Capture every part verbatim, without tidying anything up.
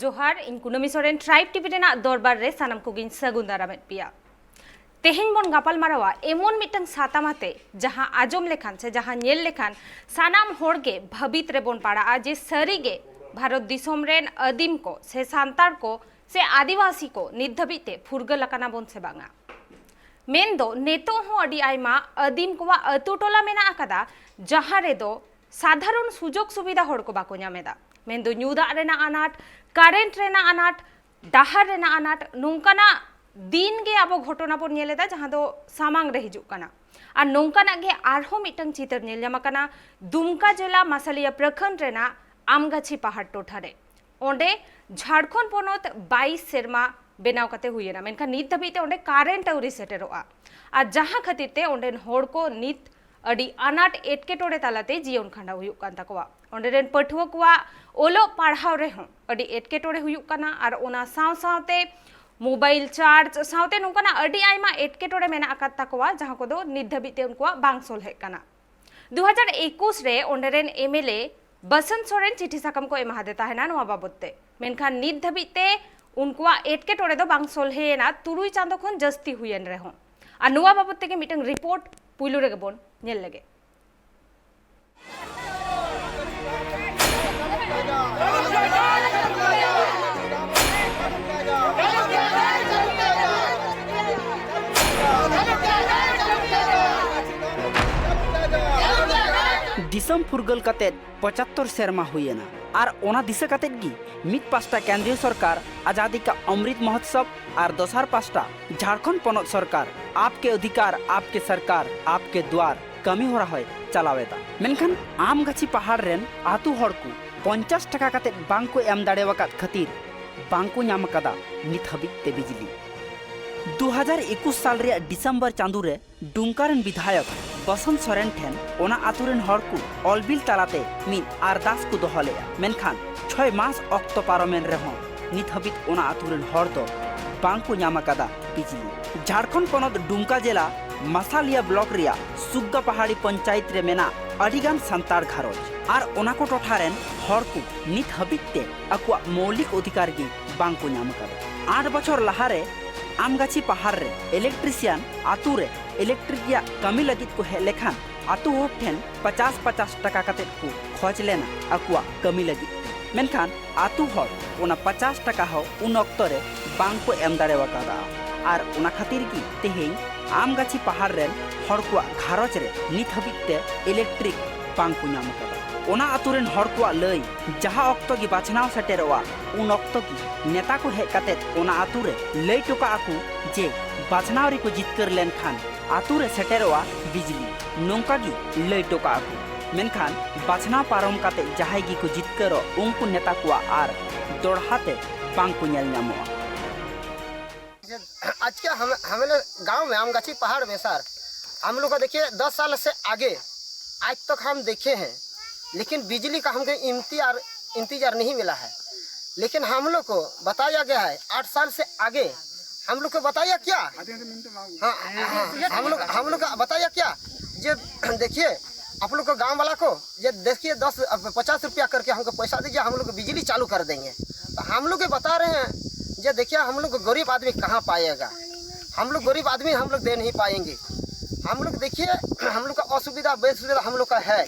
ᱡᱚᱦᱟᱨ, ᱤᱧ ᱠᱩᱱᱟᱹᱢᱤ ᱥᱚᱨᱮᱱ, ᱴᱨᱟᱭᱤᱵᱽ ᱴᱤᱵᱷᱤ ᱨᱮᱱᱟᱜ ᱫᱚᱨᱵᱟᱨ ᱨᱮ ᱥᱟᱱᱟᱢ ᱠᱚᱜᱮᱧ ᱥᱟᱹᱜᱩᱱ ᱫᱟᱨᱟᱢᱮᱫ ᱯᱮᱭᱟ᱾ ᱛᱮᱦᱮᱧ ᱵᱚᱱ ᱜᱟᱯᱟᱞ ᱢᱟᱨᱟᱣᱟ ᱮᱢᱚᱱ ᱢᱤᱫᱴᱟᱝ ᱥᱟᱛᱟᱢ ᱟᱛᱮ, ᱡᱟᱦᱟᱸ ᱟᱸᱡᱚᱢ ᱞᱮᱠᱷᱟᱱ ᱥᱮ ᱡᱟᱦᱟᱸ ᱧᱮᱞ ᱞᱮᱠᱷᱟᱱ ᱥᱟᱱᱟᱢ ᱦᱚᱲ ᱜᱮ ᱵᱷᱟᱹᱵᱤᱛ ᱨᱮᱵᱚᱱ ᱯᱟᱲᱟᱜᱼᱟ ᱡᱮ ᱥᱟᱹᱨᱤ ᱜᱮ ᱵᱷᱟᱨᱚᱛ ᱫᱤᱥᱚᱢ ᱨᱮᱱ ᱟᱹᱫᱤᱢ ᱠᱚ ᱥᱮ ᱥᱟᱱᱛᱟᱲ ᱠᱚ ᱥᱮ ᱟᱹᱫᱤᱵᱟᱹᱥᱤ ᱠᱚ ᱱᱤᱛ ᱫᱷᱟᱹᱵᱤᱡ ᱛᱮ ᱯᱷᱩᱨᱜᱟᱹᱞ ᱟᱠᱟᱱᱟ ᱵᱚᱱ ᱥᱮ ᱵᱟᱝᱟ᱾ ᱢᱮᱱᱫᱚ ᱱᱤᱛᱚᱜ ᱦᱚᱸ ᱟᱹᱰᱤ ᱟᱭᱢᱟ ᱟᱹᱫᱤᱢ ᱠᱚᱣᱟᱜ ᱟᱹᱛᱩ ᱴᱚᱞᱟ ᱢᱮᱱᱟᱜ ᱟᱠᱟᱫᱟ, ᱡᱟᱦᱟᱸ ᱨᱮᱫᱚ ᱥᱟᱫᱷᱟᱨᱚᱱ ᱥᱩᱡᱳᱜᱽ ᱥᱩᱵᱤᱫᱷᱟ ᱦᱚᱲ ᱠᱚ ᱵᱟᱠᱚ ᱧᱟᱢ ᱮᱫᱟ᱾ ᱢᱮᱱᱫᱚ ᱧᱩ ᱫᱟᱜ ᱨᱮᱱᱟᱜ ᱟᱱᱟᱴ, ᱠᱟᱨᱮᱱᱴ ᱨᱮᱱᱟᱜ ᱟᱱᱟᱴ, ᱰᱟᱦᱟᱨ ᱨᱮᱱᱟᱜ ᱟᱱᱟᱴ, ᱱᱚᱝᱠᱟᱱᱟᱜ ᱫᱤᱱ ᱜᱮ ᱟᱵᱚ ᱜᱷᱚᱴᱚᱱᱟ ᱵᱚᱱ ᱧᱮᱞ ᱮᱫᱟ, ᱡᱟᱦᱟᱸ ᱫᱚ ᱥᱟᱢᱟᱝ ᱨᱮ ᱦᱤᱡᱩᱜ ᱠᱟᱱᱟ᱾ ᱟᱨ ᱱᱚᱝᱠᱟᱱᱟᱜ ᱜᱮ ᱟᱨᱦᱚᱸ ᱢᱤᱫᱴᱟᱝ ᱪᱤᱛᱟᱹᱨ ᱧᱮᱞ ᱧᱟᱢ ᱟᱠᱟᱱᱟ ᱫᱩᱢᱠᱟ ᱡᱮᱞᱟ ᱢᱟᱥᱟᱞᱤᱭᱟ ᱯᱨᱚᱠᱷᱚᱸᱰ ᱨᱮᱱᱟᱜ ᱟᱢᱜᱟᱪᱷᱤ ᱯᱟᱦᱟᱲ ᱴᱚᱴᱷᱟ ᱨᱮ᱾ ᱚᱸᱰᱮ ᱡᱷᱟᱲᱠᱷᱚᱸᱰ ᱯᱚᱱᱚᱛ ᱵᱟᱭᱤᱥ ᱥᱮᱨᱢᱟ ᱵᱮᱱᱟᱣ ᱠᱟᱛᱮ ᱦᱩᱭᱮᱱᱟ, ᱢᱮᱱᱠᱷᱟᱱ ᱱᱤᱛ ᱫᱷᱟᱹᱵᱤᱡ ᱛᱮ ᱚᱸᱰᱮ ᱠᱟᱨᱮᱱᱴ ᱟᱹᱣᱨᱤ ᱥᱮᱴᱮᱨᱚᱜᱼᱟ᱾ ᱟᱨ ᱡᱟᱦᱟᱸ ᱠᱷᱟᱹᱛᱤᱨ ᱛᱮ ᱚᱸᱰᱮᱱ ᱦᱚᱲ ᱠᱚ ᱱᱤᱛ ᱟᱹᱰᱤ ᱟᱱᱟᱴ ᱮᱴᱠᱮᱴᱚᱬᱮ ᱛᱟᱞᱟᱛᱮ ᱡᱤᱭᱚᱱ ᱠᱷᱟᱸᱰᱟᱣ ᱦᱩᱭᱩᱜ ᱠᱟᱱ ᱛᱟᱠᱚᱣᱟ᱾ ᱚᱸᱰᱮ ᱨᱮᱱ ᱯᱟᱹᱴᱷᱩᱣᱟᱹ ᱠᱚᱣᱟᱜ ᱚᱞᱚᱜ ᱯᱟᱲᱦᱟᱣ ᱨᱮᱦᱚᱸ ᱟᱹᱰᱤ ᱮᱴᱠᱮᱴᱚᱬᱮ ᱦᱩᱭᱩᱜ ᱠᱟᱱᱟ, ᱟᱨ ᱚᱱᱟ ᱥᱟᱶ ᱥᱟᱶᱛᱮ ᱢᱳᱵᱟᱭᱤᱞ ᱪᱟᱨᱡᱽ ᱥᱟᱶᱛᱮ ᱱᱚᱝᱠᱟᱱᱟᱜ ᱟᱹᱰᱤ ᱟᱭᱢᱟ ᱮᱴᱠᱮᱴᱚᱬᱮ ᱢᱮᱱᱟᱜ ᱟᱠᱟᱫ ᱛᱟᱠᱚᱣᱟ, ᱡᱟᱦᱟᱸ ᱠᱚᱫᱚ ᱱᱤᱛ ᱫᱷᱟᱹᱵᱤᱡ ᱛᱮ ᱩᱱᱠᱩᱣᱟᱜ ᱵᱟᱝ ᱥᱚᱞᱦᱮᱜ ᱠᱟᱱᱟ᱾ ᱫᱩ ᱦᱟᱡᱟᱨ ᱮᱠᱩᱥ ᱨᱮ ᱚᱸᱰᱮ ᱨᱮᱱ ᱮᱢ ᱮᱞ ᱮ ᱵᱟᱥᱚᱱᱛ ᱥᱚᱨᱮᱱ ᱪᱤᱴᱷᱤ ᱥᱟᱠᱟᱢ ᱠᱚ ᱮᱢᱟᱫᱮ ᱛᱟᱦᱮᱱᱟ ᱱᱚᱣᱟ ᱵᱟᱵᱚᱛ ᱛᱮ, ᱢᱮᱱᱠᱷᱟᱱ ᱱᱤᱛ ᱫᱷᱟᱹᱵᱤᱡ ᱛᱮ ᱩᱱᱠᱩᱣᱟᱜ ᱮᱴᱠᱮᱴᱚᱬᱮ ᱫᱚ ᱵᱟᱝ ᱥᱚᱞᱦᱮᱭᱮᱱᱟ, ᱛᱩᱨᱩᱭ ᱪᱟᱸᱫᱚ ᱠᱷᱚᱱ ᱡᱟᱹᱥᱛᱤ ᱦᱩᱭᱮᱱ ᱨᱮᱦᱚᱸ᱾ ᱟᱨ ᱱᱚᱣᱟ ᱵᱟᱵᱚᱛ ᱛᱮᱜᱮ ᱢᱤᱫᱴᱟᱝ ᱨᱤᱯᱳᱨᱴ ᱯᱩᱭᱞᱩ ᱨᱮᱜᱮ ᱵᱚᱱ ᱧᱮᱞ ᱞᱮᱜᱮ᱾ ᱫᱤᱥᱚᱢ ᱯᱷᱩᱨᱜᱟᱹᱞ ᱠᱟᱛᱮ ᱯᱚᱸᱪᱟᱛᱛᱳᱨ ᱥᱮᱨᱢᱟ ᱦᱩᱭᱮᱱᱟ, ᱟᱨ ᱚᱱᱟ ᱫᱤᱥᱟᱹ ᱠᱟᱛᱮ ᱜᱮ ᱢᱤᱫ ᱯᱟᱥᱴᱟ ᱠᱮᱱᱫᱨᱤᱭᱚ ᱥᱚᱨᱠᱟᱨ ᱟᱡᱟᱫᱤ ᱠᱟ ᱚᱢᱨᱤᱛ ᱢᱚᱦᱳᱛᱥᱚᱵ ᱟᱨ ᱫᱚᱥᱟᱨ ᱯᱟᱥᱴᱟ ᱡᱷᱟᱲᱠᱷᱚᱸᱰ ᱯᱚᱱᱚᱛ ᱥᱚᱨᱠᱟᱨ ᱟᱯᱠᱮ ᱚᱫᱷᱤᱠᱟᱨ, ᱟᱯᱠᱮ ᱥᱚᱨᱠᱟᱨ, ᱟᱯᱠᱮ ᱫᱩᱣᱟᱨ ᱠᱟᱹᱢᱤ ᱦᱚᱨᱟ ᱦᱚᱸᱭ ᱪᱟᱞᱟᱣ ᱮᱫᱟ᱾ ᱢᱮᱱᱠᱷᱟᱱ ᱟᱢᱜᱟᱪᱷᱤ ᱯᱟᱦᱟᱲ ᱨᱮᱱ ᱟᱹᱛᱩ ᱦᱚᱲ ᱠᱚ ᱯᱚᱧᱪᱟᱥ ᱴᱟᱠᱟ ᱠᱟᱛᱮ ᱵᱟᱝ ᱠᱚ ᱮᱢ ᱫᱟᱲᱮᱣᱟᱠᱟᱫ ᱠᱷᱟᱹᱛᱤᱨ ᱵᱟᱝ ᱠᱚ ᱧᱟᱢ ᱟᱠᱟᱫᱟ ᱱᱤᱛ ᱦᱟᱹᱵᱤᱡ ᱛᱮ ᱵᱤᱡᱽᱞᱤ᱾ ᱫᱩ ᱦᱟᱡᱟᱨ ᱮᱠᱩᱥ ᱥᱟᱞ ᱨᱮᱭᱟᱜ ᱰᱤᱥᱮᱢᱵᱚᱨ ᱪᱟᱸᱫᱳ ᱨᱮ ᱰᱩᱢᱠᱟ ᱨᱮᱱ ᱵᱤᱫᱷᱟᱭᱚᱠ ᱵᱚᱥᱚᱱᱛ ᱥᱚᱨᱮᱱ ᱴᱷᱮᱱ ᱚᱱᱟ ᱟᱹᱛᱩ ᱨᱮᱱ ᱦᱚᱲ ᱠᱚ ᱚᱞᱵᱤᱞ ᱛᱟᱞᱟᱛᱮ ᱢᱤᱫ ᱟᱨᱫᱟᱥ ᱠᱚ ᱫᱚᱦᱚ ᱞᱮᱫᱼᱟ, ᱢᱮᱱᱠᱷᱟᱱ ᱪᱷᱚᱭ ᱢᱟᱥ ᱚᱠᱛᱚ ᱯᱟᱨᱚᱢᱮᱱ ᱨᱮᱦᱚᱸ ᱱᱤᱛ ᱦᱟᱹᱵᱤᱡ ᱚᱱᱟ ᱟᱹᱛᱩ ᱨᱮᱱ ᱦᱚᱲ ᱫᱚ ᱵᱟᱝ ᱠᱚ ᱧᱟᱢ ᱟᱠᱟᱫᱟ ᱵᱤᱡᱽᱞᱤ᱾ ᱡᱷᱟᱲᱠᱷᱚᱸᱰ ᱯᱚᱱᱚᱛ ᱰᱩᱢᱠᱟ ᱡᱮᱞᱟ ᱢᱟᱥᱟᱞᱤᱭᱟ ᱵᱞᱚᱠ ᱨᱮᱭᱟᱜ ᱥᱩᱜᱽᱜᱟ ᱯᱟᱦᱟᱲᱤ ᱯᱚᱧᱪᱟᱭᱮᱛ ᱨᱮ ᱢᱮᱱᱟᱜ ᱟᱹᱰᱤᱜᱟᱱ ᱥᱟᱱᱛᱟᱲ ᱜᱷᱟᱨᱚᱸᱡᱽ ᱟᱨ ᱚᱱᱟ ᱠᱚ ᱴᱚᱴᱷᱟ ᱨᱮᱱ ᱦᱚᱲ ᱠᱚ ᱱᱤᱛ ᱦᱟᱹᱵᱤᱡ ᱛᱮ ᱟᱠᱚᱣᱟᱜ ᱢᱳᱣᱞᱤᱠ ᱚᱫᱷᱤᱠᱟᱨ ᱜᱮ ᱵᱟᱝ ᱠᱚ ᱧᱟᱢ ᱟᱠᱟᱫᱟ᱾ ᱟᱴ ᱵᱚᱪᱷᱚᱨ ᱞᱟᱦᱟᱨᱮ ᱟᱢᱜᱟᱪᱷᱤ ᱯᱟᱦᱟᱲ ᱨᱮ ᱤᱞᱮᱠᱴᱨᱤᱥᱤᱭᱟᱱ ᱟᱛᱳ ᱨᱮ ᱤᱞᱮᱠᱴᱨᱤᱠ ᱨᱮᱭᱟᱜ ᱠᱟᱹᱢᱤ ᱞᱟᱹᱜᱤᱫ ᱠᱚ ᱦᱮᱡ ᱞᱮᱠᱷᱟᱱ ᱟᱛᱳ ᱦᱚᱲ ᱴᱷᱮᱱ ᱯᱚᱪᱟᱥ ᱯᱚᱪᱟᱥ ᱴᱟᱠᱟ ᱠᱟᱛᱮᱫ ᱠᱚ ᱠᱷᱚᱡᱽ ᱞᱮᱱᱟ ᱟᱠᱚᱣᱟᱜ ᱠᱟᱹᱢᱤ ᱞᱟᱹᱜᱤᱫ ᱛᱮ᱾ ᱢᱮᱱᱠᱷᱟᱱ ᱟᱛᱳ ᱦᱚᱲ ᱚᱱᱟ ᱯᱚᱪᱟᱥ ᱴᱟᱠᱟ ᱦᱚᱸ ᱩᱱ ᱚᱠᱛᱚ ᱨᱮ ᱵᱟᱝ ᱠᱚ ᱮᱢ ᱫᱟᱲᱮ ᱟᱠᱟᱫᱟ᱾ ᱟᱨ ᱚᱱᱟ ᱠᱷᱟᱹᱛᱤᱨ ᱜᱮ ᱛᱮᱦᱮᱧ ᱟᱢᱜᱟᱪᱷᱤ ᱯᱟᱦᱟᱲ ᱨᱮᱱ ᱦᱚᱲ ᱠᱚᱣᱟᱜ ᱜᱷᱟᱨᱚᱸᱡᱽ ᱨᱮ ᱱᱤᱛ ᱦᱟᱹᱵᱤᱡ ᱛᱮ ᱤᱞᱮᱠᱴᱨᱤᱠ ᱵᱟᱝ ᱠᱚ ᱧᱟᱢ ᱟᱠᱟᱫᱟ᱾ ᱚᱱᱟ ᱟᱛᱳ ᱨᱮᱱ ᱦᱚᱲ ᱠᱚᱣᱟᱜ ᱞᱟᱹᱭ, ᱡᱟᱦᱟᱸ ᱚᱠᱛᱚ ᱜᱮ ᱵᱟᱪᱷᱱᱟᱣ ᱥᱮᱴᱮᱨᱚᱜᱼᱟ, ᱩᱱ ᱚᱠᱛᱚ ᱜᱮ ᱱᱮᱛᱟ ᱠᱚ ᱦᱮᱡ ᱠᱟᱛᱮ ᱚᱱᱟ ᱟᱛᱳ ᱨᱮ ᱞᱟᱹᱭ ᱦᱚᱴᱚ ᱠᱟᱜᱼᱟ ᱠᱚ ᱡᱮ ᱵᱟᱪᱷᱱᱟᱣ ᱨᱮᱠᱚ ᱡᱤᱛᱠᱟᱹᱨ ᱞᱮᱱᱠᱷᱟᱱ ᱟᱛᱳ ᱨᱮ ᱥᱮᱴᱮᱨᱚᱜᱼᱟ ᱵᱤᱡᱽᱞᱤ, ᱱᱚᱝᱠᱟ ᱜᱮ ᱞᱟᱹᱭ ᱦᱚᱴᱚ ᱠᱟᱜᱼᱟ ᱠᱚ᱾ ᱢᱮᱱᱠᱷᱟᱱ ᱵᱟᱪᱷᱱᱟᱣ ᱯᱟᱨᱚᱢ ᱠᱟᱛᱮ ᱡᱟᱦᱟᱸᱭ ᱜᱮᱠᱚ ᱡᱤᱛᱠᱟᱹᱨᱚᱜ, ᱩᱱᱠᱩ ᱱᱮᱛᱟ ᱠᱚᱣᱟᱜ ᱟᱨ ᱫᱚᱲᱦᱟ ᱛᱮ ᱵᱟᱝ ᱠᱚ ᱧᱮᱞ ᱧᱟᱢᱚᱜᱼᱟ᱾ आज क्या हम, हमारे गांव में आमगाछी पहाड़ में सर, हम लोग को देखिए दस साल से आगे आज तक हम देखे हैं, लेकिन बिजली का हमको इंतजार इंतजार नहीं मिला है। लेकिन हम लोग को बताया गया है आठ साल से आगे, हम लोग को बताया क्या? हाँ, हाँ, हम लोग हम लोग का बताया क्या? जे देखिए, आप लोग को गांव वाला को, ये देखिए दस पचास रुपया करके हमको पैसा दीजिए, हम लोग बिजली चालू कर देंगे। तो हम लोग ये बता रहे हैं, ये देखिए हम लोग गरीब आदमी कहाँ पाएगा? हम लोग गरीब आदमी, हम लोग दे नहीं पाएंगे। हम लोग देखिए हम लोग का असुविधा बेसुविधा हम लोग का है,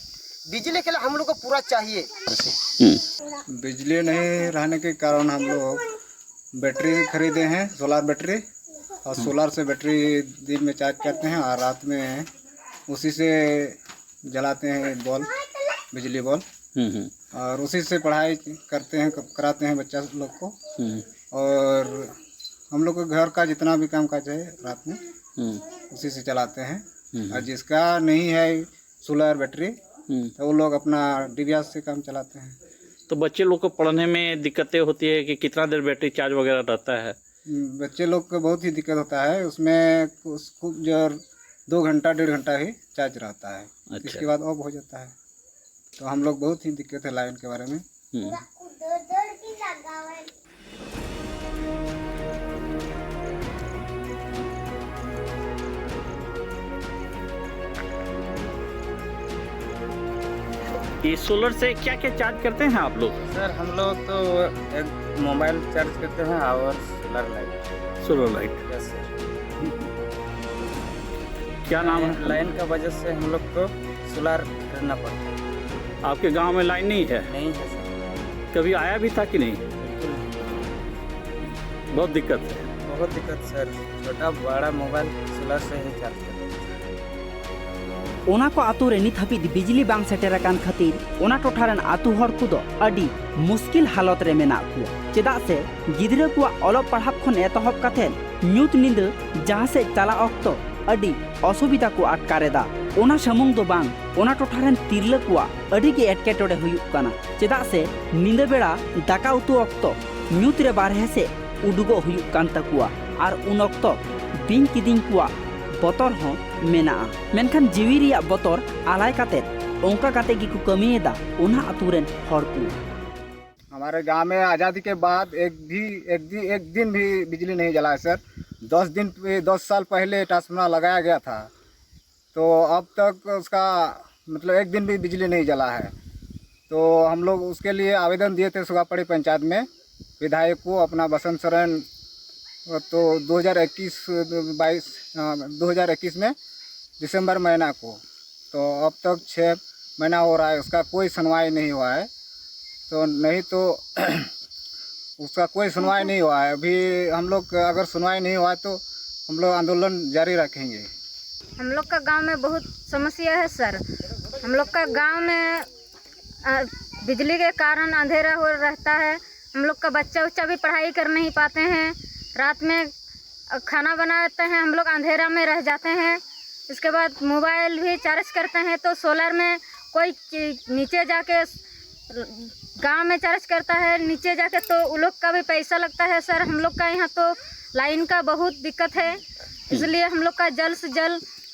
बिजली के लिए हम लोग को पूरा चाहिए। बिजली नहीं रहने के कारण हम लोग बैटरी खरीदे हैं, सोलर बैटरी, और सोलर से बैटरी दिन में चार्ज करते हैं और रात में उसी से जलाते हैं बल्ब, बिजली बल्ब, हम्म हम्म और उसी से पढ़ाई करते हैं, कराते हैं बच्चा लोग को। हम्म और हम लोग के घर का जितना भी काम काज है रात में हम्म उसी से चलाते हैं। हम्म। और जिसका नहीं है सोलर बैटरी, हम्म तो वो लोग अपना डिबिया से काम चलाते हैं। तो बच्चे लोग को पढ़ने में दिक्कतें होती है कि कितना देर बैटरी चार्ज वगैरह रहता है? बच्चे लोग को बहुत ही दिक्कत होता है, उसमें कुछ खूब जोर दो घंटा डेढ़ घंटा ही चार्ज रहता है। अच्छा। इसके बाद ऑफ हो जाता है। तो हम लोग बहुत ही दिक्कत है लाइन के बारे में। हम्म। ये सोलर से क्या क्या चार्ज करते हैं आप लोग? सर, हम लोग तो एक मोबाइल चार्ज करते हैं और solar light. Solar light. Yes sir. क्या नाम है? लाइन का वजह से हम लोग को सोलर खरीदना पड़ता है। आपके गांव में लाइन नहीं है? नहीं है सर। कभी आया भी था कि नहीं? बिल्कुल नहीं। बहुत दिक्कत है। बहुत दिक्कत सर। छोटा बड़ा मोबाइल सोलर से ही चार्ज करते हैं। ᱚᱱᱟ ᱠᱚ ᱟᱛᱳ ᱨᱮ ᱱᱤᱛ ᱦᱟᱹᱵᱤᱡ ᱵᱤᱡᱽᱞᱤ ᱵᱟᱝ ᱥᱮᱴᱮᱨ ᱟᱠᱟᱱ ᱠᱷᱟᱹᱛᱤᱨ ᱚᱱᱟ ᱴᱚᱴᱷᱟ ᱨᱮᱱ ᱟᱛᱳ ᱦᱚᱲ ᱠᱚᱫᱚ ᱟᱹᱰᱤ ᱢᱩᱥᱠᱤᱞ ᱦᱟᱞᱚᱛ ᱨᱮ ᱢᱮᱱᱟᱜ ᱠᱚᱣᱟ᱾ ᱪᱮᱫᱟᱜ ᱥᱮ ᱜᱤᱫᱽᱨᱟᱹ ᱠᱚᱣᱟᱜ ᱚᱞᱚᱜ ᱯᱟᱲᱦᱟᱜ ᱠᱷᱚᱱ ᱮᱛᱚᱦᱚᱵ ᱠᱟᱛᱮ ᱧᱩᱛ ᱧᱤᱫᱟᱹ ᱡᱟᱦᱟᱸ ᱥᱮᱫ ᱪᱟᱞᱟᱜ ᱚᱠᱛᱚ ᱟᱹᱰᱤ ᱚᱥᱩᱵᱤᱫᱷᱟ ᱠᱚ ᱟᱴᱠᱟᱨ ᱮᱫᱟ᱾ ᱚᱱᱟ ᱥᱩᱢᱩᱝ ᱫᱚ ᱵᱟᱝ, ᱚᱱᱟ ᱴᱚᱴᱷᱟ ᱨᱮᱱ ᱛᱤᱨᱞᱟᱹ ᱠᱚᱣᱟᱜ ᱟᱹᱰᱤ ᱜᱮ ᱮᱴᱠᱮᱴᱚᱬᱮ ᱦᱩᱭᱩᱜ ᱠᱟᱱᱟ᱾ ᱪᱮᱫᱟᱜ ᱥᱮ ᱧᱤᱫᱟᱹ ᱵᱮᱲᱟ ᱫᱟᱠᱟ ᱩᱛᱩ ᱚᱠᱛᱚ ᱧᱩᱛ ᱨᱮ ᱵᱟᱨᱦᱮ ᱥᱮᱫ ᱩᱰᱩᱠᱚᱜ ᱦᱩᱭᱩᱜ ᱠᱟᱱ ᱛᱟᱠᱚᱣᱟ ᱟᱨ ᱩᱱ ᱚᱠᱛᱚ ᱵᱤᱧ ᱠᱤᱫᱤᱧ ᱠᱚᱣᱟᱜ ᱵᱚᱛᱚᱨ ᱦᱚᱸ ᱢᱮᱱᱟᱜᱼᱟ᱾ ᱢᱮᱱᱠᱷᱟᱱ ᱡᱤᱣᱤ ᱨᱮᱭᱟᱜ ᱵᱚᱛᱚᱨ ᱟᱞᱟᱭ ᱠᱟᱛᱮ ᱚᱱᱠᱟ ᱠᱟᱛᱮ ᱜᱮᱠᱚ ᱠᱟᱹᱢᱤᱭᱮᱫᱟ ᱚᱱᱟ ᱟᱛᱳ ᱨᱮᱱ ᱦᱚᱲ ᱠᱚ᱾ हमारे गांव में आज़ादी के बाद एक भी एक दिन एक दिन भी बिजली नहीं जला है सर। दस दिन दस साल पहले ट्रांसफार्मर लगाया गया था, तो अब तक उसका मतलब एक दिन भी बिजली नहीं जला है। तो हम लोग उसके लिए आवेदन दिए थे सुगापड़ी पंचायत में, विधायक को अपना बसंत सोरेन, तो दो हज़ार इक्कीस बाईस, हाँ, दो हज़ार इक्कीस में दिसंबर महीना को, तो अब तक छः महीना हो रहा है, उसका कोई सुनवाई नहीं हुआ है। तो नहीं तो उसका कोई सुनवाई नहीं हुआ है। अभी हम लोग का अगर सुनवाई नहीं हुआ है तो हम लोग आंदोलन जारी रखेंगे। हम लोग का गांव में बहुत समस्या है सर। हम लोग का गांव में आ, बिजली के कारण अंधेरा हो रहता है। हम लोग का बच्चा उच्चा भी पढ़ाई कर नहीं पाते हैं। रात में अ, खाना बनाते हैं, हम लोग अंधेरा में रह जाते हैं। इसके बाद मोबाइल भी चार्ज करते हैं तो सोलर में कोई ची- नीचे जाके गांव में चार्ज करता है, नीचे जाके तो उन लोग का भी पैसा लगता है सर। हम लोग का यहाँ तो लाइन का बहुत दिक्कत है, इसलिए हम लोग का जल्द से जल्द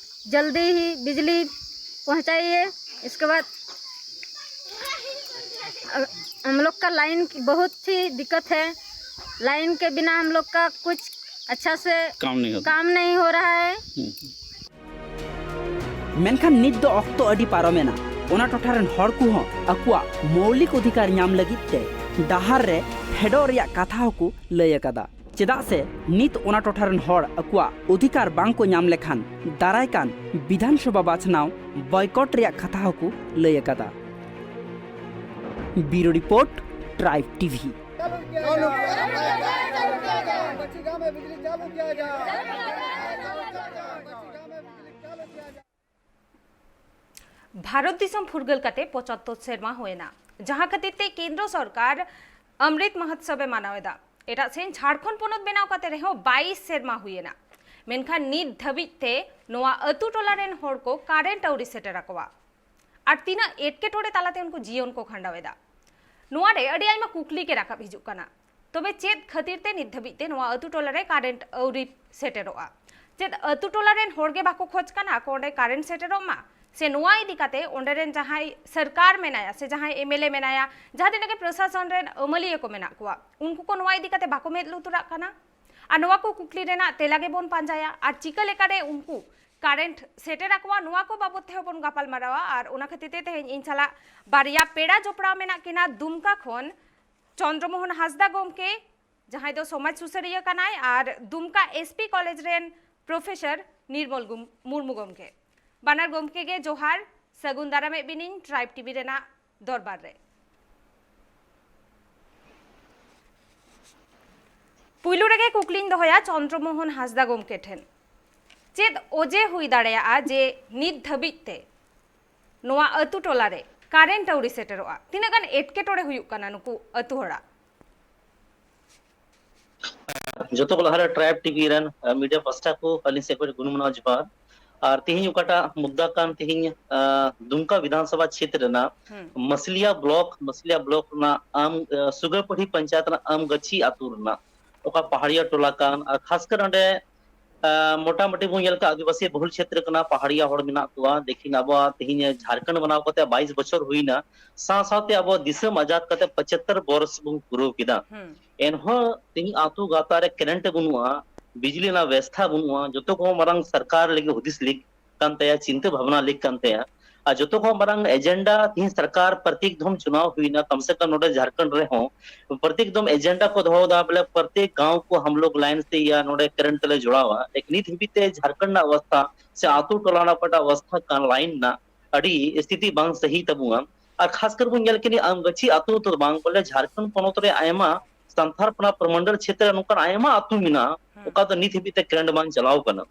जल्दी ही बिजली पहुँचाइए। इसके बाद अ, हम लोग का लाइन की बहुत ही दिक्कत है। लाइन के बिना हम लोग का कुछ अच्छा से काम नहीं होता। काम नहीं हो रहा है। ᱢᱮᱱᱠᱷᱟᱱ ᱱᱤᱛ ᱫᱚ ᱚᱠᱛᱚ ᱟᱹᱰᱤ ᱯᱟᱨᱚᱢᱮᱱᱟ᱾ ᱚᱱᱟ ᱴᱚᱴᱷᱟ ᱨᱮᱱ ᱦᱚᱲ ᱠᱚᱦᱚᱸ ᱟᱠᱚᱣᱟᱜ ᱢᱳᱣᱞᱤᱠ ᱚᱫᱷᱤᱠᱟᱨ ᱧᱟᱢ ᱞᱟᱹᱜᱤᱫ ᱛᱮ ᱰᱟᱦᱟᱨ ᱨᱮ ᱯᱷᱮᱰᱚᱜ ᱨᱮᱭᱟᱜ ᱠᱟᱛᱷᱟ ᱦᱚᱸᱠᱚ ᱞᱟᱹᱭ ᱟᱠᱟᱫᱟ᱾ ᱪᱮᱫᱟᱜ ᱥᱮ ᱱᱤᱛ ᱚᱱᱟ ᱴᱚᱴᱷᱟ ᱨᱮᱱ ᱦᱚᱲ ᱟᱠᱚᱣᱟᱜ ᱚᱫᱷᱤᱠᱟᱨ ᱵᱟᱝ ᱠᱚ ᱧᱟᱢ ᱞᱮᱠᱷᱟᱱ ᱫᱟᱨᱟᱭ ᱠᱟᱱ ᱵᱤᱫᱷᱟᱱ ᱥᱚᱵᱷᱟ ᱵᱟᱪᱷᱱᱟᱣ ᱵᱚᱭᱠᱚᱴ ᱨᱮᱭᱟᱜ ᱠᱟᱛᱷᱟ ᱦᱚᱸᱠᱚ ᱞᱟᱹᱭ ᱟᱠᱟᱫᱟ᱾ ᱵᱤᱭᱩᱨᱳ ᱨᱤᱯᱳᱨᱴ, ᱴᱨᱟᱭᱤᱵᱽ ᱴᱤᱵᱷᱤ᱾ ᱵᱷᱟᱨᱚᱛ ᱫᱤᱥᱚᱢ ᱯᱷᱩᱨᱜᱟᱹᱞ ᱠᱟᱛᱮ ᱯᱚᱸᱪᱟᱛᱛᱳᱨ ᱥᱮᱨᱢᱟ ᱦᱩᱭᱮᱱᱟ, ᱡᱟᱦᱟᱸ ᱠᱷᱟᱹᱛᱤᱨ ᱛᱮ ᱠᱮᱱᱫᱨᱚ ᱥᱚᱨᱠᱟᱨ ᱚᱢᱨᱤᱛ ᱢᱚᱦᱳᱛᱥᱚᱵ ᱮ ᱢᱟᱱᱟᱣ ᱮᱫᱟ᱾ ᱮᱴᱟᱜ ᱥᱮᱱ ᱡᱷᱟᱲᱠᱷᱚᱸᱰ ᱯᱚᱱᱚᱛ ᱵᱮᱱᱟᱣ ᱠᱟᱛᱮ ᱨᱮᱦᱚᱸ ᱵᱟᱭᱤᱥ ᱥᱮᱨᱢᱟ ᱦᱩᱭᱮᱱᱟ, ᱢᱮᱱᱠᱷᱟᱱ ᱱᱤᱛ ᱫᱷᱟᱹᱵᱤᱡ ᱛᱮ ᱱᱚᱣᱟ ᱟᱹᱛᱩ ᱴᱚᱞᱟ ᱨᱮᱱ ᱦᱚᱲ ᱠᱚ ᱠᱟᱨᱮᱱᱴ ᱟᱹᱣᱨᱤ ᱥᱮᱴᱮᱨ ᱟᱠᱚᱣᱟ᱾ ᱟᱨ ᱛᱤᱱᱟᱹᱜ ᱮᱴᱠᱮᱴᱚᱬᱮ ᱛᱟᱞᱟᱛᱮ ᱩᱱᱠᱩ ᱡᱤᱭᱚᱱ ᱠᱚ ᱠᱷᱟᱸᱰᱟᱣ ᱮᱫᱟ, ᱱᱚᱣᱟ ᱨᱮ ᱟᱹᱰᱤ ᱟᱭᱢᱟ ᱠᱩᱠᱞᱤ ᱜᱮ ᱨᱟᱠᱟᱵ ᱦᱤᱡᱩᱜ ᱠᱟᱱᱟ᱾ ᱛᱚᱵᱮ ᱪᱮᱫ ᱠᱷᱟᱹᱛᱤᱨ ᱛᱮ ᱱᱤᱛ ᱫᱷᱟᱹᱵᱤᱡ ᱛᱮ ᱱᱚᱣᱟ ᱟᱹᱛᱩ ᱴᱚᱞᱟ ᱨᱮ ᱠᱟᱨᱮᱱᱴ ᱟᱹᱣᱨᱤ ᱥᱮᱴᱮᱨᱚᱜᱼᱟ? ᱪᱮᱫ ᱟᱹᱛᱩ ᱴᱚᱞᱟ ᱨᱮᱱ ᱦᱚᱲ ᱜᱮ ᱵᱟᱠᱚ ᱠᱷᱚᱡᱽ ᱠᱟᱱᱟ ᱟᱠᱚ ᱚᱸᱰᱮ ᱠᱟᱨᱮᱱᱴ ᱥᱮᱴᱮᱨᱚᱜ ᱢᱟ? ᱥᱮ ᱱᱚᱣᱟ ᱤᱫᱤ ᱠᱟᱛᱮ ᱚᱸᱰᱮ ᱨᱮᱱ ᱡᱟᱦᱟᱸᱭ ᱥᱚᱨᱠᱟᱨ ᱢᱮᱱᱟᱭᱟ ᱥᱮ ᱡᱟᱦᱟᱸᱭ ᱮᱢ ᱮᱞ ᱮ ᱢᱮᱱᱟᱭᱟ, ᱡᱟᱦᱟᱸ ᱛᱤᱱᱟᱹᱜ ᱜᱮ ᱯᱨᱚᱥᱟᱥᱚᱱ ᱨᱮᱱ ᱟᱹᱢᱟᱹᱞᱤᱭᱟᱹ ᱠᱚ ᱢᱮᱱᱟᱜ ᱠᱚᱣᱟ, ᱩᱱᱠᱩ ᱠᱚ ᱱᱚᱣᱟ ᱤᱫᱤ ᱠᱟᱛᱮ ᱵᱟᱠᱚ ᱢᱮᱫ ᱞᱩᱛᱩᱨᱟᱜ ᱠᱟᱱᱟ? ᱟᱨ ᱱᱚᱣᱟ ᱠᱚ ᱠᱩᱠᱞᱤ ᱨᱮᱱᱟᱜ ᱛᱮᱞᱟ ᱜᱮᱵᱚᱱ ᱯᱟᱸᱡᱟᱭᱟ᱾ ᱟᱨ ᱪᱤᱠᱟᱹ ᱞᱮᱠᱟᱨᱮ ᱩᱱᱠᱩ ᱠᱟᱨᱮᱱᱴ ᱥᱮᱴᱮᱨ ᱟᱠᱚᱣᱟ, ᱱᱚᱣᱟ ᱠᱚ ᱵᱟᱵᱚᱫ ᱛᱮᱦᱚᱸ ᱵᱚᱱ ᱜᱟᱯᱟᱞ ᱢᱟᱨᱟᱣᱟ᱾ ᱟᱨ ᱚᱱᱟ ᱠᱷᱟᱹᱛᱤᱨ ᱛᱮ ᱛᱮᱦᱮᱧ ᱤᱧ ᱥᱟᱞᱟᱜ ᱵᱟᱨᱭᱟ ᱯᱮᱲᱟ ᱡᱚᱯᱲᱟᱣ ᱢᱮᱱᱟᱜ ᱠᱤᱱᱟ᱾ ᱫᱩᱢᱠᱟ ᱠᱷᱚᱱ ᱪᱚᱱᱫᱨᱚ ᱢᱳᱦᱚᱱ ᱦᱟᱸᱥᱫᱟ ᱜᱚᱢᱠᱮ, ᱡᱟᱦᱟᱸᱭ ᱫᱚ ᱥᱚᱢᱟᱡᱽ ᱥᱩᱥᱟᱹᱨᱤᱭᱟᱹ ᱠᱟᱱᱟᱭ, ᱟᱨ ᱫᱩᱢᱠᱟ ᱮᱥ ᱯᱤ ᱠᱚᱞᱮᱡᱽ ᱨᱮᱱ ᱯᱨᱚᱯᱷᱮᱥᱚᱨ ᱱᱤᱨᱢᱚᱞ ᱜᱩᱢ-, ᱢᱩᱨᱢᱩ ᱜᱚᱢᱠᱮ᱾ ᱵᱟᱱᱟᱨ ᱜᱚᱢᱠᱮ ᱜᱮ ᱡᱚᱦᱟᱨ, ᱥᱟᱹᱜᱩᱱ ᱫᱟᱨᱟᱢᱮᱫ ᱵᱤᱱᱤᱧ ᱴᱨᱟᱭᱤᱵᱽ ᱴᱤᱵᱷᱤ ᱨᱮᱱᱟᱜ ᱫᱚᱨᱵᱟᱨ ᱨᱮ᱾ ᱯᱩᱭᱞᱩ ᱨᱮᱜᱮ ᱠᱩᱠᱞᱤᱧ ᱫᱚᱦᱚᱭᱟ ᱪᱚᱱᱫᱨᱚ ᱢᱳᱦᱚᱱ ᱦᱟᱸᱥᱫᱟ ᱜᱚᱢᱠᱮ ᱴᱷᱮᱱ, ᱪᱮᱫ ᱚᱡᱮ ᱦᱩᱭ ᱫᱟᱲᱮᱭᱟᱜᱼᱟ ᱡᱮ ᱱᱤᱛ ᱫᱷᱟᱹᱵᱤᱡ ᱛᱮ ᱱᱚᱣᱟ ᱟᱹᱛᱩ ᱴᱚᱞᱟ ᱨᱮ ᱠᱟᱨᱮᱱᱴ ᱟᱹᱣᱨᱤ ᱥᱮᱴᱮᱨᱚᱜᱼᱟ? ᱛᱤᱱᱟᱹᱜ ᱜᱟᱱ ᱮᱴᱠᱮᱴᱚᱬᱮ ᱦᱩᱭᱩᱜ ᱠᱟᱱᱟ ᱱᱩᱠᱩ ᱟᱹᱛᱩ ᱦᱚᱲᱟᱜ? ᱡᱚᱛᱚ ᱠᱚ ᱞᱟᱦᱟᱨᱮ ᱴᱨᱟᱭᱤᱵᱽ ᱴᱤᱵᱷᱤ ᱨᱮᱱ, ᱟᱸ, ᱢᱤᱰᱤᱭᱟ ᱯᱟᱥᱴᱟ ᱠᱚ ᱟᱹᱞᱤᱧ ᱥᱮᱫ ᱠᱷᱚᱱ ᱜᱩᱱ ᱢᱟᱱᱟᱣ ᱡᱚᱦᱟᱨ᱾ ᱟᱨ ᱛᱤᱦᱤᱧ ᱚᱠᱟᱴᱟᱜ ᱢᱩᱫᱽᱫᱟ ᱠᱟᱱ ᱛᱤᱦᱤᱧ, ᱟᱸ, ᱫᱩᱢᱠᱟ ᱵᱤᱫᱷᱟᱱ ᱥᱚᱵᱷᱟ ᱪᱷᱮᱛᱨᱚ ᱨᱮᱱᱟᱜ ᱦᱩᱸ᱾ ᱢᱟᱥᱞᱤᱭᱟ ᱵᱞᱚᱠ, ᱢᱟᱥᱞᱤᱭᱟ ᱵᱞᱚᱠ ᱨᱮᱱᱟᱜ ᱟᱢ, ᱟᱸ, ᱥᱩᱜᱟᱹᱯᱟᱹᱲᱤ ᱯᱚᱧᱪᱟᱭᱮᱛ ᱨᱮᱱᱟᱜ ᱟᱢᱜᱟᱹᱪᱷᱤ ᱟᱹᱛᱩ ᱨᱮᱱᱟᱜ ᱚᱠᱟ ᱯᱟᱦᱟᱲᱤᱭᱟ ᱴᱚᱞᱟ ᱠᱟᱱ, ᱟᱨ ᱠᱷᱟᱥ ᱠᱟᱨ ᱚᱸᱰᱮ, ᱟᱸ, ᱢᱚᱴᱟᱢᱩᱴᱤ ᱵᱚᱱ ᱧᱮᱞ ᱠᱟᱜ ᱟᱹᱫᱤᱵᱟᱹᱥᱤ ᱵᱚᱦᱩᱞ ᱪᱷᱮᱛᱨᱚ ᱠᱟᱱᱟ, ᱯᱟᱦᱟᱲᱤᱭᱟ ᱦᱚᱲ ᱢᱮᱱᱟᱜ ᱠᱚᱣᱟ᱾ ᱞᱮᱠᱤᱱ ᱟᱵᱚᱣᱟᱜ ᱛᱤᱦᱤᱧ ᱡᱷᱟᱲᱠᱷᱚᱸᱰ ᱵᱮᱱᱟᱣ ᱠᱟᱛᱮ ᱵᱟᱭᱤᱥ ᱵᱚᱪᱷᱚᱨ ᱦᱩᱭᱱᱟ, ᱥᱟᱶ ᱥᱟᱶᱛᱮ ᱟᱵᱚ ᱫᱤᱥᱚᱢ ᱟᱡᱟᱫ ᱠᱟᱛᱮ ᱯᱚᱸᱪᱟᱛᱛᱚᱨ ᱵᱚᱨᱥ ᱵᱚᱱ ᱯᱩᱨᱟᱹᱣ ᱠᱮᱫᱟ᱾ ᱦᱩᱸ᱾ ᱮᱱᱦᱚᱸ ᱛᱤᱦᱤᱧ ᱟᱹᱛᱩ ᱜᱟᱶᱛᱟ ᱨᱮ ᱠᱟᱨᱮᱱᱴ ᱵᱟᱹᱱᱩᱜᱼᱟ, ᱵᱤᱡᱽᱞᱤ ᱨᱮᱱᱟᱜ ᱵᱮᱵᱚᱥᱛᱷᱟ ᱵᱟᱹᱱᱩᱜᱼᱟ, ᱡᱚᱛᱚ ᱠᱷᱚᱱ ᱢᱟᱨᱟᱝ ᱥᱚᱨᱠᱟᱨ ᱞᱟᱹᱜᱤᱫ ᱦᱩᱫᱤᱥ ᱞᱮᱠ ᱠᱟᱱ ᱛᱟᱭᱟ, ᱪᱤᱱᱛᱟᱹ ᱵᱷᱟᱵᱽᱱᱟ ᱞᱮᱠ ᱠᱟᱱ ᱛᱟᱭᱟ᱾ ᱟᱨ ᱡᱚᱛᱚ ᱠᱷᱚᱱ ᱢᱟᱨᱟᱝ ᱮᱡᱮᱱᱰᱟ ᱛᱤᱦᱤᱧ ᱥᱚᱨᱠᱟᱨ ᱯᱨᱚᱛᱮᱠ ᱫᱷᱚᱢ ᱪᱩᱱᱟᱣ ᱦᱩᱭᱱᱟ, ᱠᱚᱢ ᱥᱮ ᱠᱚᱢ ᱱᱚᱰᱮ ᱡᱷᱟᱨᱠᱷᱚᱸᱰ ᱨᱮᱦᱚᱸ ᱯᱨᱚᱛᱮᱠ ᱫᱷᱚᱢ ᱮᱡᱮᱱᱰᱟ ᱠᱚ ᱫᱚᱦᱚ ᱮᱫᱟ, ᱵᱚᱞᱮ ᱯᱨᱚᱛᱮᱠ ᱜᱟᱸᱣ ᱠᱚ ᱦᱟᱢ ᱞᱳᱜ ᱞᱟᱭᱤᱱ ᱥᱮ ᱭᱟ ᱱᱚᱰᱮ ᱠᱟᱨᱮᱱᱴ ᱛᱮᱞᱮ ᱡᱚᱲᱟᱣᱟ᱾ ᱞᱮᱠᱤᱱ ᱱᱤᱛ ᱦᱟᱹᱵᱤᱡ ᱛᱮ ᱡᱷᱟᱨᱠᱷᱚᱸᱰ ᱨᱮᱱᱟᱜ ᱚᱵᱚᱥᱛᱷᱟ ᱥᱮ ᱦᱩᱸ᱾ ᱟᱛᱳ ᱴᱚᱞᱟ ᱨᱮᱱᱟᱜ ᱚᱠᱟᱴᱟᱜ ᱚᱵᱚᱥᱛᱷᱟ ᱠᱟᱱ ᱞᱟᱭᱤᱱ ᱨᱮᱱᱟᱜ ᱟᱹᱰᱤ ᱥᱛᱷᱤᱛᱤ ᱵᱟᱝ ᱥᱟᱹᱦᱤ ᱛᱟᱵᱚᱱᱟ᱾ ᱟᱨ ᱠᱷᱟᱥ ᱠᱟᱨ ᱵᱚᱱ ᱧᱮᱞ ᱠᱮᱫᱟ ᱟᱢᱜᱟᱹᱪᱷᱤ ᱟᱛᱳ ᱩᱛᱟᱹᱨ ᱵᱟᱝ, ᱵᱚᱞᱮ ᱡᱷᱟᱨᱠᱷᱚᱸᱰ ᱯᱚᱱᱚᱛ ᱨᱮ ᱟᱭᱢᱟ ᱥᱟᱱᱛᱷᱟᱞ ᱯᱟᱨᱜᱟᱱᱟ ᱯᱨᱚᱢᱚᱱᱰᱚᱞ ᱪᱷᱮᱛᱨᱚ ᱨᱮ ᱱᱚᱝᱠᱟᱱ ᱟᱭᱢᱟ ᱟᱛᱳ ᱢᱮᱱᱟᱜᱼᱟ, ᱦᱩᱸ᱾ ᱚᱠᱟ ᱫᱚ ᱱᱤᱛ ᱦᱟᱹᱵᱤᱡ ᱛᱮ ᱠᱟᱨᱮᱱᱴ ᱵᱟᱝ ᱪᱟᱞᱟᱣ ᱠᱟᱱᱟ᱾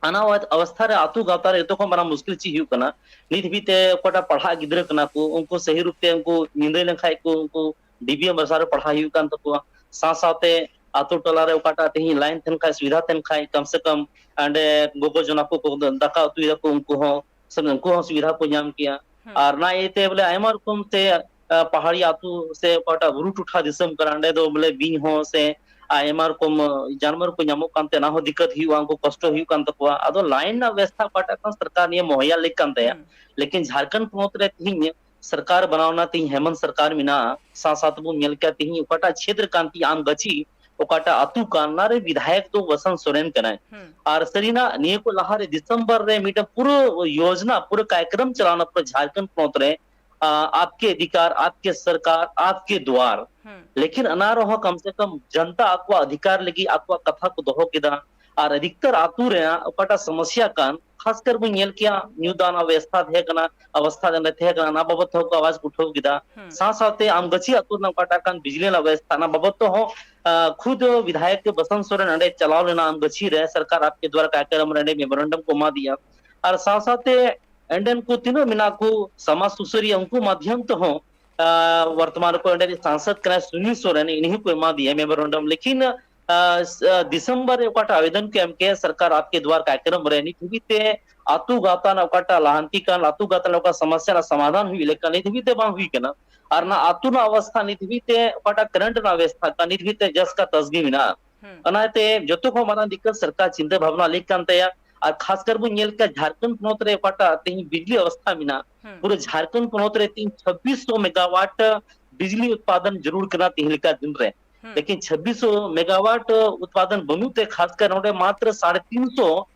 ᱚᱱᱟ ᱚᱵᱚᱥᱛᱷᱟ ᱨᱮ ᱟᱛᱳ ᱜᱟᱶᱛᱟ ᱨᱮ ᱡᱚᱛᱚ ᱠᱷᱚᱱ ᱢᱟᱨᱟᱝ ᱢᱩᱥᱠᱤᱞ ᱪᱮᱫ ᱦᱩᱭᱩᱜ ᱠᱟᱱᱟ, ᱱᱤᱛ ᱦᱟᱹᱵᱤᱡ ᱛᱮ ᱚᱠᱟᱴᱟᱜ ᱯᱟᱲᱦᱟᱜ ᱜᱤᱫᱽᱨᱟᱹ ᱠᱟᱱᱟ ᱠᱚ, ᱩᱱᱠᱩ ᱥᱟᱹᱦᱤ ᱨᱩᱯ ᱛᱮ ᱩᱱᱠᱩ ᱧᱤᱫᱟᱹ ᱞᱮᱱᱠᱷᱟᱡ ᱠᱚ, ᱩᱱᱠᱩ ᱰᱤ ᱵᱤ ᱮᱢ ᱵᱷᱟᱥᱟ ᱨᱮ ᱯᱟᱲᱦᱟᱣ ᱦᱩᱭᱩᱜ ᱠᱟᱱ ᱛᱟᱠᱚᱣᱟ᱾ ᱥᱟᱶ ᱥᱟᱶᱛᱮ ᱟᱛᱳ ᱴᱚᱞᱟ ᱨᱮ ᱚᱠᱟᱴᱟᱜ ᱛᱮᱦᱤᱧ ᱞᱟᱭᱤᱱ ᱛᱟᱦᱮᱱ ᱠᱷᱟᱡ, ᱥᱩᱵᱤᱫᱷᱟ ᱛᱟᱦᱮᱱ ᱠᱷᱟᱡ, ᱠᱚᱢ ᱥᱮ ᱠᱚᱢ ᱚᱸᱰᱮ ᱜᱚᱜᱚ ᱡᱚᱱᱟ ᱠᱚ ᱫᱟᱠᱟ ᱩᱛᱩᱭ ᱫᱟᱠᱚ, ᱩᱱᱠᱩ ᱦᱚᱸ ᱥᱮ ᱩᱱᱠᱩ ᱦᱚᱸ ᱥᱩᱵᱤᱫᱷᱟ ᱠᱚ ᱧᱟᱢ ᱠᱮᱭᱟ᱾ ᱦᱩᱸ᱾ ᱟᱨ ᱚᱱᱟ ᱤᱭᱟᱹᱛᱮ ᱵᱚᱞᱮ ᱟᱭᱢᱟ ᱨᱚᱠᱚᱢ ᱛᱮ, ᱟ, ᱯᱟᱦᱟᱲᱤ ᱟᱛᱳ ᱥᱮ ᱚᱠᱟᱴᱟᱜ ᱵᱩᱨᱩ ᱴᱚᱴᱷᱟ ᱫᱤᱥᱚᱢ ᱠᱟᱱᱟ, ᱚᱸᱰᱮ ᱫᱚ ᱵᱚᱞᱮ ᱵᱤᱧ ᱦᱚᱸ ᱥᱮ ᱟᱭᱢᱟ ᱨᱚᱠᱚᱢ, ᱟ, ᱡᱟᱱᱣᱟᱨ ᱠᱚ ᱧᱟᱢᱚᱜ ᱠᱟᱱᱛᱮ ᱚᱱᱟ ᱦᱚᱸ ᱫᱤᱠᱠᱟᱛ ᱦᱩᱭᱩᱜᱼᱟ, ᱩᱱᱠᱩ ᱠᱚᱥᱴᱚ ᱦᱩᱭᱩᱜ ᱠᱟᱱ ᱛᱟᱠᱚᱣᱟ᱾ ᱟᱫᱚ ᱞᱟᱭᱤᱱ ᱨᱮᱱᱟᱜ ᱵᱮᱵᱚᱥᱛᱷᱟ ᱚᱠᱟᱴᱟᱜ ᱠᱟᱱ ᱥᱚᱨᱠᱟᱨ ᱱᱤᱭᱟᱹ ᱢᱩᱦᱚᱭᱭᱟ ᱞᱮᱠ ᱠᱟᱱ ᱛᱟᱭᱟ᱾ ᱦᱩᱸ᱾ ᱞᱮᱠᱤᱱ ᱡᱷᱟᱨᱠᱷᱚᱸᱰ ᱯᱚᱱᱚᱛ ᱨᱮ ᱛᱤᱦᱤᱧ ᱥᱚᱨᱠᱟᱨ ᱵᱮᱱᱟᱣ ᱮᱱᱟ, ᱛᱤᱦᱤᱧ ᱦᱮᱢᱚᱱᱛ ᱥᱚᱨᱠᱟᱨ ᱢᱮᱱᱟᱜᱼᱟ, ᱥᱟᱶ ᱥᱟᱶ ᱛᱮᱵᱚᱱ ᱧᱮᱞ ᱠᱮᱭᱟ ᱛᱤᱦᱤᱧ ᱚᱠᱟᱴᱟᱜ ᱪᱷᱮᱛᱨᱚ ᱠᱟᱱ ᱛᱤᱦᱤᱧ ᱟᱢᱜᱟᱹᱪᱷᱤ ᱚᱠᱟᱴᱟᱜ ᱟᱹᱛᱩ ᱠᱟᱱ, ᱚᱱᱟ ᱨᱮ ᱵᱤᱫᱷᱟᱭᱚᱠ ᱫᱚ ᱵᱟᱥᱚᱱᱛ ᱥᱚᱨᱮᱱ ᱠᱟᱱᱟᱭ᱾ ᱦᱩᱸ᱾ ᱟᱨ ᱥᱟᱹᱨᱤᱱᱟᱜ ᱱᱤᱭᱟᱹ ᱠᱚ ᱞᱟᱦᱟᱨᱮ ᱰᱤᱥᱮᱢᱵᱚᱨ ᱨᱮ ᱢᱤᱫᱴᱟᱝ ᱯᱩᱨᱟᱹ ᱭᱳᱡᱽᱱᱟ, ᱯᱩᱨᱟᱹ ᱠᱟᱨᱭᱚᱠᱨᱚᱢ ᱪᱟᱞᱟᱣᱱᱟ ᱯᱩᱨᱟᱹ ᱡᱷᱟᱨᱠᱷᱚᱸᱰ ᱯᱚᱱᱚᱛ ᱨᱮ, ᱟ, ᱟᱯᱠᱮ ᱚᱫᱷᱤᱠᱟᱨ, ᱟᱯᱠᱮ ᱥᱚᱨᱠᱟᱨ, ᱟᱯᱠᱮ ᱫᱩᱣᱟᱨ᱾ ᱦᱩᱸ᱾ ᱞᱮᱠᱤᱱ ᱚᱱᱟ ᱨᱮᱦᱚᱸ ᱠᱚᱢ ᱥᱮ ᱠᱚᱢ ᱡᱚᱱᱛᱟ ᱟᱠᱚᱣᱟᱜ ᱚᱫᱷᱤᱠᱟᱨ ᱞᱟᱹᱜᱤᱫ ᱟᱠᱚᱣᱟᱜ ᱠᱟᱛᱷᱟ ᱠᱚ ᱫᱚᱦᱚ ᱠᱮᱫᱟ᱾ ᱟᱨ ᱟᱫᱷᱤᱠᱛᱟᱨ ᱟᱛᱳ ᱨᱮᱱᱟᱜ ᱚᱠᱟᱴᱟᱜ ᱥᱚᱢᱚᱥᱭᱟ ᱠᱟᱱ, ᱠᱷᱟᱥ ᱠᱟᱨ ᱵᱚᱱ ᱧᱮᱞ ᱠᱮᱭᱟ, ᱧᱩ ᱫᱟᱜ ᱨᱮᱱᱟᱜ ᱵᱮᱵᱚᱥᱛᱷᱟ ᱛᱟᱦᱮᱸ ᱠᱟᱱᱟ, ᱚᱵᱚᱥᱛᱷᱟ ᱚᱸᱰᱮ ᱛᱟᱦᱮᱸ ᱠᱟᱱᱟ, ᱚᱱᱟ ᱵᱟᱵᱚᱫ ᱛᱮᱦᱚᱸ ᱠᱚ ᱟᱣᱟᱡ ᱠᱚ ᱩᱴᱷᱟᱹᱣ ᱠᱮᱫᱟ᱾ ᱦᱩᱸ᱾ ᱥᱟᱶ ᱥᱟᱶᱛᱮ ᱟᱢᱜᱟᱹᱪᱷᱤ ᱟᱛᱳ ᱨᱮᱱᱟᱜ ᱚᱠᱟᱴᱟᱜ ᱠᱟᱱ ᱵᱤᱡᱽᱞᱤ ᱨᱮᱱᱟᱜ ᱵᱮᱵᱚᱥᱛᱷᱟ, ᱚᱱᱟ ᱵᱟᱵᱚᱫ ᱛᱮᱦᱚᱸ, ᱟ, ᱠᱷᱩᱫ ᱵᱤᱫᱷᱟᱭᱚᱠ ᱵᱚᱥᱚᱱᱛ ᱥᱚᱨᱮᱱ ᱚᱸᱰᱮ ᱪᱟᱞᱟᱣ ᱞᱮᱱᱟ ᱟᱢᱜᱟᱹᱪᱷᱤ ᱨᱮ, ᱥᱚᱨᱠᱟᱨ ᱟᱯᱠᱮ ᱫᱩᱣᱟᱨ ᱠᱟᱨᱭᱚᱠᱨᱚᱢ ᱨᱮ ᱚᱸᱰᱮ ᱢᱮᱢᱳᱨᱮᱱᱰᱟᱢ ᱠᱚ ᱮᱢᱟ ᱫᱮᱭᱟ᱾ ᱟᱨ ᱥᱟᱶ ᱥᱟᱶᱛᱮ ᱚᱸᱰᱮᱱ ᱠᱚ ᱛᱤᱱᱟᱹᱜ ᱢᱮᱱᱟᱜ ᱠᱚ ᱥᱚᱢᱟᱡᱽ ᱥᱩᱥᱟᱹᱨᱤᱭᱟᱹ, ᱩᱱᱠᱩ ᱢᱟᱫᱷᱭᱚᱢ ᱛᱮᱦᱚᱸ, ᱟ, ᱵᱚᱨᱛᱚᱢᱟᱱ ᱨᱮᱠᱚ ᱚᱸᱰᱮ ᱨᱤᱱ ᱥᱟᱝᱥᱚᱫ ᱠᱟᱱᱟᱭ ᱥᱩᱱᱤᱞ ᱥᱚᱨᱮᱱ, ᱤᱱᱤ ᱦᱚᱸᱠᱚ ᱮᱢᱟ ᱫᱮᱭᱟ ᱢᱮᱢᱳᱨᱮᱱᱰᱟᱢ᱾ ᱞᱮᱠᱤᱱ, ᱟ, ᱥ-, ᱟ, ᱰᱤᱥᱮᱢᱵᱚᱨ ᱨᱮ ᱚᱠᱟᱴᱟᱜ ᱟᱵᱮᱫᱚᱱ ᱠᱚ ᱮᱢ ᱠᱮᱜᱼᱟ ᱥᱚᱨᱠᱟᱨ ᱟᱯᱠᱮ ᱫᱩᱣᱟᱨ ᱠᱟᱨᱭᱚᱠᱨᱚᱢ ᱨᱮ, ᱱᱤᱛ ᱦᱟᱹᱵᱤᱡ ᱛᱮ ᱟᱛᱳ ᱜᱟᱶᱛᱟ ᱨᱮᱱᱟᱜ ᱚᱠᱟᱴᱟᱜ ᱞᱟᱦᱟᱱᱛᱤ ᱠᱟᱱ, ᱟᱛᱳ ᱜᱟᱶᱛᱟ ᱨᱮᱱᱟᱜ ᱚᱠᱟ ᱥᱚᱢᱚᱥᱭᱟ ᱨᱮᱱᱟᱜ ᱥᱚᱢᱟᱫᱷᱟᱱ ᱦᱩᱭᱩᱜ ᱞᱮᱠᱟ ᱱᱤᱛ ᱦᱟᱹᱵᱤᱡ ᱛᱮ ᱵᱟᱝ ᱦᱩᱭ ᱠᱟᱱᱟ᱾ ᱟᱨ ᱚᱱᱟ ᱦᱩᱸ᱾ ᱟᱛᱳ ᱨᱮᱱᱟᱜ ᱚᱵᱚᱥᱛᱷᱟ ᱱᱤᱛ ᱦᱟᱹᱵᱤᱡ ᱛᱮ ᱚᱠᱟᱴᱟᱜ ᱠᱟᱨᱮᱱᱴ ᱨᱮᱱᱟᱜ ᱵᱮᱵᱚᱥᱛᱷᱟ ᱠᱟᱱ, ᱱᱤᱛ ᱦᱟᱹᱵᱤᱡ ᱛᱮ ᱡᱟᱥ ᱠᱟ ᱛᱟᱥ ᱜᱮ ᱢᱮᱱᱟᱜᱼᱟ᱾ ᱦᱩᱸ᱾ ᱚᱱᱟᱛᱮ ᱡᱚᱛᱚ ᱠᱷᱚᱱ ᱢᱟᱨᱟᱝ ᱫᱤᱠᱠᱟᱛ ᱥᱚᱨᱠᱟᱨ ᱪᱤᱱᱛᱟᱹ ᱵᱷᱟᱵᱽᱱᱟ ᱞᱮᱠ ᱠᱟᱱ ᱛᱟᱭᱟ᱾ ᱟᱨ ᱠᱷᱟᱥ ᱠᱟᱨ ᱵᱚᱱ ᱧᱮᱞ ᱠᱮᱭᱟ ᱡᱷᱟᱨᱠᱷᱚᱸᱰ ᱯᱚᱱᱚᱛ ᱨᱮ ᱚᱠᱟᱴᱟᱜ ᱛᱮᱦᱮᱧ ᱵᱤᱡᱽᱞᱤ ᱚᱵᱚᱥᱛᱷᱟ ᱢᱮᱱᱟᱜᱼᱟ, ᱦᱩᱸ᱾ ᱯᱩᱨᱟᱹ ᱡᱷᱟᱨᱠᱷᱚᱸᱰ ᱯᱚᱱᱚᱛ ᱨᱮ ᱛᱮᱦᱮᱧ ᱪᱷᱟᱵᱵᱤᱥ ᱥᱚ ᱢᱮᱜᱟᱣᱟᱴ ᱵᱤᱡᱽᱞᱤ ᱩᱛᱯᱟᱫᱚᱱ ᱡᱟᱹᱨᱩᱲ ᱠᱟᱱᱟ ᱛᱮᱦᱮᱧ ᱞᱮᱠᱟ ᱫᱤᱱ ᱨᱮ᱾ ᱦᱩᱸ᱾ ᱞᱮᱠᱤᱱ ᱪᱷᱟᱵᱵᱤᱥ ᱥᱚ ᱢᱮᱜᱟᱣᱟᱴ ᱩᱛᱯᱟᱫᱚᱱ ᱵᱟᱹᱱᱩᱜ ᱛᱮ ᱠᱷᱟᱥ ᱠᱟᱨ ᱱᱚᱰᱮ ᱢᱟᱛᱨᱚ ᱥᱟᱲᱮ ᱛᱤᱱ ᱥᱚ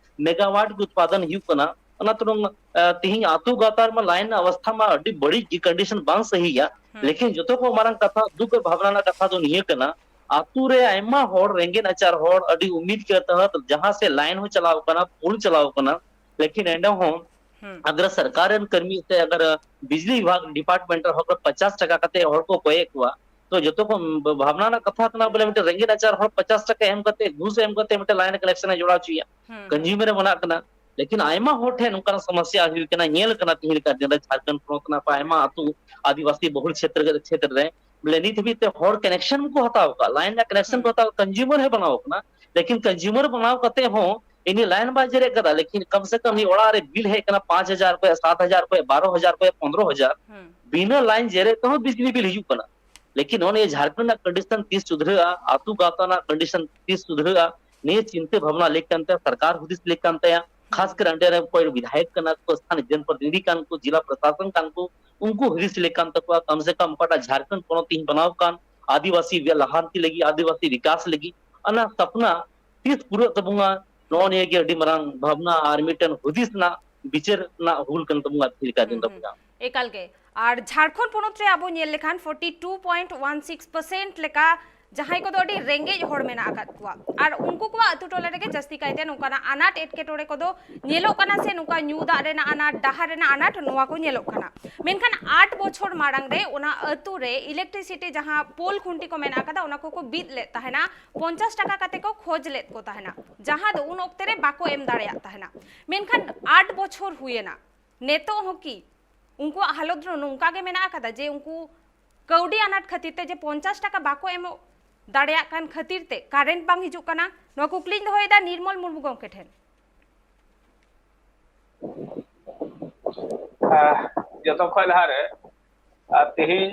ᱢᱮᱜᱟᱣᱟᱴ ᱜᱮ ᱩᱛᱯᱟᱫᱚᱱ ᱦᱩᱭᱩᱜ ᱠᱟᱱᱟ᱾ ᱚᱱᱟ ᱛᱩᱞᱩᱝ, ᱟ, ᱛᱤᱦᱤᱧ ᱟᱹᱛᱩ ᱜᱟᱶᱛᱟ ᱨᱮᱢᱟ line ᱨᱮᱱᱟᱜ ᱚᱵᱚᱥᱛᱷᱟ ᱢᱟ ᱟᱹᱰᱤ ᱵᱟᱹᱲᱤᱡ ᱜᱮ, condition ᱵᱟᱝ ᱥᱟᱹᱦᱤᱭᱟ᱾ ᱦᱩᱸ᱾ ᱞᱮᱠᱤᱱ ᱡᱚᱛᱚ ᱠᱷᱚᱱ ᱢᱟᱨᱟᱝ ᱠᱟᱛᱷᱟ, ᱫᱩᱠ ᱟᱨ ᱵᱷᱟᱵᱽᱱᱟ ᱨᱮᱱᱟᱜ ᱠᱟᱛᱷᱟ ᱫᱚ ᱱᱤᱭᱟᱹ ᱠᱟᱱᱟ, ᱟᱹᱛᱩ ᱨᱮ ᱟᱭᱢᱟ ᱦᱚᱲ, ᱨᱮᱸᱜᱮᱡ ᱱᱟᱪᱟᱨ ᱦᱚᱲ, ᱟᱹᱰᱤ ᱩᱢᱤᱫ ᱠᱮ ᱛᱟᱦᱮᱸᱫ, ᱡᱟᱦᱟᱸ ᱥᱮᱫ line ᱦᱚᱸ ᱪᱟᱞᱟᱣ ᱠᱟᱱᱟ, ᱯᱳᱞ ᱪᱟᱞᱟᱣ ᱠᱟᱱᱟ, ᱞᱮᱠᱤᱱ ᱮᱸᱰᱮ ᱦᱚᱸ ᱦᱩᱸ᱾ ᱟᱜᱟᱨ ᱥᱚᱨᱠᱟᱨ ᱨᱮᱱ ᱠᱟᱹᱢᱤ ᱥᱮ ᱟᱜᱟᱨ ᱵᱤᱡᱽᱞᱤ ᱵᱤᱵᱷᱟᱜᱽ department ᱨᱮ ᱦᱚᱲ ᱠᱚ ᱯᱚᱪᱟᱥ ᱴᱟᱠᱟ ᱠᱟᱛᱮ ᱦᱚᱲ ᱠᱚ ᱠᱚᱭᱮᱫ ᱠᱚᱣᱟ, ᱛᱚ ᱡᱚᱛᱚ ᱠᱷᱚᱱ ᱵᱷᱟᱵᱽᱱᱟ ᱨᱮᱱᱟᱜ ᱠᱟᱛᱷᱟ ᱠᱟᱱᱟ ᱵᱚᱞᱮ ᱢᱤᱫᱴᱮᱱ ᱨᱮᱸᱜᱮᱡ ᱱᱟᱪᱟᱨ ᱦᱚᱲ ᱯᱚᱪᱟᱥ ᱴᱟᱠᱟ ᱮᱢ ᱠᱟᱛᱮ, ᱜᱷᱩᱥ ᱮᱢ ᱠᱟᱛᱮ ᱢᱤᱫᱴᱮᱱ line connection ᱮ ᱡᱚᱲᱟᱣ ᱦᱚᱪᱚᱭᱟ᱾ ᱦᱩᱸ᱾ Consumer ᱮ ᱵᱮᱱᱟᱜ ᱠᱟᱱᱟ᱾ ᱞᱮᱠᱤᱱ ᱟᱭᱢᱟ ᱦᱚᱲ ᱴᱷᱮᱱ ᱱᱚᱝᱠᱟᱱᱟᱜ ᱥᱚᱢᱚᱥᱥᱟ ᱦᱩᱭ ᱠᱟᱱᱟ, ᱧᱮᱞ ᱠᱟᱱᱟ ᱛᱤᱦᱤᱧ ᱞᱮᱠᱟ ᱫᱤᱱ ᱨᱮ ᱡᱷᱟᱲᱠᱷᱚᱸᱰ ᱯᱚᱱᱚᱛ ᱨᱮᱱᱟᱜ ᱟᱭᱢᱟ ᱟᱹᱛᱩ ᱟᱹᱫᱤᱵᱟᱹᱥᱤ ᱵᱚᱦᱩᱞ ᱠᱷᱮᱛᱨᱮ, ᱠᱷᱮᱛᱨᱮ ᱨᱮ ᱵᱚᱞᱮ ᱱᱤᱛ ᱦᱟᱹᱵᱤᱡ ᱛᱮ ᱦᱚᱲ connection ᱠᱚ ᱦᱟᱛᱟᱣ ᱠᱟᱜᱼᱟ, line ᱨᱮᱱᱟᱜ connection ᱠᱚ ᱦᱩᱸ᱾ ᱦᱟᱛᱟᱣ, consumer ᱦᱚᱸ ᱵᱮᱱᱟᱣ ᱠᱟᱱᱟ᱾ ᱞᱮᱠᱤᱱ consumer ᱵᱮᱱᱟᱣ ᱠᱟᱛᱮ ᱦᱚᱸ ᱤᱱᱤ line ᱵᱟᱭ ᱡᱮᱨᱮᱫ ᱠᱟᱫᱟ, ᱞᱮᱠᱤᱱ ᱠᱚᱢ ᱥᱮ ᱠᱚᱢ ᱩᱱᱤ ᱚᱲᱟᱜ ᱨᱮ bill ᱦᱮᱡ ᱠᱟᱱᱟ ᱯᱟᱸᱪ ᱦᱟᱡᱟᱨ ᱠᱷᱚᱱ ᱥᱟᱛ ᱦᱟᱡᱟᱨ ᱠᱷᱚᱱ ᱵᱟᱨᱚ ᱦᱟᱡᱟᱨ ᱠᱷᱚᱱ ᱯᱚᱱᱫᱽᱨᱚ ᱦᱟᱡᱟᱨ, ᱦᱩᱸ᱾ ᱵᱤᱱᱟᱹ line ᱡᱮᱨᱮᱫ ᱛᱮᱦᱚᱸ ᱵᱤᱡᱽᱞᱤ bill ᱦᱤᱡᱩᱜ ᱠᱟᱱᱟ᱾ ᱞᱮᱠᱤᱱ ᱱᱚᱜᱼᱚ ᱱᱤᱭᱟᱹ ᱡᱷᱟᱲᱠᱷᱚᱸᱰ ᱨᱮᱱᱟᱜ condition ᱛᱤᱥ ᱥᱩᱫᱷᱨᱟᱹᱜᱼᱟ, ᱟᱹᱛᱩ ᱜᱟᱶᱛᱟ ᱨᱮᱱᱟᱜ condition ᱛᱤᱥ ᱥᱩᱫᱷᱨᱟᱹᱜᱼᱟ, ᱱᱤᱭᱟᱹ ᱪᱤᱱᱛᱟᱹ ᱵᱷᱟᱵᱽᱱᱟ ᱞᱮᱠ ᱠᱟᱱ ᱛᱟᱭᱟ, ᱥᱚᱨᱠᱟᱨ ᱦᱩᱫᱤᱥ ᱞᱮᱠ ᱠᱟᱱ ᱛᱟᱭᱟ᱾ ᱦᱩᱸ᱾ ᱠᱷᱟᱥ ᱠᱟᱨ ᱚᱸᱰᱮ ᱨᱮ ᱚᱠᱚᱭ ᱵᱤᱫᱷᱟᱭᱚᱠ ᱠᱟᱱᱟ ᱠᱚ, ᱥᱛᱷᱟᱱᱤᱭ ᱡᱚᱱᱯᱨᱚᱛᱤᱱᱤᱫᱷᱤ ᱠᱟᱱ ᱠᱚ, ᱡᱤᱞᱟ ᱯᱨᱚᱥᱟᱥᱚᱱ ᱠᱟᱱ ᱠᱚ, ᱩᱱᱠᱩ ᱦᱩᱫᱤᱥ ᱞᱮᱠ ᱠᱟᱱ ᱛᱟᱠᱚᱣᱟ, ᱠᱚᱢ ᱥᱮ ᱠᱚᱢ ᱚᱠᱟᱴᱟᱜ ᱡᱷᱟᱲᱠᱷᱚᱸᱰ ᱯᱚᱱᱚᱛ ᱛᱮᱦᱮᱧ ᱵᱮᱱᱟᱣ ᱠᱟᱱ, ᱟᱹᱫᱤᱵᱟᱹᱥᱤ ᱞᱟᱦᱟᱱᱛᱤ ᱞᱟᱹᱜᱤᱫ, ᱟᱹᱫᱤᱵᱟᱹᱥᱤ ᱵᱤᱠᱟᱥ ᱞᱟᱹᱜᱤᱫ, ᱚᱱᱟ ᱥᱟᱯᱱᱟ ᱛᱤᱥ ᱯᱩᱨᱟᱹᱜ ᱛᱟᱵᱚᱱᱟ? ᱱᱚᱜᱼᱚ ᱱᱤᱭᱟᱹ ᱜᱮ ᱟᱹᱰᱤ ᱢᱟᱨᱟᱝ ᱵᱷᱟᱵᱽᱱᱟ ᱟᱨ ᱢᱤᱫᱴᱮᱱ ᱦᱩᱫᱤᱥ ᱨᱮᱱᱟᱜ, ᱵᱤᱪᱟᱹᱨ ᱨᱮᱱᱟᱜ ᱦᱩᱞ ᱠᱟᱱ ᱛᱟᱵᱚᱱᱟ ᱛᱤᱦᱤᱧ ᱞᱮᱠᱟ ᱫᱤᱱ ᱦᱩᱸ, ᱫᱚ ᱦᱩᱸ᱾ ᱵᱚᱭᱦᱟ᱾ ᱮᱠᱟᱞ ᱜᱮ᱾ ᱟᱨ ᱡᱷᱟᱲᱠᱷᱚᱸᱰ ᱯᱚᱱᱚᱛ ᱨᱮ ᱟᱵᱚ ᱧᱮᱞ ᱞᱮᱠᱷᱟᱱ forty two point one six percent ᱞᱮᱠᱟ ᱡᱟᱦᱟᱸᱭ ᱠᱚᱫᱚ ᱟᱹᱰᱤ ᱨᱮᱸᱜᱮᱡ ᱦᱚᱲ ᱢᱮᱱᱟᱜ ᱟᱠᱟᱫ ᱠᱚᱣᱟ, ᱟᱨ ᱩᱱᱠᱩ ᱠᱚᱣᱟᱜ ᱟᱹᱛᱩ ᱴᱚᱞᱟ ᱨᱮᱜᱮ ᱡᱟᱹᱥᱛᱤ ᱠᱟᱭᱛᱮ ᱱᱚᱝᱠᱟᱱᱟᱜ ᱟᱱᱟᱴ ᱮᱴᱠᱮᱴᱚᱬᱮ ᱠᱚᱫᱚ ᱧᱮᱞᱚᱜ ᱠᱟᱱᱟ, ᱥᱮ ᱱᱚᱝᱠᱟ ᱧᱩ ᱫᱟᱜ ᱨᱮᱱᱟᱜ ᱟᱱᱟᱴ, ᱰᱟᱦᱟᱨ ᱨᱮᱱᱟᱜ ᱟᱱᱟᱴ, ᱱᱚᱣᱟ ᱠᱚ ᱧᱮᱞᱚᱜ ᱠᱟᱱᱟ᱾ ᱢᱮᱱᱠᱷᱟᱱ ᱟᱴ ᱵᱚᱪᱷᱚᱨ ᱢᱟᱲᱟᱝ ᱨᱮ ᱚᱱᱟ ᱟᱹᱛᱩ ᱨᱮ electricity ᱡᱟᱦᱟᱸ ᱯᱳᱞ ᱠᱷᱩᱱᱴᱤ ᱠᱚ ᱢᱮᱱᱟᱜ ᱟᱠᱟᱫᱟ, ᱚᱱᱟ ᱠᱚᱠᱚ ᱵᱤᱫ ᱞᱮᱫ ᱛᱟᱦᱮᱱᱟ, ᱯᱚᱧᱪᱟᱥ ᱴᱟᱠᱟ ᱠᱟᱛᱮ ᱠᱚ ᱠᱷᱚᱡᱽ ᱞᱮᱫ ᱠᱚ ᱛᱟᱦᱮᱱᱟ, ᱡᱟᱦᱟᱸ ᱫᱚ ᱩᱱ ᱚᱠᱛᱮ ᱨᱮ ᱵᱟᱠᱚ ᱮᱢ ᱫᱟᱲᱮᱭᱟᱜ ᱛᱟᱦᱮᱱᱟ᱾ ᱢᱮᱱᱠᱷᱟᱱ ᱟᱴ ᱵᱚᱪᱷᱚᱨ ᱦᱩᱭᱮᱱᱟ, ᱱᱤᱛᱚᱜ ᱦᱚᱸ ᱠᱤ ᱩᱱᱠᱩᱣᱟᱜ ᱦᱟᱞᱚᱛ ᱫᱚ ᱱᱚᱝᱠᱟ ᱜᱮ ᱢᱮᱱᱟᱜ ᱟᱠᱟᱫᱟ ᱡᱮ ᱩᱱᱠᱩ ᱠᱟᱹᱣᱰᱤ ᱟᱱᱟᱴ ᱠᱷᱟᱹᱛᱤᱨ ᱛᱮ ᱡᱮ ᱯᱚᱧᱪᱟᱥ ᱴᱟᱠᱟ ᱵᱟᱠᱚ ᱮᱢᱚᱜ ᱫᱟᱲᱮᱭᱟᱜ ᱠᱟᱱ ᱠᱷᱟᱹᱛᱤᱨ ᱛᱮ ᱠᱟᱨᱮᱱᱴ ᱵᱟᱝ ᱦᱤᱡᱩᱜ ᱠᱟᱱᱟ? ᱱᱚᱣᱟ ᱠᱩᱠᱞᱤᱧ ᱫᱚᱦᱚᱭᱮᱫᱟ ᱱᱤᱨᱢᱚᱞ ᱢᱩᱨᱢᱩ ᱜᱚᱢᱠᱮ ᱴᱷᱮᱱ᱾ ᱟᱦ, ᱡᱚᱛᱚ ᱠᱷᱚᱱ ᱞᱟᱦᱟᱨᱮ, ᱟᱦ, ᱛᱮᱦᱮᱧ,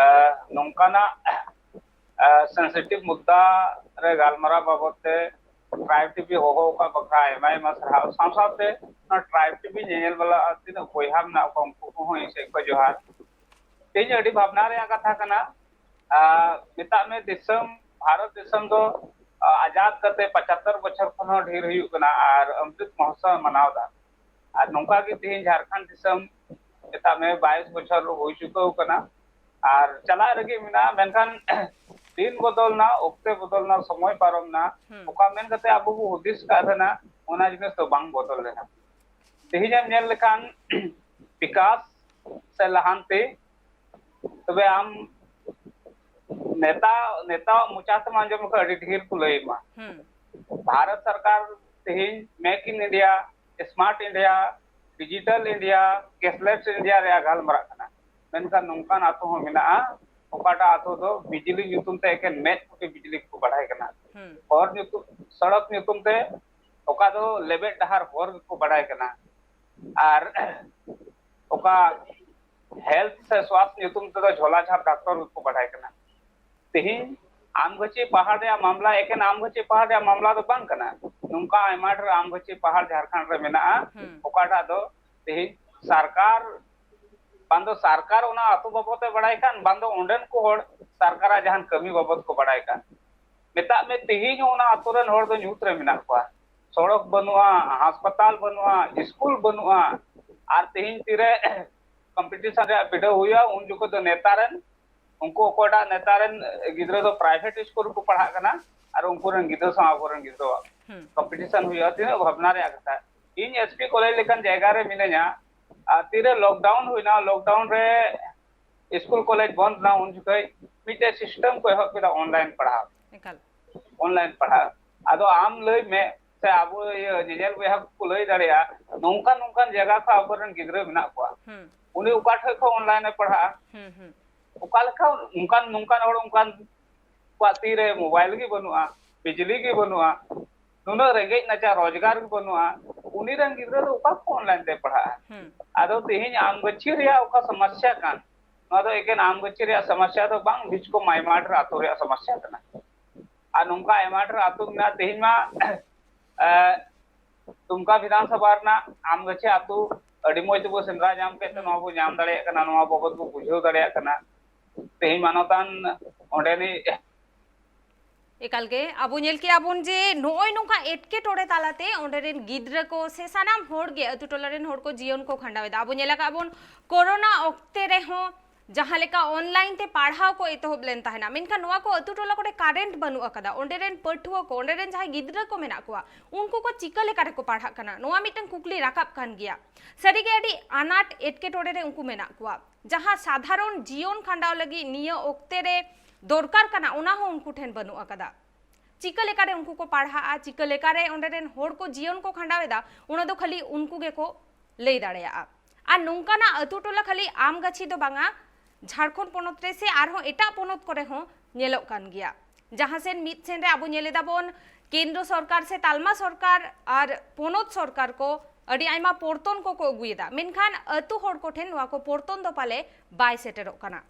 ᱟᱦ, ᱱᱚᱝᱠᱟᱱᱟᱜ, ᱟᱦ, sensitive ᱢᱩᱫᱽᱫᱟ ᱨᱮ ᱜᱟᱞᱢᱟᱨᱟᱣ ᱵᱟᱵᱚᱫ ᱛᱮ Tribe ᱴᱤᱵᱷᱤ ᱦᱚᱦᱚ ᱟᱠᱟᱫ ᱵᱟᱠᱷᱨᱟ ᱟᱭᱢᱟ ᱟᱭᱢᱟ ᱥᱟᱨᱦᱟᱣ᱾ ᱥᱟᱶ ᱥᱟᱶᱛᱮ ᱱᱚᱣᱟ Tribe ᱴᱤᱵᱷᱤ ᱧᱮᱧᱮᱞ ᱵᱟᱞᱟ ᱟᱨ ᱛᱤᱱᱟᱹᱜ ᱵᱚᱭᱦᱟ ᱢᱮᱱᱟᱜ ᱠᱚᱣᱟ, ᱩᱱᱠᱩ ᱠᱚᱦᱚᱸ ᱤᱧ ᱥᱮᱫ ᱠᱷᱚᱱ ᱡᱚᱦᱟᱨ᱾ ᱛᱮᱦᱮᱧ ᱟᱹᱰᱤ ᱵᱷᱟᱵᱽᱱᱟ ᱨᱮᱭᱟᱜ ᱠᱟᱛᱷᱟ ᱠᱟᱱᱟ᱾ ᱟᱨ ᱢᱮᱛᱟᱜ ᱢᱮ, ᱫᱤᱥᱚᱢ, ᱵᱷᱟᱨᱚᱛ ᱫᱤᱥᱚᱢ ᱫᱚ, ᱟ, ᱟᱡᱟᱫ ᱠᱟᱛᱮ ᱯᱚᱸᱪᱟᱛᱛᱳᱨ ᱵᱚᱪᱷᱚᱨ ᱠᱷᱚᱱ ᱦᱚᱸ ᱰᱷᱮᱨ ᱦᱩᱭᱩᱜ ᱠᱟᱱᱟ ᱟᱨ ᱚᱢᱨᱤᱛ ᱢᱚᱦᱳᱛᱥᱚᱵ ᱮ ᱢᱟᱱᱟᱣ ᱮᱫᱟ᱾ ᱟᱨ ᱱᱚᱝᱠᱟ ᱜᱮ ᱛᱮᱦᱮᱧ ᱡᱷᱟᱲᱠᱷᱚᱸᱰ ᱫᱤᱥᱚᱢ, ᱢᱮᱛᱟᱜ ᱢᱮ, ᱵᱟᱭᱤᱥ ᱵᱚᱪᱷᱚᱨ ᱦᱩᱭ ᱪᱩᱠᱟᱹᱣ ᱠᱟᱱᱟ᱾ ᱟᱨ ᱪᱟᱞᱟᱜ ᱨᱮᱜᱮ ᱢᱮᱱᱟᱜᱼᱟ, ᱢᱮᱱᱠᱷᱟᱱ ᱫᱤᱱ ᱵᱚᱫᱚᱞᱱᱟ, ᱚᱠᱛᱮ ᱵᱚᱫᱚᱞᱱᱟ, ᱥᱚᱢᱚᱭ ᱯᱟᱨᱚᱢᱱᱟ᱾ ᱦᱩᱸ᱾ ᱚᱠᱟ ᱢᱮᱱ ᱠᱟᱛᱮ ᱟᱵᱚ ᱵᱚ ᱦᱩᱫᱤᱥ ᱠᱟᱜ ᱛᱟᱦᱮᱱᱟ, ᱚᱱᱟ ᱡᱤᱱᱤᱥ ᱫᱚ ᱵᱟᱝ ᱵᱚᱫᱚᱞ ᱞᱮᱱᱟ᱾ ᱛᱮᱦᱮᱧ ᱮᱢ ᱧᱮᱞ ᱞᱮᱠᱷᱟᱱ ᱵᱤᱠᱟᱥ ᱥᱮ ᱞᱟᱦᱟᱱᱛᱤ, ᱛᱚᱵᱮ ᱟᱢ ᱱᱮᱛᱟ, ᱱᱮᱛᱟᱣᱟᱜ ᱢᱚᱪᱟ ᱛᱮᱢ ᱟᱸᱡᱚᱢ ᱞᱮᱠᱷᱟᱱ ᱟᱹᱰᱤ ᱰᱷᱮᱨ ᱠᱚ ᱞᱟᱹᱭ ᱟᱢᱟ᱾ ᱦᱩᱸ᱾ ᱵᱷᱟᱨᱚᱛ ᱥᱚᱨᱠᱟᱨ ᱛᱮᱦᱮᱧ Make in India, Smart India, Digital India, Cashless India ᱨᱮᱭᱟᱜ ᱜᱟᱞᱢᱟᱨᱟᱜ ᱠᱟᱱᱟ᱾ ᱢᱮᱱᱠᱷᱟᱱ ᱱᱚᱝᱠᱟᱱ ᱟᱛᱳ ᱦᱚᱸ ᱢᱮᱱᱟᱜᱼᱟ, ᱚᱠᱟᱴᱟᱜ ᱟᱛᱳ ᱫᱚ ᱵᱤᱡᱽᱞᱤ ᱧᱩᱛᱩᱢ ᱛᱮ ᱮᱠᱮᱱ ᱢᱮᱫ ᱠᱩᱴᱤ ᱵᱤᱡᱽᱞᱤ ᱠᱚ ᱵᱟᱲᱟᱭ ᱠᱟᱱᱟ᱾ ᱦᱩᱸ᱾ ᱦᱚᱨ ᱧᱩᱛᱩᱢ, ᱥᱚᱲᱚᱠ ᱧᱩᱛᱩᱢ ᱛᱮ ᱚᱠᱟ ᱫᱚ ᱞᱮᱵᱮᱫ ᱰᱟᱦᱟᱨ ᱦᱚᱨ ᱜᱮᱠᱚ ᱵᱟᱲᱟᱭ ᱠᱟᱱᱟ᱾ ᱟᱨ ᱚᱠᱟ health ᱥᱮ ᱥᱣᱟᱥᱛᱷ ᱧᱩᱛᱩᱢ ᱛᱮᱫᱚ ᱡᱷᱚᱞᱟ ᱡᱷᱟᱯ ᱰᱟᱠᱛᱚᱨ ᱜᱮᱠᱚ ᱵᱟᱲᱟᱭ ᱠᱟᱱᱟ᱾ ᱛᱮᱦᱮᱧ ᱟᱢᱜᱟᱹᱪᱷᱤ ᱯᱟᱦᱟᱲ ᱨᱮᱭᱟᱜ ᱢᱟᱢᱞᱟ ᱮᱠᱮᱱ ᱟᱢᱜᱟᱹᱪᱷᱤ ᱯᱟᱦᱟᱲ ᱨᱮᱭᱟᱜ ᱢᱟᱢᱞᱟ ᱫᱚ ᱵᱟᱝ ᱠᱟᱱᱟ᱾ ᱱᱚᱝᱠᱟ ᱟᱭᱢᱟ ᱰᱷᱮᱨ ᱟᱢᱜᱟᱹᱪᱷᱤ ᱯᱟᱦᱟᱲ ᱡᱷᱟᱲᱠᱷᱚᱸᱰ ᱨᱮ ᱢᱮᱱᱟᱜᱼᱟ, ᱦᱩᱸ᱾ ᱚᱠᱟᱴᱟᱜ ᱫᱚ ᱛᱮᱦᱮᱧ ᱥᱚᱨᱠᱟᱨ, ᱵᱟᱝ ᱫᱚ ᱥᱚᱨᱠᱟᱨ ᱚᱱᱟ ᱟᱹᱛᱩ ᱵᱟᱵᱚᱫ ᱮ ᱵᱟᱲᱟᱭ ᱠᱟᱱ, ᱵᱟᱝ ᱫᱚ ᱚᱸᱰᱮᱱ ᱠᱚ ᱦᱚᱲ ᱥᱚᱨᱠᱟᱨᱟᱜ ᱡᱟᱦᱟᱱ ᱠᱟᱹᱢᱤ ᱵᱟᱵᱚᱫ ᱠᱚ ᱵᱟᱲᱟᱭ ᱠᱟᱱ᱾ ᱢᱮᱛᱟᱜ ᱢᱮ, ᱛᱮᱦᱮᱧ ᱦᱚᱸ ᱚᱱᱟ ᱟᱹᱛᱩ ᱨᱮᱱ ᱦᱚᱲ ᱫᱚ ᱧᱩᱛ ᱨᱮ ᱢᱮᱱᱟᱜ ᱠᱚᱣᱟ᱾ ᱥᱚᱲᱚᱠ ᱵᱟᱹᱱᱩᱜᱼᱟ, ᱦᱟᱥᱯᱟᱛᱟᱞ ᱵᱟᱹᱱᱩᱜᱼᱟ, ᱥᱠᱩᱞ ᱵᱟᱹᱱᱩᱜᱼᱟ᱾ ᱟᱨ ᱛᱮᱦᱮᱧ ᱛᱤᱨᱮ competition ᱨᱮᱭᱟᱜ ᱵᱤᱰᱟᱹᱣ ᱦᱩᱭᱩᱜᱼᱟ, ᱩᱱ ᱡᱚᱠᱷᱚᱱ ᱫᱚ ᱱᱮᱛᱟ ᱨᱮᱱ, ᱩᱱᱠᱩ ᱚᱠᱚᱭᱴᱟᱜ ᱱᱮᱛᱟ ᱨᱮᱱ ᱜᱤᱫᱽᱨᱟᱹ ᱫᱚ private ᱥᱠᱩᱞ ᱨᱮᱠᱚ ᱯᱟᱲᱦᱟᱜ ᱠᱟᱱᱟ, ᱟᱨ ᱩᱱᱠᱩ ᱨᱮᱱ ᱜᱤᱫᱽᱨᱟᱹ ᱥᱟᱶ ᱟᱵᱚᱨᱮᱱ ᱜᱤᱫᱽᱨᱟᱹᱣᱟᱜ ᱦᱩᱸ᱾ competition ᱦᱩᱭᱩᱜᱼᱟ᱾ ᱛᱤᱱᱟᱹᱜ ᱵᱷᱟᱵᱽᱱᱟ ᱨᱮᱭᱟᱜ ᱠᱟᱛᱷᱟ᱾ ᱤᱧ S P ᱠᱚᱞᱮᱡᱽ ᱞᱮᱠᱟᱱ ᱡᱟᱭᱜᱟ ᱨᱮ ᱢᱤᱱᱟᱹᱧᱟ, ᱟᱨ ᱛᱤᱨᱮ lockdown ᱦᱩᱭᱱᱟ, lockdown ᱨᱮ ᱥᱠᱩᱞ ᱠᱚᱞᱮᱡᱽ ᱵᱚᱱᱫ ᱮᱱᱟ, ᱩᱱ ᱡᱚᱠᱷᱚᱡ ᱢᱤᱫᱴᱮᱡ system ᱠᱚ ᱮᱦᱚᱵ ᱠᱮᱫᱟ, online ᱯᱟᱲᱦᱟᱣ᱾ ᱮᱠᱟᱞ᱾ Online ᱯᱟᱲᱦᱟᱣ᱾ ᱟᱫᱚ ᱟᱢ ᱞᱟᱹᱭ ᱢᱮ, ᱥᱮ ᱟᱵᱚ ᱤᱭᱟᱹ ᱧᱮᱧᱮᱞ ᱵᱚᱭᱦᱟ ᱠᱚ ᱞᱟᱹᱭ ᱫᱟᱲᱮᱭᱟᱜᱼᱟ, ᱱᱚᱝᱠᱟᱱ ᱱᱚᱝᱠᱟᱱ ᱡᱟᱭᱜᱟ ᱠᱷᱚᱱ ᱟᱵᱚᱨᱮᱱ ᱜᱤᱫᱽᱨᱟᱹ ᱢᱮᱱᱟᱜ ᱠᱚᱣᱟ᱾ ᱦᱩᱸ᱾ ᱩᱱᱤ ᱚᱠᱟ ᱴᱷᱮᱡ ᱠᱷᱚᱱ online ᱮ ᱯᱟᱲᱦᱟᱜᱼᱟ? ᱦᱩᱸ, ᱦᱩᱸ᱾ ᱚᱠᱟ ᱞᱮᱠᱟ ᱚᱱᱠᱟᱱ, ᱱᱚᱝᱠᱟᱱ ᱦᱚᱲ, ᱚᱱᱠᱟᱱ ᱠᱚᱣᱟᱜ ᱛᱤᱨᱮ mobile ᱜᱮ ᱵᱟᱹᱱᱩᱜᱼᱟ, ᱵᱤᱡᱽᱞᱤ ᱜᱮ ᱵᱟᱹᱱᱩᱜᱼᱟ, ᱱᱩᱱᱟᱹᱜ ᱨᱮᱸᱜᱮᱡ ᱱᱟᱪᱟᱨ, ᱨᱳᱡᱽᱜᱟᱨ ᱜᱮ ᱵᱟᱹᱱᱩᱜᱼᱟ, ᱩᱱᱤ ᱨᱮᱱ ᱜᱤᱫᱽᱨᱟᱹ ᱫᱚ ᱚᱠᱟ ᱠᱷᱚᱱ online ᱛᱮ ᱯᱟᱲᱦᱟᱜᱼᱟ? ᱦᱩᱸ᱾ ᱟᱫᱚ ᱛᱮᱦᱮᱧ ᱟᱢ ᱜᱟᱹᱪᱷᱤ ᱨᱮᱭᱟᱜ ᱚᱠᱟ ᱥᱚᱢᱚᱥᱥᱟ ᱠᱟᱱ, ᱱᱚᱣᱟ ᱫᱚ ᱮᱠᱮᱱ ᱟᱢ ᱜᱟᱹᱪᱷᱤ ᱨᱮᱭᱟᱜ ᱥᱚᱢᱚᱥᱥᱟ ᱫᱚ ᱵᱟᱝ, ᱵᱤᱪᱠᱚᱢ ᱟᱭᱢᱟ ᱰᱷᱮᱨ ᱟᱛᱳ ᱨᱮᱭᱟᱜ ᱥᱚᱢᱚᱥᱥᱟ ᱠᱟᱱᱟ᱾ ᱟᱨ ᱱᱚᱝᱠᱟ ᱟᱭᱢᱟ ᱰᱷᱮᱨ ᱟᱛᱳ ᱢᱮᱱᱟᱜᱼᱟ᱾ ᱛᱮᱦᱮᱧ ᱢᱟ, ᱮ, ᱫᱩᱢᱠᱟ ᱵᱤᱫᱷᱟᱱ ᱥᱚᱵᱷᱟ ᱨᱮᱱᱟᱜ ᱟᱢ ᱜᱟᱹᱪᱷᱤ ᱟᱛᱳ ᱟᱹᱰᱤ ᱢᱚᱡᱽ ᱛᱮᱵᱚ ᱥᱮᱸᱫᱽᱨᱟ ᱧᱟᱢ ᱠᱮᱫ ᱛᱮ, ᱦᱩᱸ᱾ ᱱᱚᱣᱟ ᱵᱚ ᱧᱟᱢ ᱫᱟᱲᱮᱭᱟᱜ ᱠᱟᱱᱟ, ᱱᱚᱣᱟ ᱵᱟᱵᱚᱫ ᱵᱚ ᱵᱩᱡᱷᱟᱹᱣ ᱫᱟᱲᱮᱭᱟᱜ ᱠᱟᱱᱟ᱾ ᱛᱮᱦᱮᱧ ᱢᱟᱱᱚᱛᱟᱱ ᱚᱸᱰᱮᱱᱤᱡ ᱮᱠᱟᱞ ᱜᱮ ᱟᱵᱚ ᱧᱮᱞ ᱠᱮᱜᱼᱟ ᱵᱚᱱ ᱡᱮ ᱱᱚᱜᱼᱚᱭ ᱱᱚᱝᱠᱟ ᱮᱴᱠᱮᱴᱚᱬᱮ ᱛᱟᱞᱟᱛᱮ ᱚᱸᱰᱮ ᱨᱮᱱ ᱜᱤᱫᱽᱨᱟᱹ ᱠᱚ ᱥᱮ ᱥᱟᱱᱟᱢ ᱦᱚᱲ ᱜᱮ ᱟᱹᱛᱩ ᱴᱚᱞᱟ ᱨᱮᱱ ᱦᱚᱲ ᱠᱚ ᱡᱤᱭᱚᱱ ᱠᱚ ᱠᱷᱟᱸᱰᱟᱣ ᱮᱫᱟ᱾ ᱟᱵᱚ ᱧᱮᱞ ᱟᱠᱟᱫ ᱵᱚᱱ ᱠᱳᱨᱳᱱᱟ ᱚᱠᱛᱮ ᱨᱮᱦᱚᱸ ᱡᱟᱦᱟᱸ ᱞᱮᱠᱟ ᱚᱱᱞᱟᱭᱤᱱ ᱛᱮ ᱯᱟᱲᱦᱟᱣ ᱠᱚ ᱮᱛᱚᱦᱚᱵ ᱞᱮᱱ ᱛᱟᱦᱮᱱᱟ, ᱢᱮᱱᱠᱷᱟᱱ ᱱᱚᱣᱟ ᱠᱚ ᱟᱹᱛᱩ ᱴᱚᱞᱟ ᱠᱚᱨᱮ ᱠᱟᱨᱮᱱᱴ ᱵᱟᱹᱱᱩᱜ ᱟᱠᱟᱫᱟ, ᱚᱸᱰᱮ ᱨᱮᱱ ᱯᱟᱹᱴᱷᱩᱣᱟᱹ ᱠᱚ, ᱚᱸᱰᱮ ᱨᱮᱱ ᱡᱟᱦᱟᱸᱭ ᱜᱤᱫᱽᱨᱟᱹ ᱠᱚ ᱢᱮᱱᱟᱜ ᱠᱚᱣᱟ, ᱩᱱᱠᱩ ᱠᱚ ᱪᱤᱠᱟᱹ ᱞᱮᱠᱟ ᱨᱮᱠᱚ ᱯᱟᱲᱦᱟᱜ ᱠᱟᱱᱟ, ᱱᱚᱣᱟ ᱢᱤᱫᱴᱟᱝ ᱠᱩᱠᱞᱤ ᱨᱟᱠᱟᱵ ᱠᱟᱱ ᱜᱮᱭᱟ᱾ ᱥᱟᱹᱨᱤᱜᱮ ᱟᱹᱰᱤ ᱟᱱᱟᱴ ᱮᱴᱠᱮᱴᱚᱬᱮ ᱨᱮ ᱩᱱᱠᱩ ᱢᱮᱱᱟᱜ ᱠᱚᱣᱟ᱾ ᱡᱟᱦᱟᱸ ᱥᱟᱫᱷᱟᱨᱚᱱ ᱡᱤᱭᱚᱱ ᱠᱷᱟᱸᱰᱟᱣ ᱞᱟᱹᱜᱤᱫ ᱱᱤᱭᱟᱹ ᱚᱠᱛᱮ ᱨᱮ ᱫᱚᱨᱠᱟᱨ ᱠᱟᱱᱟ, ᱚᱱᱟ ᱦᱚᱸ ᱩᱱᱠᱩ ᱴᱷᱮᱱ ᱵᱟᱹᱱᱩᱜ ᱟᱠᱟᱫᱟ᱾ ᱪᱤᱠᱟᱹ ᱞᱮᱠᱟᱨᱮ ᱩᱱᱠᱩ ᱠᱚ ᱯᱟᱲᱦᱟᱜᱼᱟ, ᱪᱤᱠᱟᱹ ᱞᱮᱠᱟᱨᱮ ᱚᱸᱰᱮ ᱨᱮᱱ ᱦᱚᱲ ᱠᱚ ᱡᱤᱭᱚᱱ ᱠᱚ ᱠᱷᱟᱸᱰᱟᱣ ᱮᱫᱟ, ᱚᱱᱟ ᱫᱚ ᱠᱷᱟᱹᱞᱤ ᱩᱱᱠᱩ ᱜᱮᱠᱚ ᱞᱟᱹᱭ ᱫᱟᱲᱮᱭᱟᱜᱼᱟ᱾ ᱟᱨ ᱱᱚᱝᱠᱟᱱᱟᱜ ᱟᱹᱛᱩ ᱴᱚᱞᱟ ᱠᱷᱟᱹᱞᱤ ᱟᱢᱜᱟᱹᱪᱷᱤ ᱫᱚ ᱵᱟᱝᱟ, ᱡᱷᱟᱲᱠᱷᱚᱸᱰ ᱯᱚᱱᱚᱛ ᱨᱮ ᱥᱮ ᱟᱨᱦᱚᱸ ᱮᱴᱟᱜ ᱯᱚᱱᱚᱛ ᱠᱚᱨᱮ ᱦᱚᱸ ᱧᱮᱞᱚᱜ ᱠᱟᱱ ᱜᱮᱭᱟ᱾ ᱡᱟᱦᱟᱸ ᱥᱮᱱ ᱢᱤᱫ ᱥᱮᱱ ᱨᱮ ᱟᱵᱚ ᱧᱮᱞ ᱮᱫᱟ ᱵᱚᱱ ᱠᱮᱱᱫᱨᱚ ᱥᱚᱨᱠᱟᱨ ᱥᱮ ᱛᱟᱞᱢᱟ ᱥᱚᱨᱠᱟᱨ ᱟᱨ ᱯᱚᱱᱚᱛ ᱥᱚᱨᱠᱟᱨ ᱠᱚ ᱟᱹᱰᱤ ᱟᱭᱢᱟ ᱯᱚᱨᱛᱚᱱ ᱠᱚᱠᱚ ᱟᱹᱜᱩᱭᱮᱫᱟ, ᱢᱮᱱᱠᱷᱟᱱ ᱟᱹᱛᱩ ᱦᱚᱲ ᱠᱚᱴᱷᱮᱱ ᱱᱚᱣᱟ ᱠᱚ ᱯᱚᱨᱛᱚᱱ ᱫᱚ ᱯᱟᱞᱮ ᱵᱟᱭ ᱥᱮᱴᱮᱨᱚᱜ ᱠᱟᱱᱟ᱾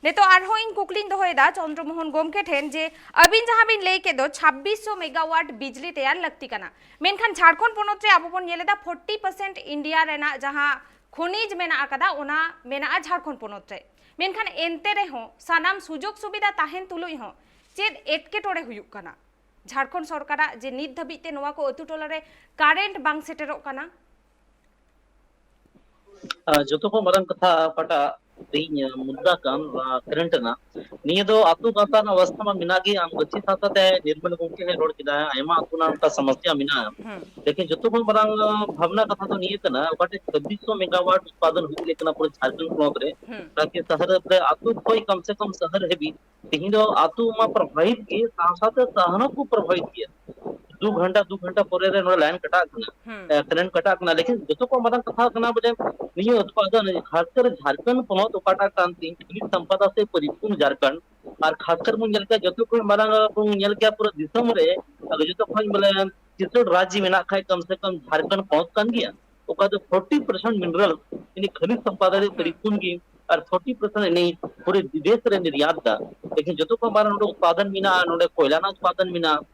ᱱᱤᱛᱚᱜ ᱟᱨᱦᱚᱸ ᱤᱧ ᱠᱩᱠᱞᱤᱧ ᱫᱚᱦᱚᱭᱮᱫᱟ ᱪᱚᱱᱫᱨᱚ ᱢᱳᱦᱚᱱ ᱜᱚᱢᱠᱮ ᱴᱷᱮᱱ ᱡᱮ ᱟᱹᱵᱤᱱ ᱡᱟᱦᱟᱸ ᱵᱤᱱ ᱞᱟᱹᱭ ᱠᱮᱫ ᱫᱚ ᱪᱷᱟᱵᱵᱤᱥᱥᱚ ᱢᱮᱜᱟᱣᱟᱴ ᱵᱤᱡᱽᱞᱤ ᱛᱮᱭᱟᱨ ᱞᱟᱹᱠᱛᱤ ᱠᱟᱱᱟ, ᱢᱮᱱᱠᱷᱟᱱ ᱡᱷᱟᱲᱠᱷᱚᱸᱰ ᱯᱚᱱᱚᱛ ᱨᱮ ᱟᱵᱚ ᱵᱚᱱ ᱧᱮᱞ ᱮᱫᱟ ᱯᱷᱳᱨᱴᱤ ᱯᱟᱨᱥᱮᱱᱴ ᱤᱱᱰᱤᱭᱟ ᱨᱮᱱᱟᱜ ᱡᱟᱦᱟᱸ ᱠᱷᱚᱱᱤᱡᱽ ᱢᱮᱱᱟᱜ ᱟᱠᱟᱫᱟ, ᱚᱱᱟ ᱢᱮᱱᱟᱜᱼᱟ ᱡᱷᱟᱲᱠᱷᱚᱸᱰ ᱯᱚᱱᱚᱛ ᱨᱮ᱾ ᱢᱮᱱᱠᱷᱟᱱ ᱮᱱᱛᱮ ᱨᱮᱦᱚᱸ ᱥᱟᱱᱟᱢ ᱥᱩᱡᱳᱜᱽ ᱥᱩᱵᱤᱫᱷᱟ ᱛᱟᱦᱮᱱ ᱛᱩᱞᱩᱡ ᱦᱚᱸ ᱪᱮᱫ ᱮᱴᱠᱮᱴᱚᱬᱮ ᱦᱩᱭᱩᱜ ᱠᱟᱱᱟ ᱡᱷᱟᱲᱠᱷᱚᱸᱰ ᱥᱚᱨᱠᱟᱨᱟᱜ, ᱡᱮ ᱱᱤᱛ ᱫᱷᱟᱹᱵᱤᱡ ᱛᱮ ᱱᱚᱣᱟ ᱠᱚ ᱟᱹᱛᱩ ᱴᱚᱞᱟ ᱨᱮ ᱠᱟᱨᱮᱱᱴ ᱵᱟᱝ ᱥᱮᱴᱮᱨᱚᱜ ᱠᱟᱱᱟ? ᱟᱨ ᱡᱚᱛᱚ ᱠᱷᱚᱱ ᱢᱟᱨᱟᱝ ᱠᱟᱛᱷᱟ ᱚᱠᱟᱴᱟᱜ ᱛᱮᱦᱮᱧ ᱢᱩᱫᱽᱫᱟ ᱠᱟᱱ, ᱠᱟᱨᱮᱱᱴ ᱨᱮᱱᱟᱜ, ᱱᱤᱭᱟᱹ ᱫᱚ ᱟᱹᱛᱩ ᱜᱟᱶᱛᱟ ᱨᱮᱱᱟᱜ ᱚᱵᱚᱥᱛᱷᱟ ᱢᱟ ᱢᱮᱱᱟᱜ ᱜᱮ, ᱟᱢ ᱜᱟᱹᱪᱷᱤ ᱥᱟᱶᱛᱮ ᱱᱤᱨᱢᱚᱞ ᱜᱚᱢᱠᱮ ᱦᱚᱸᱭ ᱨᱚᱲ ᱠᱮᱫᱟ, ᱟᱭᱢᱟ ᱟᱹᱛᱩ ᱨᱮᱱᱟᱜ ᱚᱱᱠᱟ ᱥᱚᱢᱚᱥᱥᱟ ᱢᱮᱱᱟᱜᱼᱟ᱾ ᱦᱩᱸ, ᱞᱮᱠᱤᱱ ᱡᱚᱛᱚ ᱠᱷᱚᱱ ᱢᱟᱨᱟᱝ ᱵᱷᱟᱵᱽᱱᱟ ᱠᱟᱛᱷᱟ ᱫᱚ ᱱᱤᱭᱟᱹ ᱠᱟᱱᱟ, ᱚᱠᱟᱴᱷᱮᱱ ᱪᱷᱟᱵᱵᱤᱥᱥᱚ ᱢᱮᱜᱟᱣᱟᱴ ᱩᱛᱯᱟᱫᱚᱱ ᱦᱩᱭᱩᱜ ᱞᱟᱹᱜᱤᱫ ᱠᱟᱱᱟ ᱯᱩᱨᱟᱹ ᱡᱷᱟᱲᱠᱷᱚᱸᱰ ᱯᱚᱱᱚᱛ ᱨᱮ, ᱦᱩᱸ, ᱛᱟᱠᱤ ᱥᱟᱦᱟᱨ ᱨᱮ ᱟᱹᱛᱩ ᱠᱷᱚᱱ ᱠᱚᱢ ᱥᱮ ᱠᱚᱢ ᱥᱟᱦᱟᱨ ᱦᱟᱹᱵᱤᱡ, ᱛᱮᱦᱮᱧ ᱫᱚ ᱟᱹᱛᱩ ᱢᱟ ᱯᱨᱚᱵᱷᱟᱵᱤᱛ ᱜᱮ, ᱥᱟᱶ ᱥᱟᱶᱛᱮ ᱥᱟᱦᱟᱨ ᱦᱚᱸᱠᱚ ᱯᱨᱚᱵᱷᱟᱵᱤᱛ ᱜᱮᱭᱟ᱾ ᱫᱩ ᱜᱷᱚᱱᱴᱟ ᱫᱩ ᱜᱷᱚᱱᱴᱟ ᱯᱚᱨᱮ ᱨᱮ ᱱᱚᱰᱮ ᱞᱟᱭᱤᱱ ᱠᱟᱴᱟᱜ ᱠᱟᱱᱟ, ᱦᱩᱸ, ᱮ, ᱠᱟᱨᱮᱱᱴ ᱠᱟᱴᱟᱜ ᱠᱟᱱᱟ᱾ ᱞᱮᱠᱤᱱ ᱡᱚᱛᱚ ᱠᱷᱚᱱ ᱢᱟᱨᱟᱝ ᱠᱟᱛᱷᱟ ᱠᱟᱱᱟ ᱵᱚᱞᱮ ᱱᱤᱭᱟᱹ ᱩᱛᱯᱟᱫᱚᱱ ᱠᱷᱟᱥ ᱠᱟᱨ ᱡᱷᱟᱲᱠᱷᱚᱸᱰ ᱯᱚᱱᱚᱛ ᱚᱠᱟᱴᱟᱜ ᱠᱟᱱ ᱛᱤᱧ ᱠᱷᱚᱱᱤᱡᱽ ᱥᱚᱢᱯᱚᱫᱟ ᱥᱮ ᱯᱚᱨᱤᱯᱩᱨᱱ ᱡᱷᱟᱲᱠᱷᱚᱸᱰ, ᱟᱨ ᱠᱷᱟᱥ ᱠᱟᱨ ᱵᱚᱱ ᱧᱮᱞ ᱠᱮᱫᱟ ᱡᱚᱛᱚ ᱠᱷᱚᱱ ᱢᱟᱨᱟᱝ ᱵᱚᱱ ᱧᱮᱞ ᱠᱮᱫᱟ ᱯᱩᱨᱟᱹ ᱫᱤᱥᱚᱢ ᱨᱮ, ᱟᱫᱚ ᱡᱚᱛᱚ ᱠᱷᱚᱱ ᱵᱚᱞᱮ ᱠᱤᱥᱟᱹᱬ ᱨᱟᱡᱽ ᱢᱮᱱᱟᱜ ᱠᱷᱟᱡ ᱠᱚᱢ ᱥᱮ ᱠᱚᱢ ᱡᱷᱟᱲᱠᱷᱚᱸᱰ ᱯᱚᱱᱚᱛ ᱠᱟᱱ ᱜᱮᱭᱟ, ᱚᱠᱟ ᱫᱚ ᱯᱷᱳᱨᱴᱤ ᱯᱟᱨᱥᱮᱱᱴ ᱢᱤᱱᱟᱨᱟᱞ ᱠᱷᱟᱱᱤᱡᱽ ᱥᱚᱢᱯᱚᱫᱟ ᱨᱮ ᱦᱩᱸ, ᱯᱚᱨᱤᱯᱩᱨᱱ ᱜᱮ, ᱟᱨ ᱯᱷᱳᱨᱴᱤ ᱯᱟᱨᱥᱮᱱᱴ ᱱᱤᱭᱟᱹ ᱯᱩᱨᱟᱹ ᱵᱤᱫᱮᱥ ᱨᱮ ᱱᱤᱨᱭᱟᱛ ᱫᱟ᱾ ᱞᱮᱠᱤᱱ ᱡᱚᱛᱚ ᱠᱷᱚᱱ ᱢᱟᱨᱟᱝ ᱱᱚᱰᱮ ᱩᱛᱯᱟᱫᱚᱱ ᱢᱮᱱᱟᱜᱼᱟ, ᱱᱚᱰᱮ ᱠᱚᱭᱞᱟ ᱨᱮᱱᱟᱜ ᱩᱛᱯᱟᱫᱚᱱ ᱢᱮᱱᱟᱜᱼᱟ,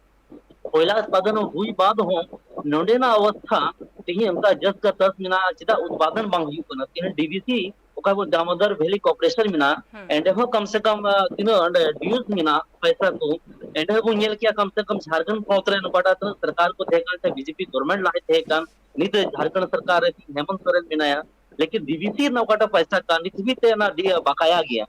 ᱠᱚᱭᱞᱟ ᱩᱛᱯᱟᱫᱚᱱ ᱦᱩᱭ ᱵᱟᱫ ᱦᱚᱸ ᱱᱚᱰᱮᱱᱟᱜ ᱚᱵᱚᱥᱛᱷᱟ ᱛᱮᱦᱮᱧ ᱚᱱᱠᱟ ᱡᱟᱥ ᱠᱟ ᱛᱟᱥ ᱢᱮᱱᱟᱜᱼᱟ, ᱪᱮᱫᱟᱜ ᱩᱛᱯᱟᱫᱚᱱ ᱵᱟᱝ ᱦᱩᱭᱩᱜ ᱠᱟᱱᱟ? ᱛᱮᱦᱮᱧ ᱰᱤ ᱵᱷᱤ ᱥᱤ, ᱚᱠᱟ ᱵᱚ ᱫᱟᱢᱳᱫᱚᱨ ᱵᱷᱮᱞᱤ ᱠᱚᱨᱯᱳᱨᱮᱥᱚᱱ ᱢᱮᱱᱟᱜᱼᱟ, ᱦᱩᱸ, ᱮᱸᱰᱮ ᱦᱚᱸ ᱠᱚᱢ ᱥᱮ ᱠᱚᱢ, ᱟ, ᱛᱤᱱᱟᱹᱜ ᱚᱸᱰᱮ ᱰᱤᱭᱩᱥ ᱢᱮᱱᱟᱜᱼᱟ, ᱯᱚᱭᱥᱟ ᱠᱚ, ᱮᱱᱰᱮ ᱵᱚᱱ ᱧᱮᱞ ᱠᱮᱭᱟ, ᱠᱟᱢ ᱥᱮ ᱠᱟᱢ ᱡᱷᱟᱲᱠᱷᱚᱸᱰ ᱯᱚᱱᱚᱛ ᱨᱮ ᱱᱚᱝᱠᱟᱴᱟᱜ ᱛᱤᱱᱟᱹᱜ ᱥᱚᱨᱠᱟᱨ ᱠᱚ ᱛᱟᱦᱮᱸ ᱠᱟᱱ ᱥᱮ ᱵᱤᱡᱮᱯᱤ ᱜᱚᱵᱷᱚᱨᱱᱢᱮᱱᱴ ᱞᱟᱦᱟ ᱛᱟᱦᱮᱸ ᱠᱟᱱ, ᱱᱤᱛ ᱡᱷᱟᱲᱠᱷᱚᱸᱰ ᱥᱚᱨᱠᱟᱨ ᱨᱮ ᱦᱮᱢᱚᱱᱛ ᱥᱚᱨᱮᱱ ᱢᱮᱱᱟᱭᱟ, ᱞᱮᱠᱤᱱ ᱰᱤᱵᱤᱥᱤ ᱨᱮᱱᱟᱜ ᱚᱠᱟᱴᱟᱜ ᱯᱚᱭᱥᱟ ᱠᱟᱱ, ᱱᱤᱛ ᱦᱟᱹᱵᱤᱡ ᱛᱮ ᱚᱱᱟ ᱰᱤ-, ᱵᱟᱠᱟᱭᱟ ᱜᱮᱭᱟ᱾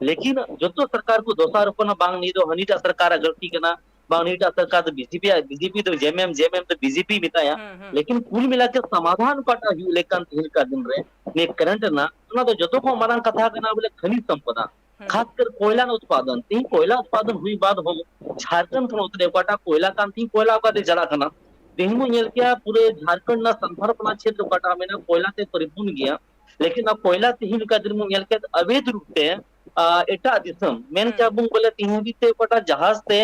ᱞᱮᱠᱤᱱ ᱡᱚᱛᱚ ᱥᱚᱨᱠᱟᱨ ᱠᱚ ᱫᱚᱥᱟᱨᱚᱯ ᱠᱟᱱᱟ, ᱵᱟᱝ ᱱᱤᱭᱟᱹ ᱫᱚ ᱦᱟᱹᱱᱤᱴᱟᱜ ᱥᱚᱨᱠᱟᱨᱟᱜ ᱜᱟᱹᱞᱛᱤ ᱠᱟᱱᱟ, ᱵᱟᱝ ᱱᱤᱭᱟᱹᱴᱟᱜ ᱥᱚᱨᱠᱟᱨ ᱫᱚ ᱵᱤᱡᱮᱯᱤ, ᱵᱤᱡᱮᱯᱤ ᱫᱚ ᱡᱮᱢᱮᱢ, ᱡᱮᱢᱮᱢ ᱫᱚ ᱵᱤᱡᱮᱯᱤ ᱢᱮᱛᱟᱭᱟ᱾ ᱦᱩᱸ, ᱦᱩᱸ᱾ ᱞᱮᱠᱤᱱ ᱠᱩᱞ ᱢᱤᱞᱟ ᱠᱮ ᱥᱚᱢᱟᱫᱷᱟᱱ ᱚᱠᱟᱴᱟᱜ ᱦᱩᱭᱩᱜ ᱞᱮᱠᱟᱱ ᱛᱮᱦᱮᱧ ᱠᱟ ᱫᱤᱱ ᱨᱮ ᱱᱤᱭᱟᱹ ᱠᱟᱨᱮᱱᱴ ᱨᱮᱱᱟᱜ, ᱚᱱᱟ ᱫᱚ ᱡᱚᱛᱚ ᱠᱷᱚᱱ ᱢᱟᱨᱟᱝ ᱠᱟᱛᱷᱟ ᱠᱟᱱᱟ ᱵᱚᱞᱮ ᱠᱷᱟᱱᱤᱡᱽ ᱥᱚᱢᱯᱚᱫᱟ᱾ ᱦᱩᱸ᱾ ᱠᱷᱟᱥ ᱠᱟᱨ ᱠᱚᱭᱞᱟ ᱨᱮᱱᱟᱜ ᱩᱛᱯᱟᱫᱚᱱ᱾ ᱛᱮᱦᱮᱧ ᱠᱚᱭᱞᱟ ᱩᱛᱯᱟᱫᱚᱱ ᱦᱩᱭ ᱵᱟᱫ ᱦᱚᱸ ᱡᱷᱟᱲᱠᱷᱚᱸᱰ ᱯᱚᱱᱚᱛ ᱨᱮ ᱚᱠᱟᱴᱟᱜ ᱠᱚᱭᱞᱟ ᱠᱟᱱ, ᱛᱮᱦᱮᱧ ᱠᱚᱭᱞᱟ ᱚᱠᱟᱛᱮ ᱪᱟᱞᱟᱜ ᱠᱟᱱᱟ? ᱛᱮᱦᱮᱧ ᱵᱚᱱ ᱧᱮᱞ ᱠᱮᱭᱟ ᱯᱩᱨᱟᱹ ᱡᱷᱟᱲᱠᱷᱚᱸᱰ ᱨᱮᱱᱟᱜ ᱥᱟᱱᱛᱷᱟᱞ ᱯᱟᱨᱜᱟᱱᱟ ᱪᱷᱮᱛᱨᱚ ᱚᱠᱟᱴᱟᱜ ᱢᱮᱱᱟᱜᱼᱟ, ᱠᱚᱭᱞᱟ ᱛᱮ ᱯᱚᱨᱤᱯᱩᱨᱱ ᱜᱮᱭᱟ᱾ ᱞᱮᱠᱤᱱ ᱚᱱᱟ ᱠᱚᱭᱞᱟ ᱛᱮᱦᱮᱧ ᱞᱮᱠᱟ ᱡᱩᱫᱤ ᱵᱚᱱ ᱧᱮᱞ ᱠᱮᱫ ᱟᱵᱮᱫ ᱨᱩᱯ ᱛᱮ, ᱟ, ᱮᱴᱟᱜ ᱫᱤᱥᱚᱢ ᱢᱮᱱ ᱦᱩᱸ᱾ ᱠᱮᱭᱟ ᱵᱚᱱ ᱵᱚᱞᱮ ᱛᱮᱦᱮᱧ ᱦᱟᱹᱵᱤᱡ ᱛᱮ ᱚᱠᱟᱴᱟᱜ ᱡᱟᱦᱟᱡᱽ ᱛᱮ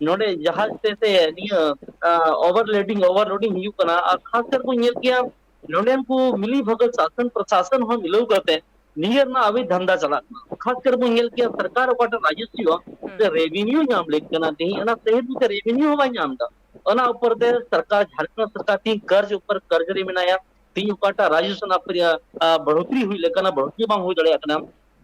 ᱱᱚᱰᱮ ᱡᱟᱦᱟᱡᱽ ᱛᱮ ᱥᱮ ᱱᱤᱭᱟᱹ, ᱟ, ᱳᱵᱷᱟᱨᱞᱳᱰᱤᱝ, ᱳᱵᱷᱟᱨᱞᱳᱰᱤᱝ ᱦᱩᱭᱩᱜ ᱠᱟᱱᱟ᱾ ᱟᱨ ᱠᱷᱟᱥ ᱠᱟᱨ ᱵᱚᱱ ᱧᱮᱞ ᱠᱮᱭᱟ ᱱᱚᱰᱮᱱ ᱠᱚ ᱢᱤᱞᱤ ᱵᱷᱟᱜᱚ ᱥᱟᱥᱚᱱ ᱯᱨᱚᱥᱟᱥᱚᱱ ᱦᱚᱸ ᱢᱤᱞᱟᱹᱣ ᱠᱟᱛᱮ ᱱᱤᱭᱟᱹ ᱨᱮᱱᱟᱜ ᱟᱵᱮᱫ ᱫᱷᱟᱱᱫᱟ ᱪᱟᱞᱟᱜ ᱠᱟᱱᱟ᱾ ᱠᱷᱟᱥ ᱠᱟᱨ ᱵᱚᱱ ᱧᱮᱞ ᱠᱮᱭᱟ ᱥᱚᱨᱠᱟᱨ ᱚᱠᱟᱴᱟᱜ ᱨᱟᱡᱚᱥᱣᱚ ᱦᱩᱸ᱾ ᱥᱮ ᱨᱮᱵᱷᱮᱱᱤᱭᱩ ᱧᱟᱢ ᱞᱮᱠ ᱠᱟᱱᱟ, ᱛᱮᱦᱮᱧ ᱚᱱᱟ ᱥᱟᱹᱦᱤ ᱨᱩᱯ ᱛᱮ ᱨᱮᱵᱷᱮᱱᱤᱭᱩ ᱦᱚᱸ ᱵᱟᱭ ᱧᱟᱢ ᱮᱫᱟ᱾ ᱚᱱᱟ ᱩᱯᱚᱨ ᱛᱮ ᱥᱚᱨᱠᱟᱨ, ᱡᱷᱟᱲᱠᱷᱚᱸᱰ ᱥᱚᱨᱠᱟᱨ ᱛᱮᱦᱮᱧ ᱠᱟᱨᱡᱽ ᱩᱯᱚᱨ ᱠᱟᱨᱡᱽ ᱨᱮ ᱢᱮᱱᱟᱭᱟ᱾ ᱛᱮᱦᱮᱧ ᱚᱠᱟᱴᱟᱜ ᱨᱟᱡᱚᱥᱣᱚ ᱨᱮᱱᱟᱜ ᱯᱨᱤᱭᱟ-, ᱟ, ᱵᱟᱲᱦᱳᱛᱨᱤ ᱦᱩᱭ ᱞᱮᱠᱟᱱᱟᱜ ᱵᱟᱲᱦᱳᱛᱨᱤ ᱵᱟᱝ ᱦᱩᱭ ᱫᱟᱲᱮᱭᱟᱜ ᱠᱟᱱᱟ᱾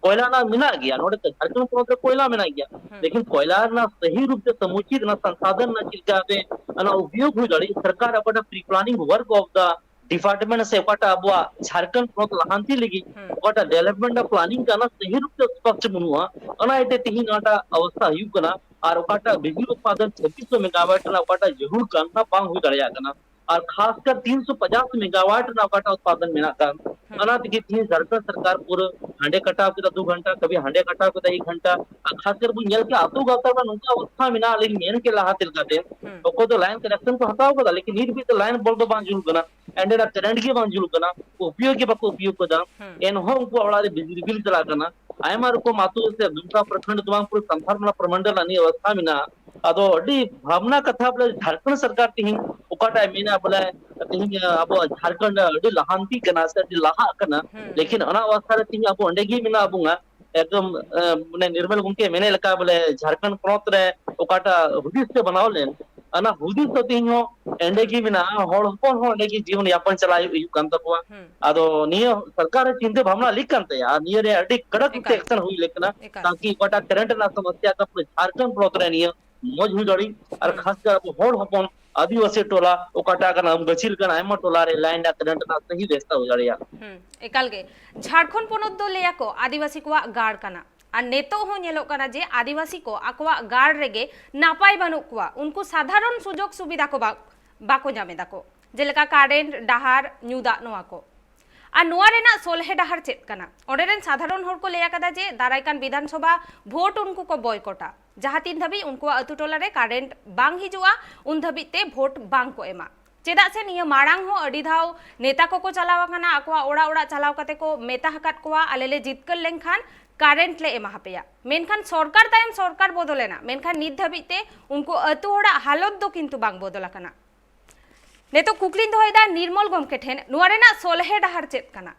ᱠᱚᱭᱞᱟ ᱨᱮᱱᱟᱜ ᱢᱮᱱᱟᱜ ᱜᱮᱭᱟ, ᱱᱚᱰᱮ ᱡᱷᱟᱲᱠᱷᱚᱸᱰ ᱯᱚᱱᱚᱛ ᱨᱮ ᱠᱚᱭᱞᱟ ᱢᱮᱱᱟᱜ ᱜᱮᱭᱟ, ᱦᱩᱸ᱾ ᱞᱮᱠᱤᱱ ᱠᱚᱭᱞᱟ ᱨᱮᱱᱟᱜ ᱥᱟᱹᱦᱤ ᱨᱩᱯ ᱛᱮ ᱥᱚᱢᱩᱪᱤᱛ ᱨᱮᱱᱟᱜ ᱥᱚᱝᱥᱟᱫᱷᱚᱱ ᱨᱮᱱᱟᱜ ᱪᱮᱫ ᱞᱮᱠᱟᱛᱮ ᱚᱱᱟ ᱩᱯᱭᱳᱜ ᱦᱩᱭ ᱫᱟᱲᱮᱭᱟᱜ, ᱥᱚᱨᱠᱟᱨ ᱚᱠᱟᱴᱟᱜ pre planning work of the department ᱥᱮ ᱚᱠᱟᱴᱟᱜ ᱟᱵᱚᱣᱟᱜ ᱡᱷᱟᱲᱠᱷᱚᱸᱰ ᱯᱚᱱᱚᱛ ᱞᱟᱦᱟᱱᱛᱤ ᱞᱟᱹᱜᱤᱫ ᱦᱩᱸ᱾ ᱚᱠᱟᱴᱟᱜ development ᱨᱮᱱᱟᱜ planning ᱠᱟᱱᱟ, ᱥᱟᱹᱦᱤ ᱨᱩᱯ ᱛᱮ ᱥᱯᱚᱥᱴ ᱵᱟᱹᱱᱩᱜᱼᱟ᱾ ᱚᱱᱟ ᱤᱭᱟᱹᱛᱮ ᱛᱮᱦᱮᱧ ᱱᱚᱣᱟᱴᱟᱜ ᱚᱵᱚᱥᱛᱷᱟ ᱦᱩᱭᱩᱜ ᱠᱟᱱᱟ᱾ ᱟᱨ ᱚᱠᱟᱴᱟᱜ ᱵᱤᱡᱽᱞᱤ ᱩᱛᱯᱟᱫᱚᱱ ᱪᱷᱟᱵᱵᱤᱥ ᱥᱚ megawatt ᱨᱮᱱᱟᱜ ᱚᱠᱟᱴᱟᱜ ᱡᱟᱹᱨᱩᱲ ᱠᱟᱱ, ᱚᱱᱟ ᱵᱟᱝ ᱦᱩᱭ ᱫᱟᱲᱮᱭᱟᱜ ᱠᱟᱱᱟ᱾ ᱟᱨ ᱠᱷᱟᱥ ᱠᱟᱨ ᱛᱤᱱᱥᱚ ᱯᱚᱪᱟᱥ megawatt ᱨᱮᱱᱟᱜ ᱚᱠᱟᱴᱟᱜ ᱩᱛᱯᱟᱫᱚᱱ ᱢᱮᱱᱟᱜ ᱠᱟᱱ, ᱦᱩᱸ᱾ ᱚᱱᱟ ᱛᱮᱜᱮ ᱛᱮᱦᱮᱧ ᱡᱷᱟᱲᱠᱷᱚᱸᱰ ᱥᱚᱨᱠᱟᱨ ᱯᱩᱨᱟᱹ ᱦᱟᱸᱰᱮ ᱠᱟᱴᱟᱣ ᱠᱮᱫᱟ ᱫᱩ ᱜᱷᱚᱱᱴᱟ, ᱠᱟᱵᱷᱤ ᱦᱟᱸᱰᱮ ᱠᱟᱴᱟᱣ ᱠᱮᱫᱟ ᱮᱠ ᱜᱷᱚᱱᱴᱟ᱾ ᱟᱨ ᱠᱷᱟᱥ ᱠᱟᱨ ᱵᱚᱱ ᱧᱮᱞ ᱠᱮᱫᱟ ᱟᱹᱛᱩ ᱜᱟᱶᱛᱟ ᱨᱮᱱᱟᱜ ᱱᱚᱝᱠᱟ ᱚᱵᱚᱥᱛᱷᱟ ᱢᱮᱱᱟᱜᱼᱟ, ᱟᱹᱞᱤᱧ ᱢᱮᱱ ᱠᱮᱫ ᱞᱟᱦᱟ ᱛᱮ ᱞᱮᱠᱟᱛᱮ, ᱦᱩᱸ᱾ ᱚᱠᱚᱭ ᱫᱚ line connection ᱠᱚ ᱦᱟᱛᱟᱣ ᱠᱟᱫᱟ, ᱞᱮᱠᱤᱱ ᱱᱤᱛ ᱦᱟᱹᱵᱤᱡ ᱛᱮ line ᱵᱚᱞ ᱫᱚ ᱵᱟᱝ ᱡᱩᱞᱩᱜ ᱠᱟᱱᱟ, ᱮᱱᱰᱮ ᱚᱱᱟ current ᱜᱮ ᱵᱟᱝ ᱡᱩᱞᱩᱜ ᱠᱟᱱᱟ, ᱩᱯᱭᱳᱜᱽ ᱜᱮ ᱵᱟᱠᱚ ᱩᱯᱭᱳᱜᱽ ᱠᱟᱫᱟ᱾ ᱦᱩᱸ᱾ ᱮᱱᱦᱚᱸ ᱩᱱᱠᱩᱣᱟᱜ ᱚᱲᱟᱜ ᱨᱮ ᱵᱤᱡᱽᱞᱤ ᱵᱤᱞ ᱪᱟᱞᱟᱜ ᱠᱟᱱᱟ᱾ ᱟᱭᱢᱟ ᱨᱚᱠᱚᱢ ᱟᱹᱛᱩ ᱥᱮ ᱫᱩᱢᱠᱟ ᱯᱨᱚᱠᱷᱚᱸᱰ ᱫᱚ ᱵᱟᱝ, ᱯᱩᱨᱟᱹ ᱥᱟᱱᱛᱟᱲ ᱢᱚᱱᱟ ᱯᱨᱚᱢᱚᱱᱰᱚᱞ ᱨᱮᱱᱟᱜ ᱱᱤᱭᱟᱹ ᱚᱵᱚᱥᱛᱷᱟ ᱢᱮᱱᱟᱜᱼᱟ᱾ ᱟᱫᱚ ᱟᱹᱰᱤ ᱵᱷᱟᱵᱽᱱᱟ ᱠᱟᱛᱷᱟ ᱵᱚᱞᱮ, ᱡᱷᱟᱲᱠᱷᱚᱸᱰ ᱥᱚᱨᱠᱟᱨ ᱛᱤᱦᱤᱧ ᱚᱠᱟᱴᱟᱜ ᱮ ᱢᱮᱱᱟ ᱵᱚᱞᱮ, ᱛᱤᱦᱤᱧ ᱟᱵᱚᱣᱟᱜ ᱡᱷᱟᱲᱠᱷᱚᱸᱰ ᱟᱹᱰᱤ ᱞᱟᱦᱟᱱᱛᱤ ᱠᱟᱱᱟ ᱥᱮ ᱟᱹᱰᱤ ᱞᱟᱦᱟᱜ ᱠᱟᱱᱟ, ᱦᱩᱸ, ᱞᱮᱠᱤᱱ ᱦᱩᱸ᱾ ᱚᱱᱟ ᱚᱵᱚᱥᱛᱷᱟ ᱨᱮ ᱛᱤᱦᱤᱧ ᱟᱵᱚ ᱚᱸᱰᱮ ᱜᱮ ᱢᱮᱱᱟᱜ ᱵᱚᱱᱟ᱾ ᱮᱠᱫᱚᱢ, ᱮ, ᱢᱟᱱᱮ ᱱᱤᱨᱢᱚᱞ ᱜᱚᱢᱠᱮ ᱢᱮᱱᱮᱫ ᱞᱮᱠᱟ ᱵᱚᱞᱮ, ᱡᱷᱟᱲᱠᱷᱚᱸᱰ ᱯᱚᱱᱚᱛ ᱨᱮ ᱚᱠᱟᱴᱟᱜ ᱦᱩᱫᱤᱥ ᱛᱮ ᱵᱮᱱᱟᱣ ᱞᱮᱱ, ᱚᱱᱟ ᱦᱩᱫᱤᱥ ᱫᱚ ᱛᱤᱦᱤᱧ ᱦᱚᱸ ᱚᱸᱰᱮ ᱜᱮ ᱢᱮᱱᱟᱜᱼᱟ᱾ ᱦᱚᱲ ᱦᱚᱯᱚᱱ ᱦᱚᱸ ᱚᱸᱰᱮ ᱜᱮ ᱡᱤᱭᱚᱱ ᱭᱟᱯᱚᱱ ᱪᱟᱞᱟᱣ ᱦᱩᱭᱩᱜ ᱠᱟᱱ ᱛᱟᱠᱚᱣᱟ᱾ ᱦᱩᱸ᱾ ᱟᱫᱚ ᱱᱤᱭᱟᱹ ᱥᱚᱨᱠᱟᱨ ᱨᱮ ᱪᱤᱱᱛᱟᱹ ᱵᱷᱟᱵᱽᱱᱟ ᱞᱮᱠ ᱠᱟᱱ ᱛᱟᱭᱟ, ᱟᱨ ᱱᱤᱭᱟᱹ ᱨᱮ ᱟᱹᱰᱤ ᱠᱚᱲᱟᱠ ᱛᱮ ᱮᱠᱟᱞ᱾ Action ᱦᱩᱭ ᱞᱮᱠ ᱠᱟᱱᱟ, ᱮᱠᱟᱞ᱾ ᱛᱟᱠᱤ ᱚᱠᱟᱴᱟᱜ current ᱨᱮᱱᱟᱜ ᱥᱚᱢᱚᱥᱥᱟ ᱠᱟ ᱯᱩᱨᱟᱹ ᱡᱷᱟᱲᱠᱷᱚᱸᱰ ᱯᱚᱱᱚᱛ ᱨᱮ ᱱᱤᱭᱟᱹ ᱢᱚᱡᱽ ᱦᱩᱭ ᱫᱟᱲᱮᱭᱟᱜ᱾ ᱟᱨ ᱦᱩᱸ᱾ ᱠᱷᱟᱥ ᱠᱟᱨ ᱟᱵᱚ ᱦᱚᱲ ᱦᱚᱯᱚᱱ ᱟᱹᱫᱤᱵᱟᱹᱥᱤ ᱴᱚᱞᱟ ᱚᱠᱟᱴᱟᱜ ᱠᱟᱱᱟ, ᱟᱢ ᱜᱟᱹᱪᱷᱤ ᱞᱮᱠᱟᱱ ᱟᱭᱢᱟ ᱴᱚᱞᱟ ᱨᱮ line ᱨᱮᱱᱟᱜ current ᱨᱮᱱᱟᱜ ᱥᱟᱹᱦᱤ ᱵᱮᱵᱚᱥᱛᱷᱟ ᱦᱩᱭ ᱫᱟᱲᱮᱭᱟᱜᱼᱟ᱾ ᱦᱩᱸ, ᱮᱠᱟᱞ ᱜᱮ᱾ ᱡᱷᱟᱲᱠᱷᱚᱸᱰ ᱯᱚᱱᱚᱛ ᱫᱚ ᱞᱟᱹᱭᱟ ᱠᱚ ᱟᱹᱫᱤᱵᱟᱹᱥᱤ ᱠᱚᱣᱟᱜ ᱜᱟᱲ ᱠᱟᱱᱟ᱾ ᱟᱨ ᱱᱤᱛᱚᱜ ᱦᱚᱸ ᱧᱮᱞᱚᱜ ᱠᱟᱱᱟ ᱡᱮ ᱟᱹᱫᱤᱵᱟᱹᱥᱤ ᱠᱚ ᱟᱠᱚᱣᱟᱜ ᱜᱟᱲ ᱨᱮᱜᱮ ᱱᱟᱯᱟᱭ ᱵᱟᱹᱱᱩᱜ ᱠᱚᱣᱟ, ᱩᱱᱠᱩ ᱥᱟᱫᱷᱟᱨᱚᱱ ᱥᱩᱡᱳᱜᱽ ᱥᱩᱵᱤᱫᱷᱟ ᱠᱚ ᱵᱟ-, ᱵᱟᱠᱚ ᱧᱟᱢ ᱮᱫᱟ ᱠᱚ, ᱡᱮᱞᱮᱠᱟ current, ᱰᱟᱦᱟᱨ, ᱧᱩ ᱫᱟᱜ, ᱱᱚᱣᱟ ᱠᱚ᱾ ᱟᱨ ᱱᱚᱣᱟ ᱨᱮᱱᱟᱜ ᱥᱚᱞᱦᱮ ᱰᱟᱦᱟᱨ ᱪᱮᱫ ᱠᱟᱱᱟ? ᱚᱸᱰᱮ ᱨᱮᱱ ᱥᱟᱫᱷᱟᱨᱚᱱ ᱦᱚᱲ ᱠᱚ ᱞᱟᱹᱭ ᱟᱠᱟᱫᱟ ᱡᱮ ᱫᱟᱨᱟᱭ ᱠᱟᱱ ᱵᱤᱫᱷᱟᱱ ᱥᱚᱵᱷᱟ ᱵᱷᱳᱴ ᱩᱱᱠᱩ ᱠᱚ ᱵᱚᱭᱠᱚᱴᱟ, ᱡᱟᱦᱟᱸ ᱛᱤᱱ ᱫᱷᱟᱹᱵᱤᱡ ᱩᱱᱠᱩᱣᱟᱜ ᱟᱹᱛᱩ ᱴᱚᱞᱟ ᱨᱮ current ᱵᱟᱝ ᱦᱤᱡᱩᱜᱼᱟ, ᱩᱱ ᱫᱷᱟᱹᱵᱤᱡ ᱛᱮ ᱵᱷᱳᱴ ᱵᱟᱝ ᱠᱚ ᱮᱢᱟ᱾ ᱪᱮᱫᱟᱜ ᱥᱮ ᱱᱤᱭᱟᱹ ᱢᱟᱲᱟᱝ ᱦᱚᱸ ᱟᱹᱰᱤ ᱫᱷᱟᱣ ᱱᱮᱛᱟ ᱠᱚᱠᱚ ᱪᱟᱞᱟᱣ ᱟᱠᱟᱱᱟ, ᱟᱠᱚᱣᱟᱜ ᱚᱲᱟᱜ ᱚᱲᱟᱜ ᱪᱟᱞᱟᱣ ᱠᱟᱛᱮ ᱠᱚ ᱢᱮᱛᱟ ᱟᱠᱟᱫ ᱠᱚᱣᱟ, "ᱟᱞᱮ ᱞᱮ ᱡᱤᱛᱠᱟᱹᱨ ᱞᱮᱱᱠᱷᱟᱱ current ᱞᱮ ᱮᱢᱟ ᱦᱟᱯᱮᱭᱟ᱾" ᱢᱮᱱᱠᱷᱟᱱ ᱥᱚᱨᱠᱟᱨ ᱛᱟᱭᱚᱢ ᱥᱚᱨᱠᱟᱨ ᱵᱚᱫᱚᱞᱮᱱᱟ, ᱢᱮᱱᱠᱷᱟᱱ ᱱᱤᱛ ᱫᱷᱟᱹᱵᱤᱡ ᱛᱮ ᱩᱱᱠᱩ ᱟᱹᱛᱩ ᱦᱚᱲᱟᱜ ᱦᱟᱞᱚᱛ ᱫᱚ ᱠᱤᱱᱛᱩ ᱵᱟᱝ ᱵᱚᱫᱚᱞ ᱟᱠᱟᱱᱟ᱾ ᱱᱤᱛᱚᱜ ᱠᱩᱠᱞᱤᱧ ᱫᱚᱦᱚᱭᱮᱫᱟ ᱱᱤᱨᱢᱚᱞ ᱜᱚᱢᱠᱮ ᱴᱷᱮᱱ, ᱱᱚᱣᱟ ᱨᱮᱱᱟᱜ ᱥᱚᱞᱦᱮ ᱰᱟᱦᱟᱨ ᱪᱮᱫ ᱠᱟᱱᱟ?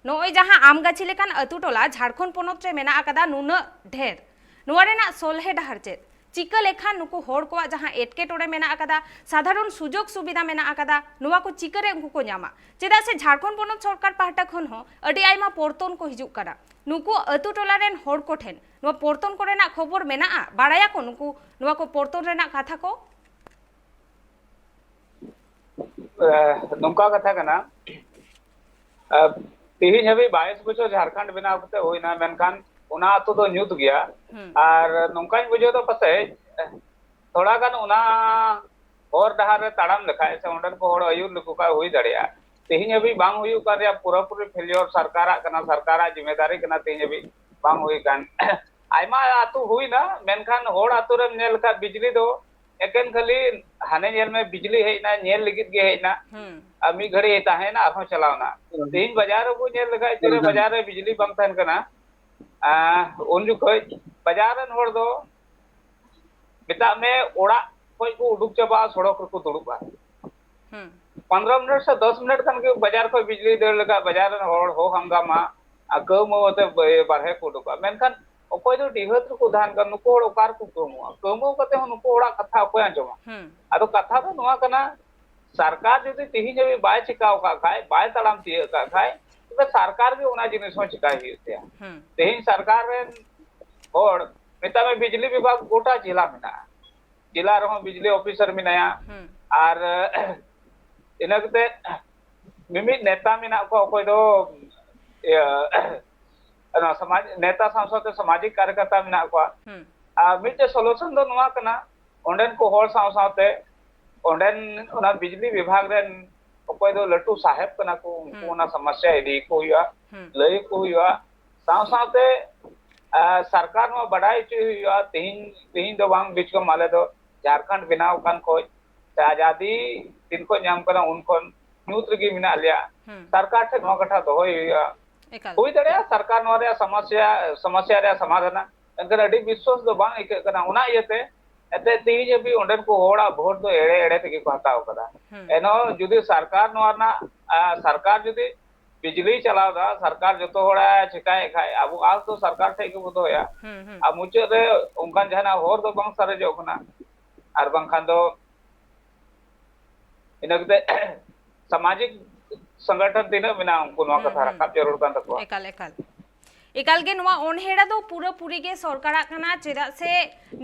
ᱱᱚᱜᱼᱚᱭ ᱡᱟᱦᱟᱸ ᱟᱢᱜᱟᱪᱷᱤ ᱞᱮᱠᱟᱱ ᱟᱹᱛᱩ ᱴᱚᱞᱟ ᱡᱷᱟᱲᱠᱷᱚᱸᱰ ᱯᱚᱱᱚᱛ ᱨᱮ ᱢᱮᱱᱟᱜ ᱟᱠᱟᱫᱟ ᱱᱩᱱᱟᱹᱜ ᱰᱷᱮᱨ, ᱱᱚᱣᱟ ᱨᱮᱱᱟᱜ ᱥᱚᱞᱦᱮ ᱰᱟᱦᱟᱨ ᱪᱮᱫ? ᱪᱤᱠᱟᱹ ᱞᱮᱠᱷᱟᱱ ᱱᱩᱠᱩ ᱦᱚᱲ ᱠᱚᱣᱟᱜ ᱡᱟᱦᱟᱸ ᱮᱴᱠᱮᱴᱚᱬᱮ ᱢᱮᱱᱟᱜ ᱟᱠᱟᱫᱟ, ᱥᱟᱫᱷᱟᱨᱚᱱ ᱥᱩᱡᱳᱜᱽ ᱥᱩᱵᱤᱫᱷᱟ ᱢᱮᱱᱟᱜ ᱟᱠᱟᱫᱟ, ᱱᱚᱣᱟ ᱠᱚ ᱪᱤᱠᱟᱹᱨᱮ ᱩᱱᱠᱩ ᱠᱚ ᱧᱟᱢᱟ? ᱪᱮᱫᱟᱜ ᱥᱮ ᱡᱷᱟᱲᱠᱷᱚᱸᱰ ᱯᱚᱱᱚᱛ ᱥᱚᱨᱠᱟᱨ ᱯᱟᱦᱴᱟ ᱠᱷᱚᱱ ᱦᱚᱸ ᱟᱹᱰᱤ ᱟᱭᱢᱟ ᱯᱚᱨᱛᱚᱱ ᱠᱚ ᱦᱤᱡᱩᱜ ᱠᱟᱱᱟ᱾ ᱱᱩᱠᱩ ᱟᱹᱛᱩ ᱴᱚᱞᱟ ᱨᱮᱱ ᱦᱚᱲ ᱠᱚ ᱴᱷᱮᱱ ᱱᱚᱣᱟ ᱯᱚᱨᱛᱚᱱ ᱠᱚᱨᱮᱱᱟᱜ ᱠᱷᱚᱵᱚᱨ ᱢᱮᱱᱟᱜᱼᱟ? ᱵᱟᱲᱟᱭᱟᱠᱚ ᱱᱩᱠᱩ ᱱᱚᱣᱟ ᱠᱚ ᱯᱚᱨᱛᱚᱱ ᱨᱮᱱᱟᱜ ᱠᱟᱛᱷᱟ ᱠᱚ? ᱮ, ᱱᱚᱝᱠᱟ ᱠᱟᱛᱷᱟ ᱠᱟᱱᱟ, ᱮ, ᱛᱮᱦᱮᱧ ᱦᱟᱹᱵᱤᱡ ᱵᱟᱭᱤᱥ ᱵᱚᱪᱷᱚᱨ ᱡᱷᱟᱲᱠᱷᱚᱸᱰ ᱵᱮᱱᱟᱣ ᱠᱟᱛᱮ ᱦᱩᱭᱱᱟ, ᱢᱮᱱᱠᱷᱟᱱ ᱚᱱᱟ ᱟᱹᱛᱩ ᱫᱚ ᱧᱩᱛ ᱜᱮᱭᱟ᱾ ᱦᱩᱸ᱾ ᱟᱨ ᱱᱚᱝᱠᱟᱧ ᱵᱩᱡᱷᱟᱹᱣ ᱫᱟ ᱯᱟᱥᱮᱡ, ᱮ, ᱛᱷᱚᱲᱟ ᱜᱟᱱ ᱚᱱᱟ ᱦᱚᱨ ᱰᱟᱦᱟᱨ ᱨᱮ ᱛᱟᱲᱟᱢ ᱞᱮᱠᱷᱟᱡ ᱥᱮ ᱚᱸᱰᱮᱱ ᱠᱚ ᱦᱚᱲ ᱟᱹᱭᱩᱨ ᱞᱮᱠᱚ ᱠᱷᱟᱡ ᱦᱩᱭ ᱫᱟᱲᱮᱭᱟᱜᱼᱟ᱾ ᱛᱮᱦᱮᱧ ᱦᱟᱹᱵᱤᱡ ᱵᱟᱝ ᱦᱩᱭᱩᱜ ᱠᱟᱱ ᱨᱮᱭᱟᱜ ᱯᱩᱨᱟᱹᱯᱩᱨᱤ failure ᱥᱚᱨᱠᱟᱨᱟᱜ ᱠᱟᱱᱟ, ᱥᱚᱨᱠᱟᱨᱟᱜ ᱡᱤᱢᱢᱮᱫᱟᱨᱤ ᱠᱟᱱᱟ ᱛᱮᱦᱮᱧ ᱦᱟᱹᱵᱤᱡ ᱵᱟᱝ ᱦᱩᱭ ᱠᱟᱱ᱾ ᱟᱭᱢᱟ ᱟᱹᱛᱩ ᱦᱩᱭᱱᱟ, ᱢᱮᱱᱠᱷᱟᱱ ᱦᱚᱲ ᱟᱹᱛᱩ ᱨᱮᱢ ᱧᱮᱞ ᱞᱮᱠᱷᱟᱡ ᱵᱤᱡᱽᱞᱤ ᱫᱚ ᱮᱠᱮᱱ ᱠᱷᱟᱹᱞᱤ ᱦᱟᱱᱮ ᱧᱮᱞ ᱢᱮ ᱵᱤᱡᱽᱞᱤ ᱦᱮᱡ ᱮᱱᱟ, ᱧᱮᱞ ᱞᱟᱹᱜᱤᱫ ᱜᱮ ᱦᱮᱡ ᱮᱱᱟ᱾ ᱦᱩᱸ᱾ ᱟᱨ ᱢᱤᱫ ᱜᱷᱟᱹᱲᱤᱡ ᱮ ᱛᱟᱦᱮᱸᱭᱮᱱᱟ, ᱟᱨᱦᱚᱸ ᱪᱟᱞᱟᱣ ᱮᱱᱟ᱾ ᱦᱩᱸ᱾ ᱛᱮᱦᱮᱧ ᱵᱟᱡᱟᱨ ᱨᱮᱵᱚ ᱧᱮᱞ ᱞᱮᱠᱷᱟᱡ ᱛᱤᱨᱮ ᱦᱩᱸ᱾ ᱵᱟᱡᱟᱨ ᱨᱮ ᱵᱤᱡᱽᱞᱤ ᱵᱟᱝ ᱛᱟᱦᱮᱱ ᱠᱟᱱᱟ, ᱟᱨ ᱩᱱ ᱡᱚᱠᱷᱚᱡ ᱵᱟᱡᱟᱨ ᱨᱮᱱ ᱦᱚᱲ ᱫᱚ ᱢᱮᱛᱟᱜ ᱢᱮ ᱚᱲᱟᱜ ᱠᱷᱚᱡ ᱠᱚ ᱩᱰᱩᱠ ᱪᱟᱵᱟᱜᱼᱟ, ᱥᱚᱲᱚᱠ ᱨᱮᱠᱚ ᱫᱩᱲᱩᱵᱼᱟ᱾ ᱦᱩᱸ᱾ ᱯᱚᱱᱨᱚ ᱢᱤᱱᱤᱴ ᱥᱮ ᱫᱚᱥ ᱢᱤᱱᱤᱴ ᱠᱷᱟᱱ ᱜᱮ ᱵᱟᱡᱟᱨ ᱠᱷᱚᱡ ᱵᱤᱡᱽᱞᱤ ᱫᱟᱹᱲ ᱞᱮᱠᱷᱟᱡ ᱵᱟᱡᱟᱨ ᱨᱮᱱ ᱦᱚᱲ ᱦᱚ ᱦᱟᱝᱜᱟᱢᱟ, ᱟᱨ ᱠᱟᱹᱣ ᱢᱟᱹᱣ ᱟᱛᱮ ᱵᱟᱹᱭ-, ᱵᱟᱨᱦᱮ ᱠᱚ ᱩᱰᱩᱠᱚᱜᱼᱟ᱾ ᱢᱮᱱᱠᱷᱟᱱ ᱚᱠᱚᱭ ᱫᱚ ᱰᱤᱦᱟᱹᱛ ᱨᱮᱠᱚ ᱛᱟᱦᱮᱱ ᱠᱟᱱ, ᱱᱩᱠᱩ ᱦᱚᱲ ᱚᱠᱟ ᱨᱮᱠᱚ ᱠᱟᱹᱣᱢᱟᱹᱣᱟ? ᱠᱟᱹᱣᱢᱟᱹᱣ ᱠᱟᱛᱮ ᱦᱚᱸ ᱱᱩᱠᱩ ᱦᱚᱲᱟᱜ ᱠᱟᱛᱷᱟ ᱚᱠᱚᱭ ᱟᱸᱡᱚᱢᱟ? ᱦᱩᱸ᱾ ᱟᱫᱚ ᱠᱟᱛᱷᱟ ᱫᱚ ᱱᱚᱣᱟ ᱠᱟᱱᱟ, ᱥᱚᱨᱠᱟᱨ ᱡᱩᱫᱤ ᱛᱤᱦᱤᱧ ᱦᱟᱹᱵᱤᱡ ᱵᱟᱭ ᱪᱤᱠᱟᱹᱣ ᱟᱠᱟᱫ ᱠᱷᱟᱡ, ᱵᱟᱭ ᱛᱟᱲᱟᱢ ᱛᱤᱭᱟᱹᱜ ᱟᱠᱟᱫ ᱠᱷᱟᱡ, ᱛᱚᱵᱮ ᱥᱚᱨᱠᱟᱨ ᱜᱮ ᱚᱱᱟ ᱡᱤᱱᱤᱥ ᱦᱚᱸ ᱪᱤᱠᱟᱭ ᱦᱩᱭᱩᱜ ᱛᱟᱭᱟ᱾ ᱦᱩᱸ᱾ ᱛᱮᱦᱮᱧ ᱥᱚᱨᱠᱟᱨ ᱨᱮᱱ ᱦᱚᱲ, ᱢᱮᱛᱟᱜ ᱢᱮ ᱵᱤᱡᱽᱞᱤ ᱵᱤᱵᱷᱟᱜᱽ ᱜᱚᱴᱟ ᱡᱮᱞᱟ ᱢᱮᱱᱟᱜᱼᱟ, ᱡᱮᱞᱟ ᱨᱮᱦᱚᱸ ᱵᱤᱡᱽᱞᱤ ᱚᱯᱷᱤᱥᱟᱨ ᱢᱮᱱᱟᱭᱟ᱾ ᱦᱩᱸ᱾ ᱟᱨ ᱤᱱᱟᱹ ᱠᱟᱛᱮ ᱢᱤᱢᱤᱫ ᱱᱮᱛᱟ ᱢᱮᱱᱟᱜ ᱠᱚᱣᱟ, ᱚᱠᱚᱭ ᱫᱚ, ᱤᱭᱟᱹ, ᱚᱱᱟ ᱥᱚᱢᱟᱡᱽ ᱱᱮᱛᱟ ᱥᱟᱶ ᱥᱟᱶᱛᱮ ᱥᱟᱢᱟᱡᱤᱠ ᱠᱟᱨᱭᱚᱠᱚᱨᱛᱟ ᱢᱮᱱᱟᱜ ᱠᱚᱣᱟ᱾ ᱦᱩᱸ᱾ ᱟᱨ ᱢᱤᱫᱴᱮᱡ ᱥᱚᱞᱩᱥᱚᱱ ᱫᱚ ᱱᱚᱣᱟ ᱠᱟᱱᱟ, ᱚᱸᱰᱮᱱ ᱠᱚ ᱦᱚᱲ ᱥᱟᱶ ᱥᱟᱶᱛᱮ ᱚᱸᱰᱮᱱ ᱚᱱᱟ ᱵᱤᱡᱽᱞᱤ ᱵᱤᱵᱷᱟᱜᱽ ᱨᱮᱱ ᱚᱠᱚᱭ ᱫᱚ ᱞᱟᱹᱴᱩ ᱥᱟᱦᱮᱵ ᱠᱟᱱᱟ ᱠᱚ, ᱩᱱᱠᱩ ᱦᱩᱸ᱾ ᱚᱱᱟ ᱥᱚᱢᱚᱥᱥᱟ ᱤᱫᱤ ᱠᱚ ᱦᱩᱭᱩᱜᱼᱟ, ᱦᱩᱸ᱾ ᱞᱟᱹᱭ ᱟᱠᱚ ᱦᱩᱭᱩᱜᱼᱟ᱾ ᱥᱟᱶ ᱥᱟᱶᱛᱮ, ᱟᱨ ᱥᱚᱨᱠᱟᱨ ᱱᱚᱣᱟ ᱵᱟᱰᱟᱭ ᱦᱚᱪᱚᱭ ᱦᱩᱭᱩᱜᱼᱟ, ᱛᱮᱦᱮᱧ, ᱛᱮᱦᱮᱧ ᱫᱚ ᱵᱟᱝ, ᱵᱤᱪᱠᱚᱢ ᱟᱞᱮ ᱫᱚ ᱡᱷᱟᱲᱠᱷᱚᱸᱰ ᱵᱮᱱᱟᱣ ᱠᱟᱱ ᱠᱷᱚᱡ ᱥᱮ ᱟᱡᱟᱫᱤ ᱛᱤᱱ ᱠᱷᱚᱡ ᱧᱟᱢ ᱠᱟᱱᱟ, ᱩᱱ ᱠᱷᱚᱱ ᱧᱩᱛ ᱨᱮᱜᱮ ᱢᱮᱱᱟᱜ ᱞᱮᱭᱟ᱾ ᱦᱩᱸ᱾ ᱥᱚᱨᱠᱟᱨ ᱴᱷᱮᱱ ᱱᱚᱣᱟ ᱠᱟᱛᱷᱟ ᱫᱚᱦᱚᱭ ᱦᱩᱭᱩᱜᱼᱟ᱾ ᱮᱠᱟᱞ᱾ ᱦᱩᱭ ᱫᱟᱲᱮᱭᱟᱜᱼᱟ ᱥᱚᱨᱠᱟᱨ ᱱᱚᱣᱟ ᱨᱮᱭᱟᱜ ᱥᱚᱢᱚᱥᱭᱟ, ᱥᱚᱢᱚᱥᱭᱟ ᱨᱮᱭᱟᱜ ᱥᱚᱢᱟᱫᱷᱟᱱᱟ, ᱢᱮᱱᱠᱷᱟᱱ ᱟᱹᱰᱤ ᱵᱤᱥᱣᱟᱥ ᱫᱚ ᱵᱟᱝ ᱟᱹᱭᱠᱟᱹᱜ ᱠᱟᱱᱟ᱾ ᱚᱱᱟ ᱤᱭᱟᱹᱛᱮ ᱮᱱᱛᱮ ᱛᱮᱦᱮᱧ ᱦᱟᱹᱵᱤᱡ ᱚᱸᱰᱮᱱ ᱠᱚ ᱦᱚᱲᱟᱜ ᱵᱷᱳᱴ ᱫᱚ ᱮᱲᱮ ᱮᱲᱮ ᱛᱮᱜᱮ ᱠᱚ ᱦᱟᱛᱟᱣ ᱠᱟᱫᱟ᱾ ᱦᱩᱸ᱾ ᱮᱱᱦᱚᱸ ᱡᱩᱫᱤ ᱥᱚᱨᱠᱟᱨ ᱱᱚᱣᱟ ᱨᱮᱱᱟᱜ, ᱟ, ᱥᱚᱨᱠᱟᱨ ᱡᱩᱫᱤ ᱵᱤᱡᱽᱞᱤᱭ ᱪᱟᱞᱟᱣ ᱮᱫᱟ, ᱥᱚᱨᱠᱟᱨ ᱡᱚᱛᱚ ᱦᱚᱲᱟᱜ ᱪᱮᱠᱟᱭᱮᱫ ᱠᱷᱟᱡ, ᱟᱵᱚ ᱟᱥ ᱫᱚ ᱥᱚᱨᱠᱟᱨ ᱴᱷᱮᱡ ᱜᱮᱵᱚ ᱫᱚᱦᱚᱭᱟ᱾ ᱦᱩᱸ, ᱦᱩᱸ᱾ ᱟᱨ ᱢᱩᱪᱟᱹᱫ ᱨᱮ ᱚᱱᱠᱟᱱ ᱡᱟᱦᱟᱱᱟᱜ ᱦᱚᱨ ᱫᱚ ᱵᱟᱝ ᱥᱟᱨᱮᱡᱚᱜ ᱠᱟᱱᱟ᱾ ᱟᱨ ᱵᱟᱝᱠᱷᱟᱱ ᱫᱚ ᱤᱱᱟᱹ ᱠᱟᱛᱮ ᱥᱟᱢᱟᱡᱤᱠ ᱥᱚᱝᱜᱚᱴᱷᱚᱱ ᱛᱤᱱᱟᱹᱜ ᱢᱮᱱᱟᱜᱼᱟ, ᱩᱱᱠᱩ ᱱᱚᱣᱟ ᱦᱩᱸ, ᱠᱟᱛᱷᱟ ᱦᱩᱸ᱾ ᱨᱟᱠᱟᱵ ᱡᱟᱹᱨᱩᱲ ᱠᱟᱱ ᱛᱟᱠᱚᱣᱟ᱾ ᱮᱠᱟᱞ, ᱮᱠᱟᱞ᱾ ᱮᱠᱟᱞ ᱜᱮ ᱱᱚᱣᱟ ᱚᱱᱦᱮᱲᱟ ᱫᱚ ᱯᱩᱨᱟᱹᱯᱩᱨᱤ ᱜᱮ ᱥᱚᱨᱠᱟᱨᱟᱜ ᱠᱟᱱᱟ, ᱪᱮᱫᱟᱜ ᱥᱮ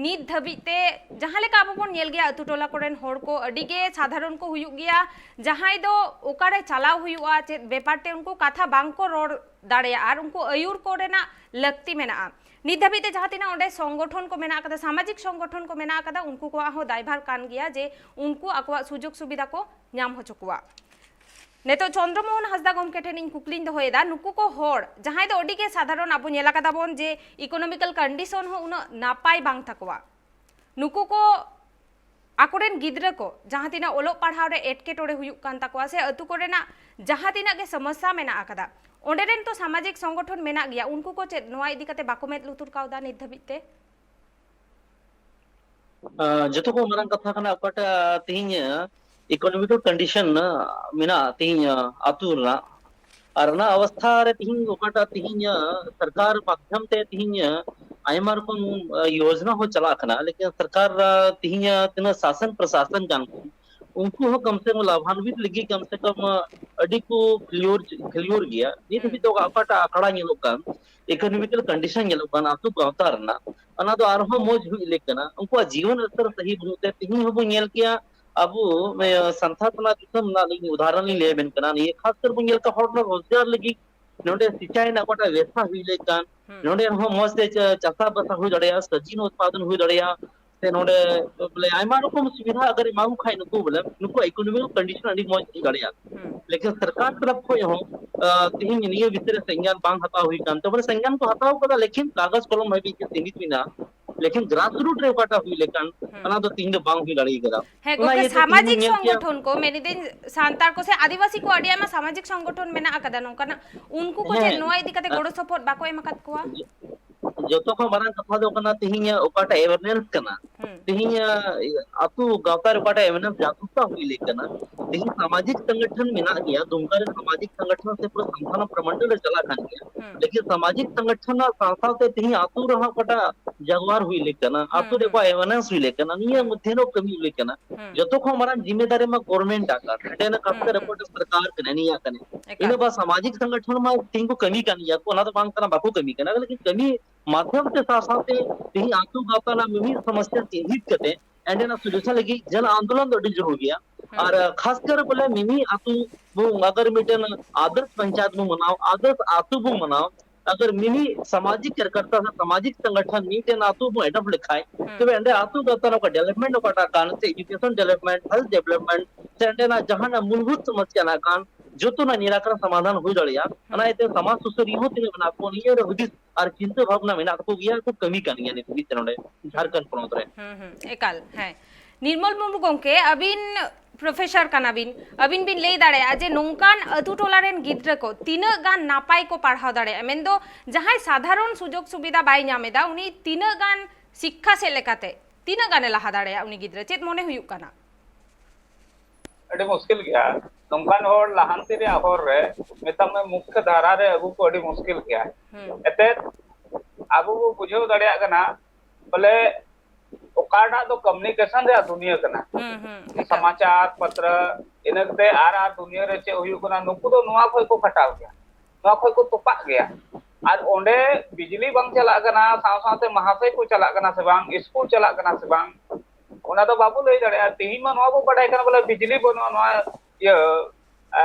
ᱱᱤᱛ ᱫᱷᱟᱹᱵᱤᱡ ᱛᱮ ᱡᱟᱦᱟᱸ ᱞᱮᱠᱟ ᱟᱵᱚ ᱵᱚᱱ ᱧᱮᱞ ᱜᱮᱭᱟ, ᱟᱹᱛᱩ ᱴᱚᱞᱟ ᱠᱚᱨᱮᱱ ᱦᱚᱲ ᱠᱚ ᱟᱹᱰᱤ ᱜᱮ ᱥᱟᱫᱷᱟᱨᱚᱱ ᱠᱚ ᱦᱩᱭᱩᱜ ᱜᱮᱭᱟ, ᱡᱟᱦᱟᱸᱭ ᱫᱚ ᱚᱠᱟᱨᱮ ᱪᱟᱞᱟᱣ ᱦᱩᱭᱩᱜᱼᱟ, ᱪᱮᱫ ᱵᱮᱯᱟᱨ ᱛᱮ ᱩᱱᱠᱩ ᱠᱟᱛᱷᱟ ᱵᱟᱝ ᱠᱚ ᱨᱚᱲ ᱫᱟᱲᱮᱭᱟᱜᱼᱟ, ᱟᱨ ᱩᱱᱠᱩ ᱟᱹᱭᱩᱨ ᱠᱚᱨᱮᱱᱟᱜ ᱞᱟᱹᱠᱛᱤ ᱢᱮᱱᱟᱜᱼᱟ᱾ ᱱᱤᱛ ᱫᱷᱟᱹᱵᱤᱡ ᱛᱮ ᱡᱟᱦᱟᱸ ᱛᱤᱱᱟᱹᱜ ᱚᱸᱰᱮ ᱥᱚᱝᱜᱚᱴᱷᱚᱱ ᱠᱚ ᱢᱮᱱᱟᱜ ᱟᱠᱟᱫᱟ, ᱥᱟᱢᱟᱡᱤᱠ ᱥᱚᱝᱜᱚᱴᱷᱚᱱ ᱠᱚ ᱢᱮᱱᱟᱜ ᱟᱠᱟᱫᱟ, ᱩᱱᱠᱩ ᱠᱚᱣᱟᱜ ᱦᱚᱸ ᱫᱟᱭᱵᱷᱟᱨ ᱠᱟᱱ ᱜᱮᱭᱟ ᱡᱮ ᱩᱱᱠᱩ ᱟᱠᱚᱣᱟᱜ ᱥᱩᱡᱳᱜᱽ ᱥᱩᱵᱤᱫᱷᱟ ᱠᱚ ᱧᱟᱢ ᱦᱚᱪᱚ ᱠᱚᱣᱟ᱾ ᱱᱤᱛᱚᱜ ᱪᱚᱱᱫᱨᱚ ᱢᱳᱦᱚᱱ ᱦᱟᱸᱥᱫᱟ ᱜᱚᱢᱠᱮ ᱴᱷᱮᱱ ᱤᱧ ᱠᱩᱠᱞᱤᱧ ᱫᱚᱦᱚᱭᱮᱫᱟ, ᱱᱩᱠᱩ ᱠᱚ ᱦᱚᱲ ᱡᱟᱦᱟᱸᱭ ᱫᱚ ᱟᱹᱰᱤ ᱜᱮ ᱥᱟᱫᱷᱟᱨᱚᱱ ᱟᱵᱚ ᱧᱮᱞ ᱟᱠᱟᱫᱟ ᱵᱚᱱ ᱡᱮ economical condition ᱦᱚᱸ ᱩᱱᱟᱹᱜ ᱱᱟᱯᱟᱭ ᱵᱟᱝ ᱛᱟᱠᱚᱣᱟ, ᱱᱩᱠᱩ ᱠᱚ ᱟᱠᱚᱨᱮᱱ ᱜᱤᱫᱽᱨᱟᱹ ᱠᱚ ᱡᱟᱦᱟᱸ ᱛᱤᱱᱟᱹᱜ ᱚᱞᱚᱜ ᱯᱟᱲᱦᱟᱣ ᱨᱮ ᱮᱴᱠᱮᱴᱚᱬᱮ ᱦᱩᱭᱩᱜ ᱠᱟᱱ ᱛᱟᱠᱚᱣᱟ ᱥᱮ ᱟᱹᱛᱩ ᱠᱚᱨᱮᱱᱟᱜ ᱡᱟᱦᱟᱸ ᱛᱤᱱᱟᱹᱜ ᱜᱮ ᱥᱚᱢᱚᱥᱥᱟ ᱢᱮᱱᱟᱜ ᱟᱠᱟᱫᱟ, ᱚᱸᱰᱮ ᱨᱮᱱ ᱛᱚ ᱥᱟᱢᱟᱡᱤᱠ ᱥᱚᱝᱜᱚᱴᱷᱚᱱ ᱢᱮᱱᱟᱜ ᱜᱮᱭᱟ, ᱩᱱᱠᱩ ᱠᱚ ᱪᱮᱫ ᱱᱚᱣᱟ ᱤᱫᱤ ᱠᱟᱛᱮ ᱵᱟᱠᱚ ᱢᱮᱫ ᱞᱩᱛᱩᱨ ᱠᱟᱣᱫᱟ ᱱᱤᱛ ᱫᱷᱟᱹᱵᱤᱡ ᱛᱮ? ᱟᱸ, ᱡᱚᱛᱚ ᱠᱷᱚᱱ ᱢᱟᱨᱟᱝ ᱠᱟᱛᱷᱟ ᱠᱟᱱᱟ ᱚᱠᱟᱴᱟᱜ ᱛᱤᱦᱤᱧ, ᱟᱸ, economical condition, ᱟᱸ, ᱢᱮᱱᱟᱜᱼᱟ ᱛᱤᱦᱤᱧ, ᱟᱸ, ᱟᱹᱛᱩ ᱨᱮᱱᱟᱜ, ᱟᱨ ᱚᱱᱟ ᱚᱵᱚᱥᱛᱷᱟ ᱨᱮ ᱛᱤᱦᱤᱧ ᱚᱠᱟᱴᱟᱜ ᱛᱤᱦᱤᱧ, ᱟᱸ, ᱥᱚᱨᱠᱟᱨ ᱢᱟᱫᱽᱫᱷᱚᱢ ᱛᱮ ᱛᱤᱦᱤᱧ, ᱟᱸ, ᱟᱭᱢᱟ ᱨᱚᱠᱚᱢ, ᱟᱸ, ᱭᱳᱡᱽᱱᱟ ᱦᱚᱸ ᱪᱟᱞᱟᱜ ᱠᱟᱱᱟ, ᱞᱮᱠᱤᱱ ᱥᱚᱨᱠᱟᱨ, ᱟᱸ, ᱛᱤᱦᱤᱧ, ᱟᱸ, ᱛᱤᱱᱟᱹᱜ ᱥᱟᱥᱚᱱ ᱯᱨᱚᱥᱟᱥᱚᱱ ᱠᱟᱱ ᱠᱚ, ᱩᱱᱠᱩ ᱦᱚᱸ ᱠᱚᱢ ᱥᱮ ᱠᱚᱢ ᱞᱟᱵᱷᱟᱱᱵᱤᱛ ᱞᱟᱹᱜᱤᱫ ᱠᱚᱢ ᱥᱮ ᱠᱚᱢ ᱟᱹᱰᱤ ᱠᱚ ᱯᱷᱮᱞᱤᱭᱳᱨ ᱯᱷᱮᱞᱤᱭᱳᱨ ᱜᱮᱭᱟ᱾ ᱱᱤᱛ ᱦᱟᱹᱵᱤᱡ ᱛᱮ ᱚᱠᱟᱴᱟᱜ ᱟᱠᱷᱲᱟ ᱧᱮᱞᱚᱜ ᱠᱟᱱ, ᱤᱠᱳᱱᱚᱢᱤᱠᱟᱞ ᱠᱚᱱᱰᱤᱥᱚᱱ ᱧᱮᱞᱚᱜ ᱠᱟᱱ ᱟᱛᱳ ᱜᱟᱶᱛᱟ ᱨᱮᱱᱟᱜ, ᱚᱱᱟ ᱫᱚ ᱟᱨᱦᱚᱸ ᱢᱚᱡᱽ ᱦᱩᱭ ᱞᱮᱠ ᱠᱟᱱᱟ᱾ ᱩᱱᱠᱩᱣᱟᱜ ᱡᱤᱵᱚᱱ ᱥᱛᱚᱨ ᱥᱟᱹᱦᱤ ᱵᱟᱹᱱᱩᱜ ᱛᱮ ᱛᱮᱦᱮᱧ ᱦᱚᱸᱵᱚᱱ ᱧᱮᱞ ᱠᱮᱭᱟ ᱟᱵᱚ ᱥᱟᱱᱛᱟᱲ ᱨᱮᱱᱟᱜ ᱫᱤᱥᱚᱢ ᱨᱮᱱᱟᱜ ᱩᱫᱟᱦᱚᱨᱚᱱ ᱞᱤᱧ ᱞᱟᱹᱭ ᱟᱵᱮᱱ ᱠᱟᱱᱟ᱾ ᱱᱤᱭᱟᱹ ᱠᱷᱟᱥ ᱠᱟᱨ ᱵᱚᱱ ᱧᱮᱞ ᱠᱮᱭᱟ ᱦᱚᱲ ᱨᱮᱱᱟᱜ ᱨᱳᱡᱽᱜᱟᱨ ᱞᱟᱹᱜᱤᱫ ᱱᱚᱰᱮ ᱥᱤᱪᱟᱭ ᱨᱮᱱᱟᱜ ᱚᱠᱟᱴᱟᱜ ᱵᱮᱵᱥᱟ ᱦᱩᱭ ᱞᱮᱱᱠᱷᱟᱱ, ᱦᱩᱸ᱾ ᱱᱚᱰᱮ ᱦᱚᱸ ᱢᱚᱡᱽ ᱛᱮ ᱪᱟ-, ᱪᱟᱥᱟ ᱵᱟᱥᱟ ᱦᱩᱭ ᱫᱟᱲᱮᱭᱟᱜᱼᱟ, ᱥᱚᱵᱽᱡᱤ ᱨᱮᱱᱟᱜ ᱩᱛᱯᱟᱫᱚᱱ ᱦᱩᱭ ᱫᱟᱲᱮᱭᱟᱜᱼᱟ, ᱥᱮ ᱱᱚᱰᱮ ᱵᱚᱞᱮ ᱟᱭᱢᱟ ᱨᱚᱠᱚᱢ ᱥᱩᱵᱤᱫᱷᱟ ᱟᱜᱟᱨ ᱮᱢᱟ ᱠᱚ ᱠᱷᱟᱡ ᱱᱩᱠᱩ ᱵᱚᱞᱮ, ᱱᱩᱠᱩ ᱤᱠᱳᱱᱚᱢᱤᱠ ᱠᱚᱱᱰᱤᱥᱚᱱ ᱟᱹᱰᱤ ᱢᱚᱡᱽ ᱦᱩᱭ ᱫᱟᱲᱮᱭᱟᱜᱼᱟ᱾ ᱦᱩᱸ᱾ ᱞᱮᱠᱤᱱ ᱥᱚᱨᱠᱟᱨ ᱛᱚᱨᱚᱯ ᱠᱷᱚᱱ ᱦᱚᱸ, ᱟ, ᱛᱮᱦᱮᱧ ᱱᱤᱭᱟᱹ ᱵᱤᱥᱚᱭ ᱨᱮ ᱥᱚᱝᱜᱽᱭᱟᱱ ᱵᱟᱝ ᱦᱟᱛᱟᱣ ᱦᱩᱭ ᱠᱟᱱ ᱛᱮ, ᱵᱚᱞᱮ ᱥᱚᱝᱜᱽᱭᱟᱱ ᱠᱚ ᱦᱟᱛᱟᱣ ᱠᱟᱫᱟ, ᱞᱮᱠᱤᱱ ᱠᱟᱜᱚᱡᱽ ᱠᱚᱞᱚᱢ ᱦᱟᱹᱵᱤᱡ ᱜᱮ ᱥᱤᱢᱤᱛ ᱢᱮᱱᱟᱜᱼᱟ᱾ ᱞᱮᱠᱤᱱ ᱜᱨᱟᱥ ᱨᱩᱴ ᱨᱮ ᱚᱠᱟᱴᱟᱜ ᱦᱩᱭ ᱞᱮᱠᱟᱱ, ᱦᱩᱸ᱾ ᱚᱱᱟ ᱫᱚ ᱛᱮᱦᱮᱧ ᱫᱚ ᱵᱟᱝ ᱦᱩᱭ ᱫᱟᱲᱮ ᱠᱟᱫᱟ᱾ ᱦᱮᱸ ᱚᱱᱟ ᱜᱚᱝᱠᱮ, ᱤᱭᱟᱹᱛᱮ ᱛᱮᱦᱮᱧ ᱥᱟᱢᱟᱡᱤᱠ ᱵᱚᱱ ᱧᱮᱞ ᱠᱮᱭᱟ᱾ ᱥᱚᱝᱜᱚᱴᱷᱚᱱ ᱠᱚ, ᱢᱮᱱᱤᱫᱟᱹᱧ ᱥᱟᱱᱛᱟᱲ ᱠᱚ ᱥᱮ ᱟᱹᱫᱤᱵᱟᱹᱥᱤ ᱠᱚ ᱟᱹᱰᱤ ᱟᱭᱢᱟ ᱥᱟᱢᱟᱡᱤᱠ ᱥᱚᱝᱜᱚᱴᱷᱚᱱ ᱢᱮᱱᱟᱜ ᱟᱠᱟᱫᱟ ᱱᱚᱝᱠᱟᱱᱟᱜ, ᱩᱱᱠᱩ ᱠᱚ ᱪᱮᱫ ᱦᱮᱸ᱾ ᱱᱚᱣᱟ ᱤᱫᱤ ᱠᱟᱛᱮ ᱟ-, ᱜᱚᱲᱚ ᱥᱚᱯᱚᱦᱚᱫ ᱵᱟᱠᱚ ᱮᱢ ᱟᱠᱟᱫ ᱠᱚᱣᱟ? ᱡᱚᱛᱚ ᱠᱷᱚᱱ ᱢᱟᱨᱟᱝ ᱠᱟᱛᱷᱟ ᱫᱚ ᱠᱟᱱᱟ ᱛᱮᱦᱮᱧ ᱚᱠᱟᱴᱟᱜ awareness ᱠᱟᱱᱟ, ᱦᱩᱸ᱾ ᱛᱮᱦᱮᱧ, ᱟ, ᱟᱹᱛᱩ ᱜᱟᱶᱛᱟ ᱨᱮ ᱚᱠᱟᱴᱟᱜ awareness ᱡᱟᱜᱨᱩᱠᱛᱟ ᱦᱩᱭ ᱞᱮᱠ ᱠᱟᱱᱟ, ᱛᱮᱦᱮᱧ ᱥᱟᱢᱟᱡᱤᱠ ᱥᱚᱝᱜᱚᱴᱷᱚᱱ ᱢᱮᱱᱟᱜ ᱜᱮᱭᱟ, ᱫᱩᱢᱠᱟ ᱨᱮ ᱥᱟᱢᱟᱡᱤᱠ ᱥᱚᱝᱜᱚᱴᱷᱚᱱ ᱥᱮ ᱯᱩᱨᱟᱹ ᱥᱟᱱᱛᱟᱲ ᱯᱨᱚᱢᱚᱱᱰᱚᱞ ᱨᱮ ᱪᱟᱞᱟᱜ ᱠᱟᱱ ᱜᱮᱭᱟ, ᱦᱩᱸ᱾ ᱞᱮᱠᱤᱱ ᱥᱟᱢᱟᱡᱤᱠ ᱥᱚᱝᱜᱚᱴᱷᱚᱱ ᱨᱮᱱᱟᱜ ᱥᱟᱶ ᱥᱟᱶᱛᱮ ᱛᱮᱦᱮᱧ ᱟᱹᱛᱩ ᱨᱮᱦᱚᱸ ᱚᱠᱟᱴᱟᱜ ᱡᱟᱜᱣᱟᱨ ᱦᱩᱭ ᱞᱮᱠ ᱠᱟᱱᱟ, ᱦᱩᱸ, ᱟᱹᱛᱩ ᱨᱮ ᱦᱩᱸ᱾ ᱚᱠᱟ awareness ᱦᱩᱭ ᱞᱮᱠ ᱠᱟᱱᱟ, ᱱᱤᱭᱟᱹ ᱦᱩᱸ᱾ ᱢᱚᱫᱽᱫᱷᱮ ᱨᱮ ᱠᱟᱹᱢᱤ ᱦᱩᱭ ᱞᱮᱠ ᱠᱟᱱᱟ᱾ ᱦᱩᱸ᱾ ᱡᱚᱛᱚ ᱠᱷᱚᱱ ᱢᱟᱨᱟᱝ ᱡᱤᱢᱢᱮᱫᱟᱨᱤ ᱢᱟ government ᱟᱜ ᱠᱟᱱ, ᱢᱤᱫᱴᱮᱱ ᱠᱟᱛᱷᱟ ᱦᱩᱸ, ᱨᱮ ᱦᱩᱸ᱾ ᱥᱚᱨᱠᱟᱨ ᱠᱟᱱᱟ, ᱱᱤᱭᱟᱹ ᱠᱟᱱᱟ᱾ ᱮᱠᱟᱞ᱾ ᱤᱱᱟᱹ ᱵᱟᱫ ᱥᱟᱢᱟᱡᱤᱠ ᱥᱚᱝᱜᱚᱴᱷᱚᱱ ᱢᱟ ᱛᱮᱦᱮᱧ ᱠᱚ ᱠᱟᱹᱢᱤ ᱠᱟᱱ ᱜᱮᱭᱟ ᱠᱚ, ᱚᱱᱟ ᱫᱚ ᱵᱟᱝ ᱠᱟᱱᱟ ᱵᱟᱠᱚ ᱠᱟᱹᱢᱤ ᱠᱟᱱᱟ, ᱞᱮᱠᱤᱱ ᱠᱟᱹᱢᱤ ᱢᱟᱫᱽᱫᱷᱚᱢ ᱛᱮ ᱥᱟᱶ ᱥᱟᱶᱛᱮ ᱛᱮᱦᱮᱧ ᱟᱹᱛᱩ ᱜᱟᱶᱛᱟ ᱨᱮᱱᱟᱜ ᱢᱤᱢᱤᱫ ᱥᱚᱢᱚᱥᱥᱟ ᱪᱤᱱᱦᱤᱛ ᱠᱟᱛᱮ ᱚᱸᱰᱮᱱᱟᱜ solution ᱞᱟᱹᱜᱤᱫ ᱡᱚᱱ ᱟᱱᱫᱳᱞᱚᱱ ᱫᱚ ᱟᱹᱰᱤ ᱡᱚᱨᱩᱨ ᱜᱮᱭᱟ᱾ ᱦᱩᱸ᱾ ᱟᱨ ᱠᱷᱟᱥ ᱠᱟᱨ ᱵᱚᱞᱮ ᱢᱤᱢᱤᱫ ᱟᱹᱛᱩ ᱵᱚ ᱟᱜᱟᱨ ᱢᱤᱫᱴᱮᱱ ᱟᱫᱚᱨᱥ ᱯᱚᱧᱪᱟᱭᱮᱛ ᱵᱚ ᱢᱟᱱᱟᱣ, ᱟᱫᱚᱨᱥ ᱟᱹᱛᱩ ᱵᱚ ᱢᱟᱱᱟᱣ, ᱟᱜᱟᱨ ᱢᱤᱢᱤᱫ ᱥᱟᱢᱟᱡᱤᱠ ᱠᱟᱨᱭᱚᱠᱚᱨᱛᱟ ᱥᱮ ᱥᱟᱢᱟᱡᱤᱠ ᱥᱚᱝᱜᱚᱴᱷᱚᱱ ᱢᱤᱫᱴᱮᱱ ᱟᱹᱛᱩ ᱵᱚ adopt ᱞᱮᱠᱷᱟᱡ, ᱦᱩᱸ᱾ ᱛᱚᱵᱮ ᱚᱸᱰᱮ ᱟᱹᱛᱩ ᱜᱟᱶᱛᱟ ᱨᱮ ᱚᱠᱟ development ᱚᱠᱟᱴᱟᱜ ᱠᱟᱱ, ᱥᱮ education development, health development, ᱥᱮ ᱚᱸᱰᱮᱱᱟᱜ ᱡᱟᱦᱟᱱᱟᱜ ᱢᱩᱞᱵᱷᱩᱛ ᱥᱚᱢᱚᱥᱥᱟ ᱨᱮᱱᱟᱜ ᱠᱟᱱ, ᱡᱚᱛᱚᱱᱟᱜ ᱱᱤᱨᱟᱠᱚᱨᱚᱱ ᱥᱚᱢᱟᱫᱷᱟᱱ ᱦᱩᱭ ᱫᱟᱲᱮᱭᱟᱜᱼᱟ᱾ ᱚᱱᱟ ᱦᱩᱸ᱾ ᱤᱭᱟᱹᱛᱮ ᱥᱚᱢᱟᱡᱽ ᱥᱩᱥᱟᱹᱨᱤᱭᱟᱹ ᱦᱚᱸ ᱛᱤᱱᱟᱹᱜ ᱢᱮᱱᱟᱜ ᱠᱚ, ᱱᱤᱭᱟᱹ ᱨᱮ ᱦᱩᱫᱤᱥ ᱟᱨ ᱪᱤᱱᱛᱟᱹ ᱵᱷᱟᱵᱽᱱᱟ ᱢᱮᱱᱟᱜ ᱛᱟᱠᱚ ᱜᱮᱭᱟ, ᱠᱚ ᱠᱟᱹᱢᱤ ᱠᱟᱱ ᱜᱮᱭᱟ ᱱᱤᱛ ᱦᱟᱹᱵᱤᱡ ᱛᱮ ᱱᱚᱰᱮ ᱦᱩᱸ᱾ ᱡᱷᱟᱲᱠᱷᱚᱸᱰ ᱯᱚᱱᱚᱛ ᱨᱮ᱾ ᱦᱩᱸ, ᱦᱩᱸ, ᱮᱠᱟᱞ, ᱦᱮᱸ᱾ ᱱᱤᱨᱢᱚᱞ ᱢᱩᱨᱢᱩ ᱜᱚᱢᱠᱮ, ᱟᱹᱵᱤᱱ professor ᱠᱟᱱᱟ ᱵᱤᱱ, ᱟᱹᱵᱤᱱ ᱵᱤᱱ ᱞᱟᱹᱭ ᱫᱟᱲᱮᱭᱟᱜᱼᱟ ᱡᱮ ᱱᱚᱝᱠᱟᱱ ᱟᱹᱛᱩ ᱴᱚᱞᱟ ᱨᱮᱱ ᱜᱤᱫᱽᱨᱟᱹ ᱠᱚ ᱛᱤᱱᱟᱹᱜ ᱜᱟᱱ ᱱᱟᱯᱟᱭ ᱠᱚ ᱯᱟᱲᱦᱟᱣ ᱫᱟᱲᱮᱭᱟᱜᱼᱟ, ᱢᱮᱱᱫᱚ ᱡᱟᱦᱟᱸᱭ ᱥᱟᱫᱷᱟᱨᱚᱱ ᱥᱩᱡᱳᱜᱽ ᱥᱩᱵᱤᱫᱷᱟ ᱵᱟᱭ ᱧᱟᱢ ᱮᱫᱟ, ᱩᱱᱤ ᱛᱤᱱᱟᱹᱜ ᱜᱟᱱ ᱥᱤᱠᱠᱷᱟ ᱥᱮᱫ ᱞᱮᱠᱟᱛᱮ ᱛᱤᱱᱟᱹᱜ ᱜᱟᱱᱮ ᱞᱟᱦᱟ ᱫᱟᱲᱮᱭᱟᱜᱼᱟ, ᱩᱱᱤ ᱜᱤᱫᱽᱨᱟᱹ ᱪᱮᱫ ᱢᱚᱱᱮ ᱦᱩᱭᱩᱜ ᱠᱟᱱᱟ? ᱟᱹᱰᱤ ᱢᱩᱥᱠᱤᱞ ᱜᱮᱭᱟ᱾ ᱱᱚᱝᱠᱟᱱ ᱦᱚᱲ ᱞᱟᱦᱟᱱᱛᱤ ᱨᱮᱭᱟᱜ ᱦᱚᱨ ᱨᱮ, ᱢᱮᱛᱟᱜ ᱢᱮ, ᱢᱩᱠᱠᱷᱚ ᱫᱷᱟᱨᱟ ᱨᱮ ᱟᱹᱜᱩ ᱠᱚ ᱟᱹᱰᱤ ᱢᱩᱥᱠᱤᱞ ᱜᱮᱭᱟ᱾ ᱦᱩᱸ᱾ ᱮᱱᱛᱮᱫ, ᱟᱵᱚ ᱵᱚ ᱵᱩᱡᱷᱟᱹᱣ ᱫᱟᱲᱮᱭᱟᱜ ᱠᱟᱱᱟ, ᱵᱚᱞᱮ, ᱚᱠᱟᱴᱟᱜ ᱫᱚ ᱠᱚᱢᱤᱭᱩᱱᱤᱠᱮᱥᱚᱱ ᱨᱮᱭᱟᱜ ᱫᱩᱱᱤᱭᱟᱹ ᱠᱟᱱᱟ᱾ ᱦᱩᱸ, ᱦᱩᱸ, ᱮᱠᱟᱞ᱾ ᱥᱚᱢᱟᱪᱟᱨ ᱯᱚᱛᱨᱚ, ᱤᱱᱟᱹ ᱠᱟᱛᱮ ᱟᱨ ᱟᱨ ᱫᱩᱱᱤᱭᱟᱹ ᱨᱮ ᱪᱮᱫ ᱦᱩᱭᱩᱜ ᱠᱟᱱᱟ, ᱱᱩᱠᱩ ᱫᱚ ᱱᱚᱣᱟ ᱠᱷᱚᱡ ᱠᱚ ᱠᱷᱟᱴᱟᱣ ᱜᱮᱭᱟ, ᱱᱚᱣᱟ ᱠᱷᱚᱡ ᱠᱚ ᱛᱚᱯᱟᱜ ᱜᱮᱭᱟ᱾ ᱟᱨ ᱚᱸᱰᱮ ᱵᱤᱡᱽᱞᱤ ᱵᱟᱝ ᱪᱟᱞᱟᱜ ᱠᱟᱱᱟ, ᱥᱟᱶ ᱥᱟᱶᱛᱮ ᱢᱟᱦᱟᱥᱚᱭ ᱠᱚ ᱪᱟᱞᱟᱜ ᱠᱟᱱᱟ ᱥᱮ ᱵᱟᱝ, ᱥᱠᱩᱞ ᱪᱟᱞᱟᱜ ᱠᱟᱱᱟ ᱥᱮ ᱵᱟᱝ, ᱚᱱᱟ ᱫᱚ ᱵᱟᱵᱚ ᱞᱟᱹᱭ ᱫᱟᱲᱮᱭᱟᱜᱼᱟ᱾ ᱛᱮᱦᱮᱧ ᱢᱟ ᱱᱚᱣᱟ ᱵᱚ ᱵᱟᱰᱟᱭ ᱠᱟᱱᱟ ᱵᱚᱞᱮ ᱵᱤᱡᱽᱞᱤ ᱵᱟᱹᱱᱩᱜᱼᱟ, ᱱᱚᱣᱟ ᱤᱭᱟᱹ, ᱮ,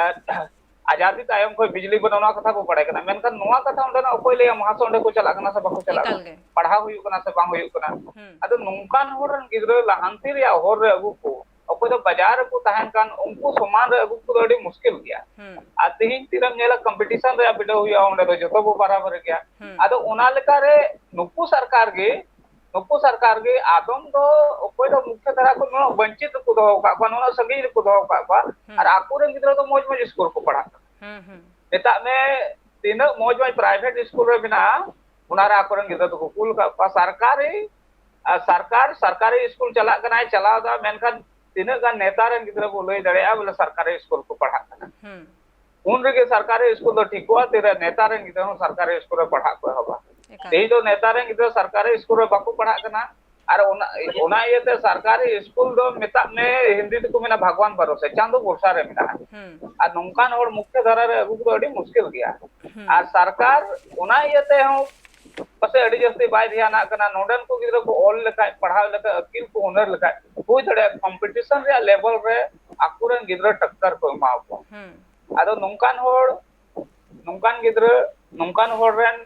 ᱟᱡᱟᱫᱤ ᱛᱟᱭᱚᱢ ᱠᱷᱚᱱ ᱵᱤᱡᱽᱞᱤ ᱵᱟᱹᱱᱩᱜᱼᱟ, ᱱᱚᱣᱟ ᱠᱟᱛᱷᱟ ᱵᱚ ᱵᱟᱰᱟᱭ ᱠᱟᱱᱟ᱾ ᱢᱮᱱᱠᱷᱟᱱ ᱱᱚᱣᱟ ᱠᱟᱛᱷᱟ ᱚᱸᱰᱮᱱᱟᱜ ᱚᱠᱚᱭ ᱞᱟᱹᱭᱟ, ᱢᱟᱦᱟᱥᱚᱭ ᱚᱸᱰᱮ ᱠᱚ ᱪᱟᱞᱟᱜ ᱠᱟᱱᱟ ᱥᱮ ᱵᱟᱠᱚ ᱪᱟᱞᱟᱜ ᱮᱠᱟᱞ ᱠᱟᱱᱟ, ᱜᱮ᱾ ᱯᱟᱲᱦᱟᱣ ᱦᱩᱭᱩᱜ ᱠᱟᱱᱟ ᱥᱮ ᱵᱟᱝ ᱦᱩᱭᱩᱜ ᱠᱟᱱᱟ? ᱦᱩᱸ᱾ ᱟᱫᱚ ᱱᱚᱝᱠᱟᱱ ᱦᱚᱲ ᱨᱮᱱ ᱜᱤᱫᱽᱨᱟᱹ ᱞᱟᱦᱟᱱᱛᱤ ᱨᱮᱭᱟᱜ ᱦᱚᱨ ᱨᱮ ᱟᱹᱜᱩ ᱠᱚ, ᱚᱠᱚᱭ ᱫᱚ ᱵᱟᱡᱟᱨ ᱨᱮᱠᱚ ᱛᱟᱦᱮᱱ ᱠᱟᱱ, ᱩᱱᱠᱩ ᱥᱚᱢᱟᱱ ᱨᱮ ᱟᱹᱜᱩ ᱠᱚᱫᱚ ᱟᱹᱰᱤ ᱢᱩᱥᱠᱤᱞ ᱜᱮᱭᱟ᱾ ᱦᱩᱸ᱾ ᱟᱨ ᱛᱮᱦᱮᱧ ᱛᱤᱱᱟᱹᱜ ᱧᱮᱞᱟ, ᱠᱚᱢᱯᱤᱴᱤᱥᱚᱱ ᱨᱮᱭᱟᱜ ᱵᱤᱰᱟᱹᱣ ᱦᱩᱭᱩᱜᱼᱟ, ᱚᱸᱰᱮ ᱫᱚ ᱡᱚᱛᱚ ᱵᱚ ᱵᱟᱨᱟᱵᱟᱨᱤ ᱜᱮᱭᱟ᱾ ᱦᱩᱸ᱾ ᱟᱫᱚ ᱚᱱᱟ ᱞᱮᱠᱟᱨᱮ ᱱᱩᱠᱩ ᱥᱚᱨᱠᱟᱨ ᱜᱮ, ᱱᱩᱠᱩ ᱥᱚᱨᱠᱟᱨ ᱜᱮ ᱟᱫᱚᱢ ᱫᱚ ᱚᱠᱚᱭ ᱫᱚ ᱢᱩᱠᱷᱭᱚ ᱫᱷᱟᱨᱟ ᱠᱷᱚᱱ ᱱᱩᱱᱟᱹᱜ ᱵᱚᱧᱪᱤᱛ ᱨᱮᱠᱚ ᱫᱚᱦᱚ ᱟᱠᱟᱫ ᱠᱚᱣᱟ, ᱱᱩᱱᱟᱹᱜ ᱥᱟᱺᱜᱤᱧ ᱨᱮᱠᱚ ᱫᱚᱦᱚ ᱟᱠᱟᱫ ᱠᱚᱣᱟ, ᱦᱩᱸ᱾ ᱟᱨ ᱟᱠᱚᱨᱮᱱ ᱜᱤᱫᱽᱨᱟᱹ ᱫᱚ ᱢᱚᱡᱽ ᱢᱚᱡᱽ ᱥᱠᱩᱞ ᱠᱚ ᱯᱟᱲᱦᱟᱜ ᱠᱟᱱᱟ᱾ ᱦᱩᱸ, ᱦᱩᱸ᱾ ᱢᱮᱛᱟᱜ ᱢᱮ, ᱛᱤᱱᱟᱹᱜ ᱢᱚᱡᱽ ᱢᱚᱡᱽ ᱯᱨᱟᱭᱵᱷᱮᱴ ᱥᱠᱩᱞ ᱨᱮ ᱢᱮᱱᱟᱜᱼᱟ, ᱚᱱᱟ ᱨᱮ ᱟᱠᱚᱨᱮᱱ ᱜᱤᱫᱽᱨᱟᱹ ᱫᱚᱠᱚ ᱠᱩᱞ ᱟᱠᱟᱫ ᱠᱚᱣᱟ᱾ ᱥᱚᱨᱠᱟᱨᱤ, ᱟᱨ ᱥᱚᱨᱠᱟᱨ, ᱥᱚᱨᱠᱟᱨᱤ ᱥᱠᱩᱞ ᱪᱟᱞᱟᱜ ᱠᱟᱱᱟᱭ, ᱪᱟᱞᱟᱣ ᱮᱫᱟ, ᱢᱮᱱᱠᱷᱟᱱ ᱛᱤᱱᱟᱹᱜ ᱜᱟᱱ ᱱᱮᱛᱟ ᱨᱮᱱ ᱜᱤᱫᱽᱨᱟᱹ ᱵᱚ ᱞᱟᱹᱭ ᱫᱟᱲᱮᱭᱟᱜᱼᱟ ᱵᱚᱞᱮ ᱥᱚᱨᱠᱟᱨᱤ ᱥᱠᱩᱞ ᱠᱚ ᱯᱟᱲᱦᱟᱜ ᱠᱟᱱᱟ? ᱦᱩᱸ᱾ ᱩᱱ ᱨᱮᱜᱮ ᱥᱚᱨᱠᱟᱨᱤ ᱥᱠᱩᱞ ᱫᱚ ᱴᱷᱤᱠᱚᱜᱼᱟ, ᱛᱤᱨᱮ ᱱᱮᱛᱟ ᱨᱮᱱ ᱜᱤᱫᱽᱨᱟᱹ ᱦᱚᱸ ᱥᱚᱨᱠᱟᱨᱤ ᱥᱠᱩᱞ ᱨᱮ ᱯᱟᱲᱦᱟᱜ ᱠᱚ ᱮᱦᱚᱵᱟ᱾ ᱮᱠᱟᱞ᱾ ᱛᱮᱦᱮᱧ ᱫᱚ ᱱᱮᱛᱟ ᱨᱮᱱ ᱜᱤᱫᱽᱨᱟᱹ ᱥᱚᱨᱠᱟᱨᱤ ᱥᱠᱩᱞ ᱨᱮ ᱵᱟᱠᱚ ᱯᱟᱲᱦᱟᱜ ᱠᱟᱱᱟ, ᱟᱨ ᱚᱱᱟ, ᱚᱱᱟ ᱤᱭᱟᱹᱛᱮ ᱥᱚᱨᱠᱟᱨᱤ ᱥᱠᱩᱞ ᱫᱚ ᱢᱮᱛᱟᱜ ᱢᱮ, ᱦᱤᱱᱫᱤ ᱛᱮᱠᱚ ᱢᱮᱱᱟ ᱵᱷᱟᱜᱽᱣᱟᱱ ᱵᱷᱟᱨᱚᱥᱟ, ᱪᱟᱸᱫᱚ ᱵᱷᱚᱨᱥᱟ ᱨᱮ ᱢᱮᱱᱟᱜᱼᱟ᱾ ᱦᱩᱸ᱾ ᱟᱨ ᱱᱚᱝᱠᱟᱱ ᱦᱚᱲ ᱢᱩᱠᱷᱭᱚ ᱫᱷᱟᱨᱟ ᱨᱮ ᱟᱹᱜᱩ ᱠᱚᱫᱚ ᱟᱹᱰᱤ ᱢᱩᱥᱠᱤᱞ ᱜᱮᱭᱟ᱾ ᱦᱩᱸ᱾ ᱟᱨ ᱥᱚᱨᱠᱟᱨ ᱚᱱᱟ ᱤᱭᱟᱹᱛᱮ ᱦᱚᱸ ᱯᱟᱥᱮᱡ ᱟᱹᱰᱤ ᱡᱟᱹᱥᱛᱤ ᱵᱟᱭ ᱫᱷᱮᱭᱟᱱᱟᱜ ᱠᱟᱱᱟ, ᱱᱚᱰᱮᱱ ᱠᱚ ᱜᱤᱫᱽᱨᱟᱹ ᱠᱚ ᱚᱞ ᱞᱮᱠᱷᱟᱡ, ᱯᱟᱲᱦᱟᱣ ᱞᱮᱠᱷᱟᱡ, ᱟᱹᱠᱤᱞ ᱠᱚ ᱦᱩᱱᱟᱹᱨ ᱞᱮᱠᱷᱟᱡ, ᱦᱩᱭ ᱫᱟᱲᱮᱭᱟᱜᱼᱟ ᱠᱚᱢᱯᱤᱴᱤᱥᱚᱱ ᱨᱮᱭᱟᱜ ᱞᱮᱵᱮᱞ ᱨᱮ ᱟᱠᱚᱨᱮᱱ ᱜᱤᱫᱽᱨᱟᱹ ᱴᱟᱠᱠᱟᱨ ᱠᱚ ᱮᱢᱟ ᱠᱚᱣᱟ᱾ ᱦᱩᱸ᱾ ᱟᱫᱚ ᱱᱚᱝᱠᱟᱱ ᱦᱚᱲ, ᱱᱚᱝᱠᱟᱱ ᱜᱤᱫᱽᱨᱟᱹ, ᱱᱚᱝᱠᱟᱱ ᱦᱚᱲ ᱨᱮᱱ,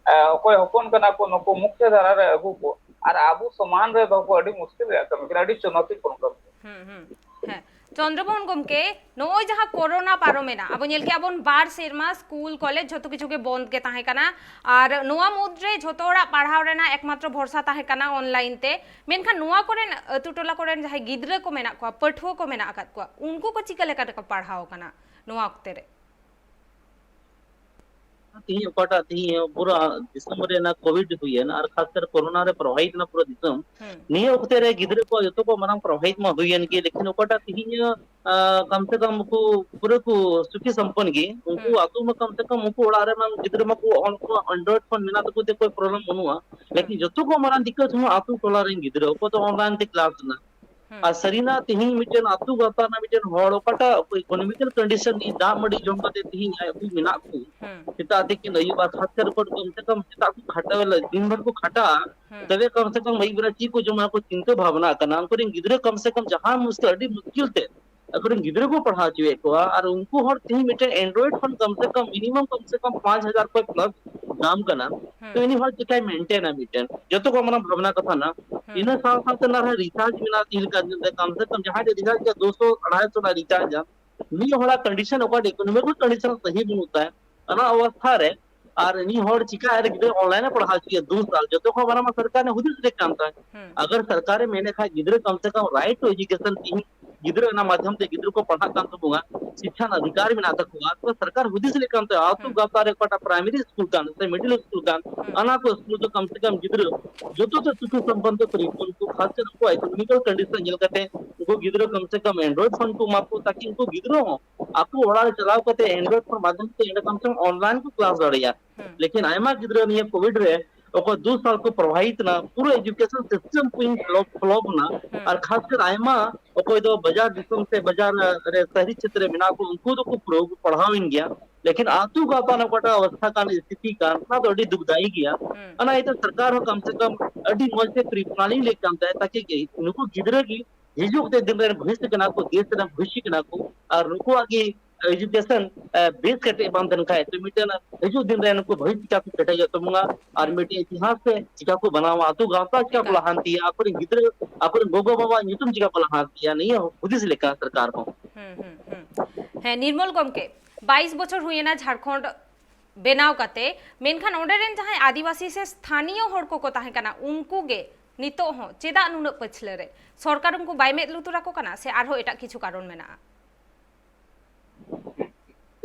ᱮ, ᱚᱠᱚᱭ ᱦᱚᱯᱚᱱ ᱠᱟᱱᱟ ᱠᱚ, ᱱᱩᱠᱩ ᱢᱩᱠᱷᱭᱚ ᱫᱷᱟᱨᱟ ᱨᱮ ᱟᱹᱜᱩ ᱠᱚ ᱟᱨ ᱟᱵᱚ ᱥᱚᱢᱟᱱ ᱨᱮ ᱫᱚᱦᱚ ᱠᱚ ᱟᱹᱰᱤ ᱢᱩᱥᱠᱤᱞ ᱨᱮᱭᱟᱜ ᱠᱟᱹᱢᱤ ᱠᱟᱱᱟ, ᱟᱹᱰᱤ ᱪᱩᱱᱚᱣᱛᱤᱯᱩᱨᱱᱚ ᱠᱟᱹᱢᱤ ᱠᱟᱱᱟ᱾ ᱦᱩᱸ, ᱦᱩᱸ᱾ ᱦᱮᱸ, ᱪᱚᱱᱫᱨᱚᱢᱳᱦᱚᱱ ᱜᱚᱢᱠᱮ, ᱱᱚᱜᱼᱚᱭ ᱡᱟᱦᱟᱸ ᱠᱳᱨᱳᱱᱟ ᱯᱟᱨᱚᱢᱮᱱᱟ, ᱟᱵᱚ ᱧᱮᱞ ᱠᱮᱜᱼᱟ ᱵᱚᱱ ᱵᱟᱨ ᱥᱮᱨᱢᱟ ᱥᱠᱩᱞ ᱠᱚᱞᱮᱡᱽ ᱡᱷᱚᱛᱚ ᱠᱤᱪᱷᱩ ᱜᱮ ᱵᱚᱱᱫ ᱜᱮ ᱛᱟᱦᱮᱸ ᱠᱟᱱᱟ, ᱟᱨ ᱱᱚᱣᱟ ᱢᱩᱫᱽᱨᱮ ᱡᱷᱚᱛᱚ ᱦᱚᱲᱟᱜ ᱯᱟᱲᱦᱟᱣ ᱨᱮᱱᱟᱜ ᱮᱠᱢᱟᱛᱨᱚ ᱵᱷᱚᱨᱥᱟ ᱛᱟᱦᱮᱸ ᱠᱟᱱᱟ ᱚᱱᱞᱟᱭᱤᱱ ᱛᱮ᱾ ᱢᱮᱱᱠᱷᱟᱱ ᱱᱚᱣᱟ ᱠᱚᱨᱮᱱ, ᱟᱹᱛᱩ ᱴᱚᱞᱟ ᱠᱚᱨᱮᱱ ᱡᱟᱦᱟᱸᱭ ᱜᱤᱫᱽᱨᱟᱹ ᱠᱚ ᱢᱮᱱᱟᱜ ᱠᱚᱣᱟ, ᱯᱟᱹᱴᱷᱩᱣᱟᱹ ᱠᱚ ᱢᱮᱱᱟᱜ ᱟᱠᱟᱫ ᱠᱚᱣᱟ, ᱩᱱᱠᱩ ᱠᱚ ᱪᱤᱠᱟᱹ ᱞᱮᱠᱟ ᱛᱮᱠᱚ ᱯᱟᱲᱦᱟᱣ ᱠᱟᱱᱟ ᱱᱚᱣᱟ ᱚᱠᱛᱮ ᱨᱮ? ᱛᱤᱦᱤᱧ ᱚᱠᱟᱴᱟᱜ ᱛᱤᱦᱤᱧ ᱯᱩᱨᱟᱹ ᱫᱤᱥᱚᱢ ᱨᱮ ᱚᱱᱟ ᱠᱳᱵᱷᱤᱰ ᱦᱩᱭᱮᱱ ᱟᱨ ᱠᱷᱟᱥ ᱠᱟᱨ ᱠᱳᱨᱳᱱᱟ ᱨᱮ ᱯᱨᱚᱵᱷᱟᱵᱤᱛ ᱮᱱᱟ ᱯᱩᱨᱟᱹ ᱫᱤᱥᱚᱢ, ᱦᱩᱸ᱾ ᱱᱤᱭᱟᱹ ᱚᱠᱛᱮ ᱨᱮ ᱜᱤᱫᱽᱨᱟᱹ ᱠᱚᱣᱟᱜ ᱡᱚᱛᱚ ᱠᱚ ᱢᱟᱨᱟᱝ ᱯᱨᱚᱵᱷᱟᱵᱤᱛ ᱢᱟ ᱦᱩᱭᱮᱱ ᱜᱮ, ᱞᱮᱠᱤᱱ ᱚᱠᱟᱴᱟᱜ ᱛᱤᱦᱤᱧ, ᱟ, ᱠᱟᱢ ᱥᱮ ᱠᱟᱢ ᱩᱱᱠᱩ ᱯᱩᱨᱟᱹ ᱠᱚ ᱥᱩᱠᱷᱤ ᱥᱚᱢᱯᱚᱱ ᱜᱮ, ᱩᱱᱠᱩ ᱦᱩᱸ᱾ ᱟᱛᱳ ᱢᱟ ᱠᱟᱢ ᱥᱮ ᱠᱟᱢ ᱩᱱᱠᱩ ᱚᱲᱟᱜ ᱨᱮ ᱢᱟ ᱜᱤᱫᱽᱨᱟᱹ ᱢᱟ ᱠᱚ ᱚᱱ-, ᱠᱚ Android ᱯᱷᱳᱱ ᱢᱮᱱᱟᱜ ᱛᱟᱠᱚ ᱛᱮ ᱠᱳᱭ ᱯᱨᱚᱵᱞᱮᱢ ᱵᱟᱹᱱᱩᱜᱼᱟ, ᱦᱩᱸ᱾ ᱞᱮᱠᱤᱱ ᱡᱚᱛᱚ ᱠᱚ ᱢᱟᱨᱟᱝ ᱫᱤᱠᱠᱟᱛ ᱦᱚᱸ ᱟᱛᱳ ᱴᱚᱞᱟ ᱨᱮᱱ ᱜᱤᱫᱽᱨᱟᱹ ᱚᱠᱚᱭ ᱫᱚ online ᱛᱮ class ᱨᱮᱱᱟᱜ᱾ ᱦᱩᱸ᱾ ᱟᱨ ᱥᱟᱹᱨᱤᱱᱟᱜ ᱛᱤᱦᱤᱧ ᱢᱤᱫᱴᱮᱱ ᱟᱹᱛᱩ ᱜᱟᱶᱛᱟ ᱨᱮᱱᱟᱜ ᱢᱤᱫᱴᱮᱱ ᱦᱚᱲ ᱚᱠᱟᱴᱟᱜ economical condition ᱨᱮ ᱫᱟᱜ ᱢᱟᱹᱰᱤ ᱡᱚᱢ ᱠᱟᱛᱮ ᱛᱤᱦᱤᱧ ᱟᱡ ᱟᱹᱛᱩ ᱢᱮᱱᱟᱜ ᱠᱚ, ᱦᱩᱸ᱾ ᱥᱮᱛᱟᱜ ᱛᱤᱠᱤᱱ ᱟᱹᱭᱩᱵ ᱟᱨ ᱠᱷᱟᱥ ᱠᱟᱨ ᱠᱚ ᱠᱚᱢ ᱥᱮ ᱠᱚᱢ ᱥᱮᱛᱟᱜ ᱠᱚ ᱠᱷᱟᱴᱟᱣ ᱞᱟᱹᱜᱤᱫ, ᱫᱤᱱ ᱵᱷᱳᱨ ᱠᱚ ᱠᱷᱟᱴᱟᱜᱼᱟ, ᱦᱩᱸ᱾ ᱛᱚᱵᱮ ᱠᱚᱢ ᱥᱮ ᱠᱚᱢ ᱟᱹᱭᱩᱵ ᱵᱮᱲᱟ ᱪᱮᱫ ᱠᱚ ᱡᱚᱢᱟ ᱠᱚ ᱪᱤᱱᱛᱟᱹ ᱵᱷᱟᱵᱽᱱᱟ ᱠᱟᱱᱟ᱾ ᱩᱱᱠᱩ ᱨᱮᱱ ᱜᱤᱫᱽᱨᱟᱹ ᱠᱚᱢ ᱥᱮ ᱠᱚᱢ ᱡᱟᱦᱟᱸ ᱢᱩᱥᱠᱤᱞ, ᱟᱹᱰᱤ ᱢᱩᱥᱠᱤᱞ ᱛᱮ ᱟᱠᱚ ᱨᱮᱱ ᱜᱤᱫᱽᱨᱟᱹ ᱠᱚ ᱯᱟᱲᱦᱟᱣ ᱦᱚᱪᱚᱭᱮᱫ ᱠᱚᱣᱟ, ᱟᱨ ᱩᱱᱠᱩ ᱦᱚᱲ ᱛᱮᱦᱤᱧ ᱢᱤᱫᱴᱮᱱ Android ᱯᱷᱳᱱ ᱠᱚᱢ ᱥᱮ ᱠᱚᱢ minimum ᱠᱚᱢ ᱥᱮ ᱠᱚᱢ ᱯᱟᱸᱪ ᱦᱟᱡᱟᱨ ᱠᱷᱚᱱ plus ᱫᱟᱢ ᱠᱟᱱᱟ, ᱦᱩᱸ᱾ ᱛᱚ ᱩᱱᱤ ᱦᱚᱲ ᱪᱤᱠᱟᱭ ᱢᱮᱱᱴᱮᱱᱟ? ᱢᱤᱫᱴᱮᱱ ᱡᱚᱛᱚ ᱠᱷᱚᱱ ᱢᱟᱨᱟᱝ ᱵᱷᱟᱵᱽᱱᱟ ᱠᱟᱛᱷᱟ ᱱᱟ᱾ ᱦᱩᱸ᱾ ᱤᱱᱟᱹ ᱥᱟᱶ ᱥᱟᱶᱛᱮ ᱱᱟᱨᱦᱚᱸ recharge ᱢᱮᱱᱟᱜᱼᱟ, ᱛᱤᱦᱤᱧ ᱞᱮᱠᱟ ᱫᱤᱱ ᱨᱮ ᱠᱚᱢ ᱥᱮ ᱠᱚᱢ ᱡᱟᱦᱟᱸᱭ ᱡᱮ recharge ᱜᱮ ᱫᱩᱥᱚ ᱟᱲᱟᱭᱥᱚ ᱨᱮᱱᱟᱜ recharge ᱟ, ᱢᱤᱫ ᱦᱚᱲᱟᱜ condition ᱚᱠᱟ economical condition ᱥᱟᱹᱦᱤ ᱵᱟᱹᱱᱩᱜ ᱛᱟᱭ, ᱚᱱᱟ ᱚᱵᱚᱥᱛᱷᱟ ᱨᱮ ᱟᱨ ᱢᱤᱫ ᱦᱚᱲ ᱪᱤᱠᱟ ᱟᱨ ᱜᱤᱫᱽᱨᱟᱹ online ᱮ ᱯᱟᱲᱦᱟᱣ ᱦᱚᱪᱚᱭᱟ ᱫᱩ ᱥᱟᱞ? ᱡᱚᱛᱚ ᱠᱷᱚᱱ ᱢᱟᱨᱟᱝ ᱢᱟ ᱥᱚᱨᱠᱟᱨ ᱦᱩᱫᱤᱥ ᱞᱮ ᱠᱟᱱ ᱛᱟᱭ᱾ ᱦᱩᱸ᱾ ᱟᱜᱟᱨ ᱥᱚᱨᱠᱟᱨ ᱮ ᱢᱮᱱᱮ ᱠᱷᱟᱡ ᱜᱤᱫᱽᱨᱟᱹ ᱠᱚᱢ ᱥᱮ ᱠᱚᱢ right to education ᱛᱤᱦᱤᱧ ᱜᱤᱫᱽᱨᱟᱹ ᱚᱱᱟ ᱢᱟᱫᱽᱫᱷᱚᱢ ᱛᱮ ᱜᱤᱫᱽᱨᱟᱹ ᱠᱚ ᱯᱟᱲᱦᱟᱜ ᱠᱟᱱ ᱛᱟᱵᱚᱱᱟ, ᱥᱤᱠᱠᱷᱟ ᱨᱮᱱᱟᱜ ᱚᱫᱷᱤᱠᱟᱨ ᱢᱮᱱᱟᱜ ᱛᱟᱠᱚᱣᱟ, ᱛᱚ ᱥᱚᱨᱠᱟᱨ ᱦᱩᱫᱤᱥ ᱞᱮ ᱠᱟᱱ ᱛᱟᱭᱟ, ᱟᱹᱛᱩ ᱦᱩᱸ᱾ ᱜᱟᱶᱛᱟ ᱨᱮ ᱚᱠᱟᱴᱟᱜ primary school ᱠᱟᱱ ᱥᱮ middle school ᱠᱟᱱ, ᱦᱩᱸ᱾ ᱚᱱᱟ ᱠᱚ school ᱫᱚ ᱠᱚᱢ ᱥᱮ ᱠᱚᱢ ᱜᱤᱫᱽᱨᱟᱹ ᱡᱚᱛᱚ ᱫᱚ ᱥᱩᱠᱷᱤ ᱥᱚᱢᱯᱚᱱᱱᱚ ᱠᱚ ᱨᱤᱯᱚᱱ ᱠᱚ, ᱠᱷᱟᱥ ᱠᱟᱨ ᱩᱱᱠᱩ economical condition ᱧᱮᱞ ᱠᱟᱛᱮ ᱩᱱᱠᱩ ᱜᱤᱫᱽᱨᱟᱹ ᱠᱚᱢ ᱥᱮ ᱠᱚᱢ Android ᱯᱷᱳᱱ ᱠᱚ ᱮᱢᱟ ᱠᱚ, ᱛᱟᱠᱤ ᱩᱱᱠᱩ ᱜᱤᱫᱽᱨᱟᱹ ᱦᱚᱸ ᱟᱠᱚ ᱚᱲᱟᱜ ᱨᱮ ᱪᱟᱞᱟᱣ ᱠᱟᱛᱮ Android ᱯᱷᱳᱱ ᱢᱟᱫᱽᱫᱷᱚᱢ ᱛᱮ ᱮᱸᱰᱮ ᱠᱚᱢ ᱥᱮ ᱠᱚᱢ online ᱠᱚ class ᱫᱟᱲᱮᱭᱟᱜᱼᱟ᱾ ᱦᱩᱸ᱾ ᱞᱮᱠᱤᱱ ᱟᱭᱢᱟ ᱜᱤᱫᱽᱨᱟᱹ ᱱᱤᱭᱟᱹ ᱠᱳᱵᱷᱤᱰ ᱨᱮ ᱚᱠᱚᱭ ᱫᱩ ᱥᱟᱞ ᱠᱚ ᱯᱨᱚᱵᱷᱟᱵᱤᱛ ᱮᱱᱟ, ᱯᱩᱨᱟᱹ education system ᱠᱚ flop, flop ᱮᱱᱟ᱾ ᱦᱩᱸ᱾ ᱟᱨ ᱠᱷᱟᱥ ᱠᱟᱨ ᱟᱭᱢᱟ ᱚᱠᱚᱭ ᱫᱚ ᱵᱟᱡᱟᱨ ᱫᱤᱥᱚᱢ ᱥᱮ ᱵᱟᱡᱟᱨ ᱨᱮ ᱥᱟᱦᱨᱤ ᱪᱷᱮᱛᱨᱚ ᱨᱮ ᱢᱮᱱᱟᱜ ᱠᱚ, ᱩᱱᱠᱩ ᱫᱚᱠᱚ ᱯᱩᱨᱟᱹ ᱠᱚ ᱯᱟᱲᱦᱟᱣᱮᱱ ᱜᱮᱭᱟ, ᱞᱮᱠᱤᱱ ᱟᱹᱛᱩ ᱜᱟᱶᱛᱟ ᱨᱮᱱᱟᱜ ᱚᱠᱟᱴᱟᱜ ᱚᱵᱚᱥᱛᱷᱟ ᱠᱟᱱ, ᱥᱛᱷᱤᱛᱤ ᱠᱟᱱ, ᱚᱱᱟ ᱫᱚ ᱟᱹᱰᱤ ᱫᱩᱠᱷᱫᱟᱭᱤ ᱜᱮᱭᱟ᱾ ᱦᱩᱸ᱾ ᱚᱱᱟ ᱤᱭᱟᱹᱛᱮ ᱥᱚᱨᱠᱟᱨ ᱦᱚᱸ ᱠᱚᱢ ᱥᱮ ᱠᱚᱢ ᱟᱹᱰᱤ ᱢᱚᱡᱽ ᱛᱮ pre planning ᱞᱮ ᱠᱟᱱ ᱛᱟᱭᱟ, ᱛᱟᱠᱤ ᱜᱮ ᱱᱩᱠᱩ ᱜᱤᱫᱽᱨᱟᱹ ᱜᱮ ᱦᱤᱡᱩᱜ ᱛᱮ ᱫᱤᱱ ᱨᱮᱱ ᱵᱷᱚᱵᱤᱥᱥᱚ ᱠᱟᱱᱟ ᱠᱚ, ᱫᱮᱥ ᱨᱮᱱ ᱵᱷᱚᱵᱤᱥᱥᱚ ᱠᱟᱱᱟ ᱠᱚ, ᱟᱨ ᱱᱩᱠᱩᱣᱟᱜ ᱜᱮ education, ᱮ, ᱵᱮᱥ ᱠᱟᱛᱮ ᱵᱟᱝ ᱛᱟᱦᱮᱱ ᱠᱷᱟᱡ, ᱛᱚ ᱢᱤᱫᱴᱮᱱ ᱦᱤᱡᱩᱜ ᱫᱤᱱ ᱨᱮ ᱱᱩᱠᱩ ᱵᱷᱟᱹᱜᱤ ᱪᱤᱠᱟ ᱠᱚ ᱠᱮᱴᱮᱡᱚᱜ ᱛᱟᱵᱚᱱᱟ, ᱟᱨ ᱦᱩᱸ᱾ ᱢᱤᱫᱴᱮᱱ ᱤᱛᱤᱦᱟᱥ ᱨᱮ ᱪᱤᱠᱟ ᱠᱚ ᱵᱮᱱᱟᱣᱟ, ᱟᱹᱛᱩ ᱜᱟᱶᱛᱟ ᱪᱤᱠᱟ ᱠᱚ ᱮᱠᱟᱞ᱾ ᱞᱟᱦᱟᱱᱛᱤᱭᱟ, ᱟᱠᱚᱨᱮᱱ ᱜᱤᱫᱽᱨᱟᱹ, ᱟᱠᱚᱨᱮᱱ ᱜᱚᱜᱚ ᱵᱟᱵᱟ ᱧᱩᱛᱩᱢ ᱪᱤᱠᱟ ᱠᱚ ᱞᱟᱦᱟᱱᱛᱤᱭᱟ, ᱱᱤᱭᱟᱹ ᱦᱩᱫᱤᱥ ᱞᱮᱠᱟ ᱥᱚᱨᱠᱟᱨ ᱦᱚᱸ᱾ ᱦᱩᱸ, ᱦᱩᱸ, ᱦᱩᱸ᱾ ᱦᱮᱸ, ᱱᱤᱨᱢᱚᱞ ᱜᱚᱢᱠᱮ, ᱵᱟᱭᱤᱥ ᱵᱚᱪᱷᱚᱨ ᱦᱩᱭᱮᱱᱟ ᱡᱷᱟᱲᱠᱷᱚᱸᱰ ᱵᱮᱱᱟᱣ ᱠᱟᱛᱮ, ᱢᱮᱱᱠᱷᱟᱱ ᱚᱸᱰᱮ ᱨᱮᱱ ᱡᱟᱦᱟᱸᱭ ᱟᱹᱫᱤᱵᱟᱹᱥᱤ ᱥᱮ ᱥᱛᱷᱟᱱᱤᱭᱚ ᱦᱚᱲ ᱠᱚᱠᱚ ᱛᱟᱦᱮᱸ ᱠᱟᱱᱟ, ᱩᱱᱠᱩ ᱜᱮ ᱱᱤᱛᱚᱜ ᱦᱚᱸ ᱪᱮᱫᱟᱜ ᱱᱩᱱᱟᱹᱜ ᱯᱟᱹᱪᱷᱞᱟᱹ ᱨᱮ? ᱥᱚᱨᱠᱟᱨ ᱩᱱᱠᱩ ᱵᱟᱭ ᱢᱮᱫ ᱞᱩᱛᱩᱨ ᱟᱠᱚ ᱠᱟᱱᱟ ᱥᱮ ᱟᱨᱦᱚᱸ ᱮᱴᱟᱜ ᱠᱤᱪᱷᱩ ᱠᱟᱨᱚᱱ ᱢᱮᱱᱟᱜᱼᱟ?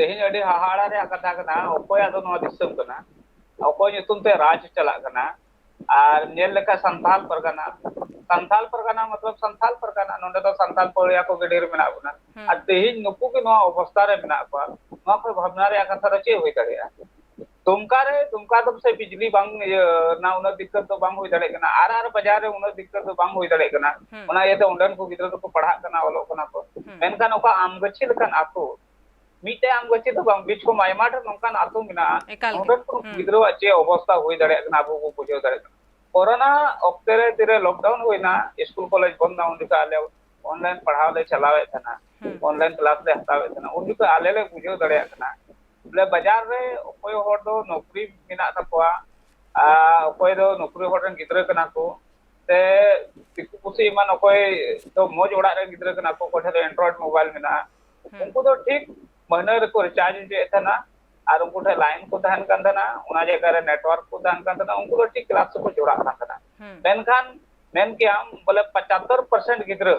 ᱛᱮᱦᱮᱧ ᱟᱹᱰᱤ ᱦᱟᱦᱟᱲᱟ ᱨᱮᱭᱟᱜ ᱠᱟᱛᱷᱟ ᱠᱟᱱᱟ, ᱚᱠᱚᱭᱟᱜ ᱫᱚ ᱱᱚᱣᱟ ᱫᱤᱥᱚᱢ ᱠᱟᱱᱟ? ᱚᱠᱚᱭ ᱧᱩᱛᱩᱢ ᱛᱮ ᱨᱟᱡᱽ ᱪᱟᱞᱟᱜ ᱠᱟᱱᱟ? ᱟᱨ ᱧᱮᱞ ᱞᱮᱠᱷᱟᱱ ᱥᱟᱱᱛᱟᱞ ᱯᱟᱨᱜᱟᱱᱟ, ᱥᱟᱱᱛᱟᱞ ᱯᱟᱨᱜᱟᱱᱟ ᱢᱚᱛᱞᱚᱵ ᱥᱟᱱᱛᱟᱞ ᱯᱟᱨᱜᱟᱱᱟ, ᱱᱚᱰᱮ ᱫᱚ ᱥᱟᱱᱛᱟᱞ ᱯᱟᱹᱣᱲᱤᱭᱟ ᱠᱚᱜᱮ ᱰᱷᱮᱨ ᱢᱮᱱᱟᱜ ᱵᱚᱱᱟ᱾ ᱦᱩᱸ᱾ ᱟᱨ ᱛᱮᱦᱮᱧ ᱱᱩᱠᱩ ᱜᱮ ᱱᱚᱣᱟ ᱚᱵᱚᱥᱛᱟ ᱨᱮ ᱢᱮᱱᱟᱜ ᱠᱚᱣᱟ, ᱱᱚᱣᱟ ᱠᱷᱚᱱ ᱵᱷᱟᱵᱽᱱᱟ ᱨᱮᱭᱟᱜ ᱠᱟᱛᱷᱟ ᱫᱚ ᱪᱮᱫ ᱦᱩᱭ ᱫᱟᱲᱮᱭᱟᱜᱼᱟ? ᱫᱩᱢᱠᱟ ᱨᱮ, ᱫᱩᱢᱠᱟ ᱫᱚ ᱥᱮ ᱵᱤᱡᱽᱞᱤ ᱵᱟᱝ, ᱤᱭᱟᱹ, ᱨᱮᱱᱟᱜ ᱩᱱᱟᱹᱜ ᱫᱤᱠᱠᱟᱛ ᱫᱚ ᱵᱟᱝ ᱦᱩᱭ ᱫᱟᱲᱮᱭᱟᱜ ᱠᱟᱱᱟ, ᱟᱨ ᱟᱨ ᱵᱟᱡᱟᱨ ᱨᱮ ᱩᱱᱟᱹᱜ ᱫᱤᱠᱠᱟᱛ ᱫᱚ ᱵᱟᱝ ᱦᱩᱭ ᱫᱟᱲᱮᱭᱟᱜ ᱠᱟᱱᱟ᱾ ᱦᱩᱸ᱾ ᱚᱱᱟ ᱤᱭᱟᱹᱛᱮ ᱚᱸᱰᱮᱱ ᱠᱚ ᱜᱤᱫᱽᱨᱟᱹ ᱫᱚᱠᱚ ᱯᱟᱲᱦᱟᱜ ᱠᱟᱱᱟ, ᱚᱞᱚᱜ ᱠᱟᱱᱟ ᱠᱚ᱾ ᱦᱩᱸ᱾ ᱢᱮᱱᱠᱷᱟᱱ ᱚᱠᱟ ᱟᱢᱜᱟᱹᱪᱷᱤ ᱞᱮᱠᱟᱱ ᱟᱛᱳ, ᱢᱤᱫᱴᱮᱡ ᱟᱢᱜᱟᱹᱪᱷᱤ ᱫᱚ ᱵᱟᱝ, ᱵᱤᱪᱠᱚᱢ ᱟᱭᱢᱟ ᱰᱷᱮᱨ ᱱᱚᱝᱠᱟᱱ ᱟᱛᱳ ᱢᱮᱱᱟᱜᱼᱟ, ᱮᱠᱟᱞ ᱜᱮ᱾ ᱚᱸᱰᱮᱱ ᱠᱚ ᱦᱩᱸ᱾ ᱜᱤᱫᱽᱨᱟᱹᱣᱟᱜ ᱪᱮᱫ ᱚᱵᱚᱥᱛᱟ ᱦᱩᱭ ᱫᱟᱲᱮᱭᱟᱜ ᱠᱟᱱᱟ, ᱟᱵᱚ ᱵᱚ ᱵᱩᱡᱷᱟᱹᱣ ᱫᱟᱲᱮᱭᱟᱜ ᱠᱟᱱᱟ᱾ ᱠᱚᱨᱳᱱᱟ ᱚᱠᱛᱮ ᱨᱮ ᱛᱤᱨᱮ ᱞᱚᱠᱰᱟᱣᱩᱱ ᱦᱩᱭᱱᱟ, ᱥᱠᱩᱞ ᱠᱚᱞᱮᱡᱽ ᱵᱚᱱᱫ ᱮᱱᱟ, ᱩᱱ ᱡᱚᱠᱷᱚᱱ ᱟᱞᱮ ᱚᱱᱞᱟᱭᱤᱱ ᱯᱟᱲᱦᱟᱣ ᱞᱮ ᱪᱟᱞᱟᱣᱮᱫ ᱛᱟᱦᱮᱱᱟ, ᱦᱩᱸ᱾ ᱚᱱᱞᱟᱭᱤᱱ ᱠᱞᱟᱥ ᱞᱮ ᱦᱟᱛᱟᱣᱮᱫ ᱛᱟᱦᱮᱱᱟ, ᱩᱱ ᱡᱚᱠᱷᱚᱱ ᱟᱞᱮ ᱞᱮ ᱵᱩᱡᱷᱟᱹᱣ ᱫᱟᱲᱮᱭᱟᱜ ᱠᱟᱱᱟ, ᱵᱚᱞᱮ, ᱵᱟᱡᱟᱨ ᱨᱮ ᱚᱠᱚᱭ ᱦᱚᱲ ᱫᱚ ᱱᱚᱠᱨᱤ ᱢᱮᱱᱟᱜ ᱛᱟᱠᱚᱣᱟ, ᱟᱨ ᱚᱠᱚᱭ ᱫᱚ ᱱᱚᱠᱨᱤ ᱦᱚᱲ ᱨᱮᱱ ᱜᱤᱫᱽᱨᱟᱹ ᱠᱟᱱᱟ ᱠᱚ, ᱥᱮ ᱫᱤᱠᱩ ᱯᱩᱥᱤ ᱮᱢᱟᱱ, ᱚᱠᱚᱭ ᱫᱚ ᱢᱚᱡᱽ ᱚᱲᱟᱜ ᱨᱮᱱ ᱜᱤᱫᱽᱨᱟᱹ ᱠᱟᱱᱟ ᱠᱚ, ᱚᱠᱚᱭ ᱴᱷᱮᱱ ᱫᱚ Android mobile ᱢᱮᱱᱟᱜᱼᱟ, ᱦᱩᱸ᱾ ᱩᱱᱠᱩ ᱫᱚ ᱴᱷᱤᱠ ᱢᱟᱹᱦᱱᱟᱹ ᱨᱮᱠᱚ recharge ᱦᱚᱪᱚᱭᱮᱫ ᱛᱟᱦᱮᱱᱟ, ᱟᱨ ᱩᱱᱠᱩ ᱴᱷᱮᱱ line ᱠᱚ ᱛᱟᱦᱮᱱ ᱠᱟᱱ ᱛᱟᱦᱮᱱᱟ, ᱚᱱᱟ ᱡᱟᱭᱜᱟ ᱨᱮ network ᱠᱚ ᱛᱟᱦᱮᱱ ᱠᱟᱱ ᱛᱟᱦᱮᱱᱟ, ᱩᱱᱠᱩ ᱫᱚ ᱴᱷᱤᱠ ᱠᱞᱟᱥ ᱨᱮᱠᱚ ᱡᱚᱲᱟᱜ ᱠᱟᱱ ᱛᱟᱦᱮᱱᱟ᱾ ᱦᱩᱸ᱾ ᱢᱮᱱᱠᱷᱟᱱ ᱢᱮᱱ ᱠᱮᱭᱟᱢ ᱵᱚᱞᱮ ᱯᱚᱸᱪᱟᱛᱛᱳᱨ percent ᱜᱤᱫᱽᱨᱟᱹ,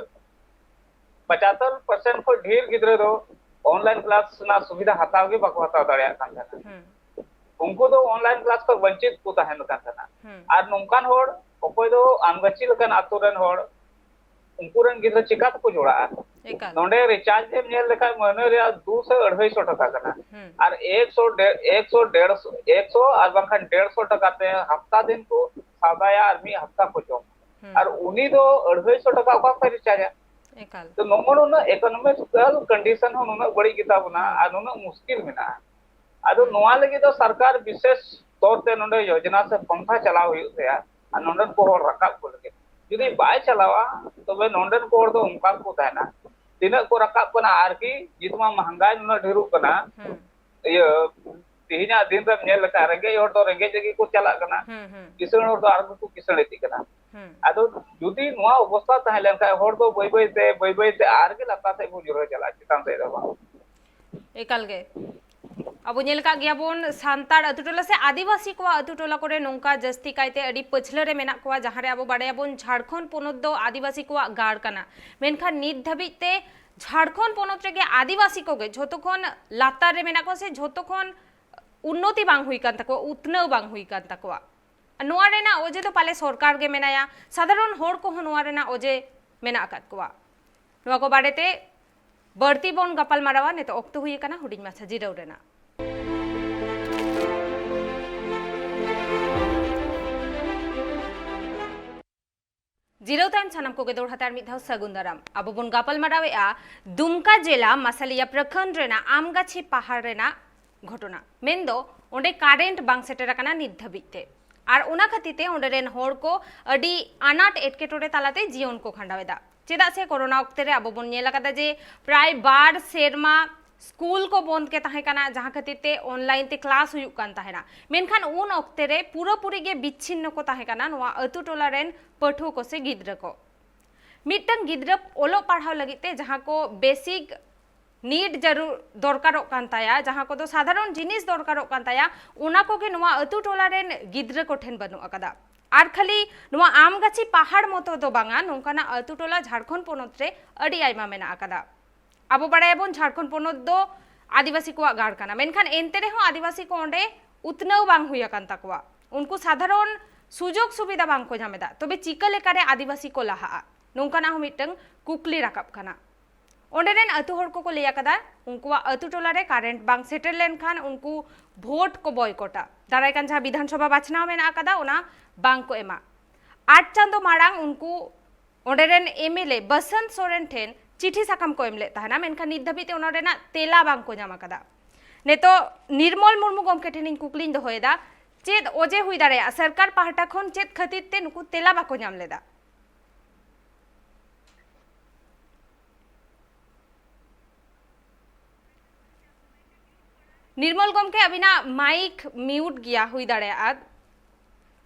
ᱯᱚᱸᱪᱟᱛᱛᱳᱨ percent ᱠᱷᱚᱱ ᱰᱷᱮᱨ ᱜᱤᱫᱽᱨᱟᱹ ᱫᱚ online class ᱨᱮᱱᱟᱜ ᱥᱩᱵᱤᱫᱷᱟ ᱦᱟᱛᱟᱣ ᱜᱮ ᱵᱟᱠᱚ ᱦᱟᱛᱟᱣ ᱫᱟᱲᱮᱭᱟᱜ ᱠᱟᱱ ᱛᱟᱦᱮᱱᱟ᱾ ᱦᱩᱸ᱾ ᱩᱱᱠᱩ ᱫᱚ online class ᱠᱷᱚᱱ ᱵᱚᱧᱪᱤᱛ ᱠᱚ ᱛᱟᱦᱮᱱ ᱠᱟᱱ ᱛᱟᱦᱮᱱᱟ᱾ ᱦᱩᱸ᱾ ᱟᱨ ᱱᱚᱝᱠᱟᱱ ᱦᱚᱲ, ᱚᱠᱚᱭ ᱫᱚ ᱟᱢᱜᱟᱹᱪᱷᱤ ᱞᱮᱠᱟᱱ ᱟᱛᱳ ᱨᱮᱱ ᱦᱚᱲ, ᱩᱱᱠᱩ ᱨᱮᱱ ᱜᱤᱫᱽᱨᱟᱹ ᱪᱤᱠᱟ ᱛᱮᱠᱚ ᱡᱚᱲᱟᱜᱼᱟ? ᱮᱠᱟᱞ᱾ ᱱᱚᱰᱮ recharge ᱮᱢ ᱧᱮᱞ ᱞᱮᱠᱷᱟᱱ ᱢᱟᱹᱦᱱᱟᱹ ᱨᱮᱭᱟᱜ ᱫᱩ ᱥᱮ ᱟᱹᱲᱦᱟᱹᱭ ᱥᱚ ᱴᱟᱠᱟ ᱠᱟᱱᱟ᱾ ᱦᱩᱸ᱾ ᱟᱨ ᱮᱠᱥᱚ, ᱰᱮ-, ᱮᱠᱥᱚ, ᱰᱮᱲᱥᱚ, ᱮᱠᱥᱚ ᱟᱨ ᱵᱟᱝᱠᱷᱟᱱ ᱰᱮᱲᱥᱚ ᱴᱟᱠᱟ ᱛᱮ ᱦᱟᱯᱛᱟ ᱫᱤᱱ ᱠᱚ ᱥᱟᱫᱟᱭᱟ ᱟᱨ ᱢᱤᱫ ᱦᱟᱯᱛᱟ ᱠᱚ ᱡᱚᱢᱟ᱾ ᱦᱩᱸ᱾ ᱟᱨ ᱩᱱᱤ ᱫᱚ ᱟᱹᱲᱦᱟᱹᱭ ᱥᱚ ᱴᱟᱠᱟ ᱚᱠᱟ ᱠᱷᱚᱱ rechargeᱟ? ᱮᱠᱟᱞ᱾ ᱛᱚ ᱱᱚᱜᱼᱚ ᱱᱩᱱᱟᱹᱜ economical condition ᱦᱚᱸ ᱱᱩᱱᱟᱹᱜ ᱵᱟᱹᱲᱤᱡ ᱜᱮᱛᱟ ᱵᱚᱱᱟ ᱦᱩᱸ᱾ ᱟᱨ ᱱᱩᱱᱟᱹᱜ ᱢᱩᱥᱠᱤᱞ ᱢᱮᱱᱟᱜᱼᱟ᱾ ᱟᱫᱚ ᱦᱩᱸ᱾ ᱱᱚᱣᱟ ᱞᱟᱹᱜᱤᱫ ᱫᱚ ᱥᱚᱨᱠᱟᱨ ᱵᱤᱥᱮᱥ ᱛᱚᱨ ᱛᱮ ᱱᱚᱰᱮ ᱭᱳᱡᱽᱱᱟ ᱥᱮ ᱯᱚᱱᱛᱷᱟ ᱪᱟᱞᱟᱣ ᱦᱩᱭᱩᱜ ᱛᱟᱭᱟ, ᱟᱨ ᱦᱩᱸ᱾ ᱱᱚᱰᱮᱱ ᱠᱚ ᱦᱚᱲ ᱨᱟᱠᱟᱵ ᱠᱚ ᱞᱟᱹᱜᱤᱫ᱾ ᱡᱩᱫᱤ ᱦᱩᱸ᱾ ᱵᱟᱭ ᱪᱟᱞᱟᱣᱟ, ᱛᱚᱵᱮ ᱱᱚᱰᱮᱱ ᱠᱚ ᱦᱚᱲ ᱫᱚ ᱚᱱᱠᱟ ᱠᱚ ᱛᱟᱦᱮᱱᱟ᱾ ᱛᱤᱱᱟᱹᱜ ᱠᱚ ᱨᱟᱠᱟᱵ ᱠᱟᱱᱟ, ᱟᱨᱠᱤ ᱱᱤᱛ ᱢᱟ ᱢᱟᱦᱟᱝᱜᱟᱭ ᱱᱩᱱᱟᱹᱜ ᱰᱷᱮᱨᱚᱜ ᱠᱟᱱᱟ, ᱦᱩᱸ᱾ ᱤᱭᱟᱹ, ᱛᱮᱦᱮᱧᱟᱜ ᱫᱤᱱ ᱨᱮᱢ ᱧᱮᱞ ᱞᱮᱠᱷᱟᱱ ᱨᱮᱸᱜᱮᱡ ᱦᱚᱲ ᱫᱚ ᱨᱮᱸᱜᱮᱡ ᱨᱮᱜᱮ ᱠᱚ ᱪᱟᱞᱟᱜ ᱠᱟᱱᱟ, ᱦᱩᱸ, ᱦᱩᱸ᱾ ᱠᱤᱥᱟᱹᱬ ᱦᱚᱲ ᱫᱚ ᱟᱨᱦᱚᱸ ᱠᱚ ᱠᱤᱥᱟᱹᱬ ᱤᱫᱤᱜ ᱠᱟᱱᱟ᱾ ᱦᱩᱸ᱾ ᱟᱫᱚ ᱡᱩᱫᱤ ᱱᱚᱣᱟ ᱚᱵᱚᱥᱛᱟ ᱛᱟᱦᱮᱸ ᱞᱮᱱᱠᱷᱟᱱ, ᱦᱚᱲ ᱫᱚ ᱵᱟᱹᱭ ᱵᱟᱹᱭ ᱛᱮ, ᱵᱟᱹᱭ ᱵᱟᱹᱭ ᱛᱮ ᱟᱨᱜᱮ ᱞᱟᱛᱟᱨ ᱥᱮᱫ ᱵᱚᱱ ᱧᱩᱨᱦᱟᱹ ᱪᱟᱞᱟᱜᱼᱟ, ᱪᱮᱛᱟᱱ ᱥᱮᱫ ᱫᱚ ᱵᱟᱝ᱾ ᱮᱠᱟᱞ ᱜᱮ᱾ ᱟᱵᱚ ᱧᱮᱞ ᱟᱠᱟᱫ ᱜᱮᱭᱟᱵᱚᱱ, ᱥᱟᱱᱛᱟᱲ ᱟᱹᱛᱩ ᱴᱚᱞᱟ ᱥᱮ ᱟᱹᱫᱤᱵᱟᱹᱥᱤ ᱠᱚᱣᱟᱜ ᱟᱹᱛᱩ ᱴᱚᱞᱟ ᱠᱚᱨᱮ ᱱᱚᱝᱠᱟ ᱡᱟᱹᱥᱛᱤ ᱠᱟᱭᱛᱮ ᱟᱹᱰᱤ ᱯᱟᱹᱪᱷᱞᱟᱹ ᱨᱮ ᱢᱮᱱᱟᱜ ᱠᱚᱣᱟ, ᱡᱟᱦᱟᱸ ᱨᱮ ᱟᱵᱚ ᱵᱟᱰᱟᱭᱟᱵᱚᱱ ᱡᱷᱟᱲᱠᱷᱚᱸᱰ ᱯᱚᱱᱚᱛ ᱫᱚ ᱟᱹᱫᱤᱵᱟᱹᱥᱤ ᱠᱚᱣᱟᱜ ᱜᱟᱲ ᱠᱟᱱᱟ, ᱢᱮᱱᱠᱷᱟᱱ ᱱᱤᱛ ᱫᱷᱟᱹᱵᱤᱡ ᱛᱮ ᱡᱷᱟᱲᱠᱷᱚᱸᱰ ᱯᱚᱱᱚᱛ ᱨᱮᱜᱮ ᱟᱹᱫᱤᱵᱟᱹᱥᱤ ᱠᱚᱜᱮ ᱡᱷᱚᱛᱚ ᱠᱷᱚᱱ ᱞᱟᱛᱟᱨ ᱨᱮ ᱢᱮᱱᱟᱜ ᱠᱚᱣᱟ ᱥᱮ ᱡᱷᱚᱛᱚ ᱠᱷᱚᱱ ᱩᱱᱱᱚᱛᱤ ᱵᱟᱝ ᱦᱩᱭ ᱠᱟᱱ ᱛᱟᱠᱚᱣᱟ, ᱩᱛᱱᱟᱹᱣ ᱵᱟᱝ ᱦᱩᱭ ᱠᱟᱱ ᱛᱟᱠᱚᱣᱟ᱾ ᱱᱚᱣᱟ ᱨᱮᱱᱟᱜ ᱚᱡᱮ ᱫᱚ ᱯᱟᱞᱮ ᱥᱚᱨᱠᱟᱨ ᱜᱮ ᱢᱮᱱᱟᱭᱟ, ᱥᱟᱫᱷᱟᱨᱚᱱ ᱦᱚᱲ ᱠᱚᱦᱚᱸ ᱱᱚᱣᱟ ᱨᱮᱱᱟᱜ ᱚᱡᱮ ᱢᱮᱱᱟᱜ ᱟᱠᱟᱫ ᱠᱚᱣᱟ᱾ ᱱᱚᱣᱟ ᱠᱚ ᱵᱟᱨᱮᱛᱮ ᱵᱟᱹᱲᱛᱤ ᱵᱚᱱ ᱜᱟᱯᱟᱞ ᱢᱟᱨᱟᱣᱟ᱾ ᱱᱤᱛᱚᱜ ᱚᱠᱛᱚ ᱦᱩᱭ ᱟᱠᱟᱱᱟ ᱦᱩᱰᱤᱧ ᱢᱟᱪᱷᱟ ᱡᱤᱨᱟᱹᱣ ᱨᱮᱱᱟᱜ᱾ ᱡᱤᱨᱟᱹᱣ ᱛᱟᱭᱚᱢ ᱥᱟᱱᱟᱢ ᱠᱚᱜᱮ ᱫᱚᱲᱦᱟ ᱛᱮ ᱟᱨ ᱢᱤᱫ ᱫᱷᱟᱣ ᱥᱟᱹᱜᱩᱱ ᱫᱟᱨᱟᱢ᱾ ᱟᱵᱚ ᱵᱚᱱ ᱜᱟᱯᱟᱞ ᱢᱟᱨᱟᱣᱮᱫᱼᱟ ᱫᱩᱢᱠᱟ ᱡᱮᱞᱟ ᱢᱟᱥᱟᱞᱤᱭᱟ ᱯᱨᱚᱠᱷᱚᱸᱰ ᱨᱮᱱᱟᱜ ᱟᱢᱜᱟᱪᱷᱤ ᱯᱟᱦᱟᱲ ᱨᱮᱱᱟᱜ ᱜᱷᱚᱴᱚᱱᱟ, ᱢᱮᱱᱫᱚ ᱚᱸᱰᱮ ᱠᱟᱨᱮᱱᱴ ᱵᱟᱝ ᱥᱮᱴᱮᱨ ᱟᱠᱟᱱᱟ ᱱᱤᱛ ᱫᱷᱟᱹᱵᱤᱡ ᱛᱮ᱾ ᱟᱨ ᱚᱱᱟ ᱠᱷᱟᱹᱛᱤᱨ ᱛᱮ ᱚᱸᱰᱮ ᱨᱮᱱ ᱦᱚᱲ ᱠᱚ ᱟᱹᱰᱤ ᱟᱱᱟᱴ ᱮᱴᱠᱮᱴᱚᱬᱮ ᱛᱟᱞᱟᱛᱮ ᱡᱤᱭᱚᱱ ᱠᱚ ᱠᱷᱟᱸᱰᱟᱣ ᱮᱫᱟ᱾ ᱪᱮᱫᱟᱜ ᱥᱮ ᱠᱳᱨᱳᱱᱟ ᱚᱠᱛᱮ ᱨᱮ ᱟᱵᱚ ᱵᱚᱱ ᱧᱮᱞ ᱟᱠᱟᱫᱟ ᱡᱮ ᱯᱨᱟᱭ ᱵᱟᱨ ᱥᱮᱨᱢᱟ ᱥᱠᱩᱞ ᱠᱚ ᱵᱚᱱᱫ ᱜᱮ ᱛᱟᱦᱮᱸ ᱠᱟᱱᱟ, ᱡᱟᱦᱟᱸ ᱠᱷᱟᱹᱛᱤᱨ ᱛᱮ ᱚᱱᱞᱟᱭᱤᱱ ᱛᱮ ᱠᱞᱟᱥ ᱦᱩᱭᱩᱜ ᱠᱟᱱ ᱛᱟᱦᱮᱱᱟ᱾ ᱢᱮᱱᱠᱷᱟᱱ ᱩᱱ ᱚᱠᱛᱮ ᱨᱮ ᱯᱩᱨᱟᱹᱯᱩᱨᱤ ᱜᱮ ᱵᱤᱪᱪᱷᱤᱱᱱᱚ ᱠᱚ ᱛᱟᱦᱮᱸ ᱠᱟᱱᱟ ᱱᱚᱣᱟ ᱟᱹᱛᱩ ᱴᱚᱞᱟ ᱨᱮᱱ ᱯᱟᱹᱴᱷᱩᱣᱟᱹ ᱠᱚ ᱥᱮ ᱜᱤᱫᱽᱨᱟᱹ ᱠᱚ᱾ ᱢᱤᱫᱴᱟᱝ ᱜᱤᱫᱽᱨᱟᱹ ᱚᱞᱚᱜ ᱯᱟᱲᱦᱟᱣ ᱞᱟᱹᱜᱤᱫ ᱛᱮ ᱡᱟᱦᱟᱸ ᱠᱚ ᱵᱮᱥᱤᱠ ᱱᱤᱰ ᱡᱟᱹᱨᱩᱲ ᱫᱚᱨᱠᱟᱨᱚᱜ ᱠᱟᱱ ᱛᱟᱭᱟ, ᱡᱟᱦᱟᱸ ᱠᱚᱫᱚ ᱥᱟᱫᱷᱟᱨᱚᱱ ᱡᱤᱱᱤᱥ ᱫᱚᱨᱠᱟᱨᱚᱜ ᱠᱟᱱ ᱛᱟᱭᱟ, ᱚᱱᱟ ᱠᱚᱜᱮ ᱱᱚᱣᱟ ᱟᱹᱛᱩ ᱴᱚᱞᱟ ᱨᱮᱱ ᱜᱤᱫᱽᱨᱟᱹ ᱠᱚᱴᱷᱮᱱ ᱵᱟᱹᱱᱩᱜ ᱟᱠᱟᱫᱟ᱾ ᱟᱨ ᱠᱷᱟᱹᱞᱤ ᱱᱚᱣᱟ ᱟᱢᱜᱟᱪᱷᱤ ᱯᱟᱦᱟᱲ ᱢᱚᱛᱚ ᱫᱚ ᱵᱟᱝᱟ, ᱱᱚᱝᱠᱟᱱᱟᱜ ᱟᱹᱛᱩ ᱴᱚᱞᱟ ᱡᱷᱟᱲᱠᱷᱚᱸᱰ ᱯᱚᱱᱚᱛ ᱨᱮ ᱟᱹᱰᱤ ᱟᱭᱢᱟ ᱢᱮᱱᱟᱜ ᱟᱠᱟᱫᱟ᱾ ᱟᱵᱚ ᱵᱟᱲᱟᱭᱟᱵᱚᱱ ᱡᱷᱟᱲᱠᱷᱚᱸᱰ ᱯᱚᱱᱚᱛ ᱫᱚ ᱟᱹᱫᱤᱵᱟᱹᱥᱤ ᱠᱚᱣᱟᱜ ᱜᱟᱲ ᱠᱟᱱᱟ, ᱢᱮᱱᱠᱷᱟᱱ ᱮᱱᱛᱮ ᱨᱮᱦᱚᱸ ᱟᱹᱫᱤᱵᱟᱹᱥᱤ ᱠᱚ ᱚᱸᱰᱮ ᱩᱛᱱᱟᱹᱣ ᱵᱟᱝ ᱦᱩᱭ ᱟᱠᱟᱱ ᱛᱟᱠᱚᱣᱟ᱾ ᱩᱱᱠᱩ ᱥᱟᱫᱷᱟᱨᱚᱱ ᱥᱩᱡᱳᱜᱽ ᱥᱩᱵᱤᱫᱷᱟ ᱵᱟᱝ ᱠᱚ ᱧᱟᱢ ᱮᱫᱟ᱾ ᱛᱚᱵᱮ ᱪᱤᱠᱟᱹ ᱞᱮᱠᱟᱨᱮ ᱟᱹᱫᱤᱵᱟᱹᱥᱤ ᱠᱚ ᱞᱟᱦᱟᱜᱼᱟ, ᱱᱚᱝᱠᱟᱱᱟᱜ ᱦᱚᱸ ᱢᱤᱫᱴᱟᱝ ᱠᱩᱠᱞᱤ ᱨᱟᱠᱟᱵ ᱠᱟᱱᱟ᱾ ᱚᱸᱰᱮ ᱨᱮᱱ ᱟᱹᱛᱩ ᱦᱚᱲ ᱠᱚᱠᱚ ᱞᱟᱹᱭ ᱟᱠᱟᱫᱟ, ᱩᱱᱠᱩᱣᱟᱜ ᱟᱹᱛᱩ ᱴᱚᱞᱟ ᱨᱮ ᱠᱟᱨᱮᱱᱴ ᱵᱟᱝ ᱥᱮᱴᱮᱨ ᱞᱮᱱᱠᱷᱟᱱ ᱩᱱᱠᱩ ᱵᱷᱳᱴ ᱠᱚ ᱵᱚᱭᱠᱚᱴᱟ᱾ ᱫᱟᱨᱟᱭ ᱠᱟᱱ ᱡᱟᱦᱟᱸ ᱵᱤᱫᱷᱟᱱ ᱥᱚᱵᱷᱟ ᱵᱟᱪᱷᱱᱟᱣ ᱢᱮᱱᱟᱜ ᱟᱠᱟᱫᱟ, ᱚᱱᱟ ᱵᱟᱝ ᱠᱚ ᱮᱢᱟ᱾ ᱟᱴ ᱪᱟᱸᱫᱚ ᱢᱟᱲᱟᱝ ᱩᱱᱠᱩ ᱚᱸᱰᱮ ᱨᱮᱱ ᱮᱢ ᱮᱞ ᱮ ᱵᱟᱥᱚᱱᱛ ᱥᱚᱨᱮᱱ ᱴᱷᱮᱱ ᱪᱤᱴᱷᱤ ᱥᱟᱠᱟᱢ ᱠᱚ ᱮᱢ ᱞᱮᱫ ᱛᱟᱦᱮᱱᱟ, ᱢᱮᱱᱠᱷᱟᱱ ᱱᱤᱛ ᱫᱷᱟᱹᱵᱤᱡ ᱛᱮ ᱚᱱᱟ ᱨᱮᱱᱟᱜ ᱛᱮᱞᱟ ᱵᱟᱝ ᱠᱚ ᱧᱟᱢ ᱟᱠᱟᱫᱟ᱾ ᱱᱤᱛᱚᱜ ᱱᱤᱨᱢᱚᱞ ᱢᱩᱨᱢᱩ ᱜᱚᱢᱠᱮ ᱴᱷᱮᱱᱤᱧ ᱠᱩᱠᱞᱤᱧ ᱫᱚᱦᱚᱭᱮᱫᱟ, ᱪᱮᱫ ᱚᱡᱮ ᱦᱩᱭ ᱫᱟᱲᱮᱭᱟᱜᱼᱟ ᱥᱚᱨᱠᱟᱨ ᱯᱟᱦᱴᱟ ᱠᱷᱚᱱ ᱪᱮᱫ ᱠᱷᱟᱹᱛᱤᱨ ᱛᱮ ᱱᱩᱠᱩ ᱛᱮᱞᱟ ᱵᱟᱠᱚ ᱧᱟᱢ ᱞᱮᱫᱟ? ᱱᱤᱨᱢᱚᱞ ᱜᱚᱢᱠᱮ, ᱟᱹᱵᱤᱱᱟᱜ ᱢᱟᱭᱤᱠ ᱢᱤᱭᱩᱴ ᱜᱮᱭᱟ, ᱦᱩᱭ ᱫᱟᱲᱮᱭᱟᱜᱼᱟ᱾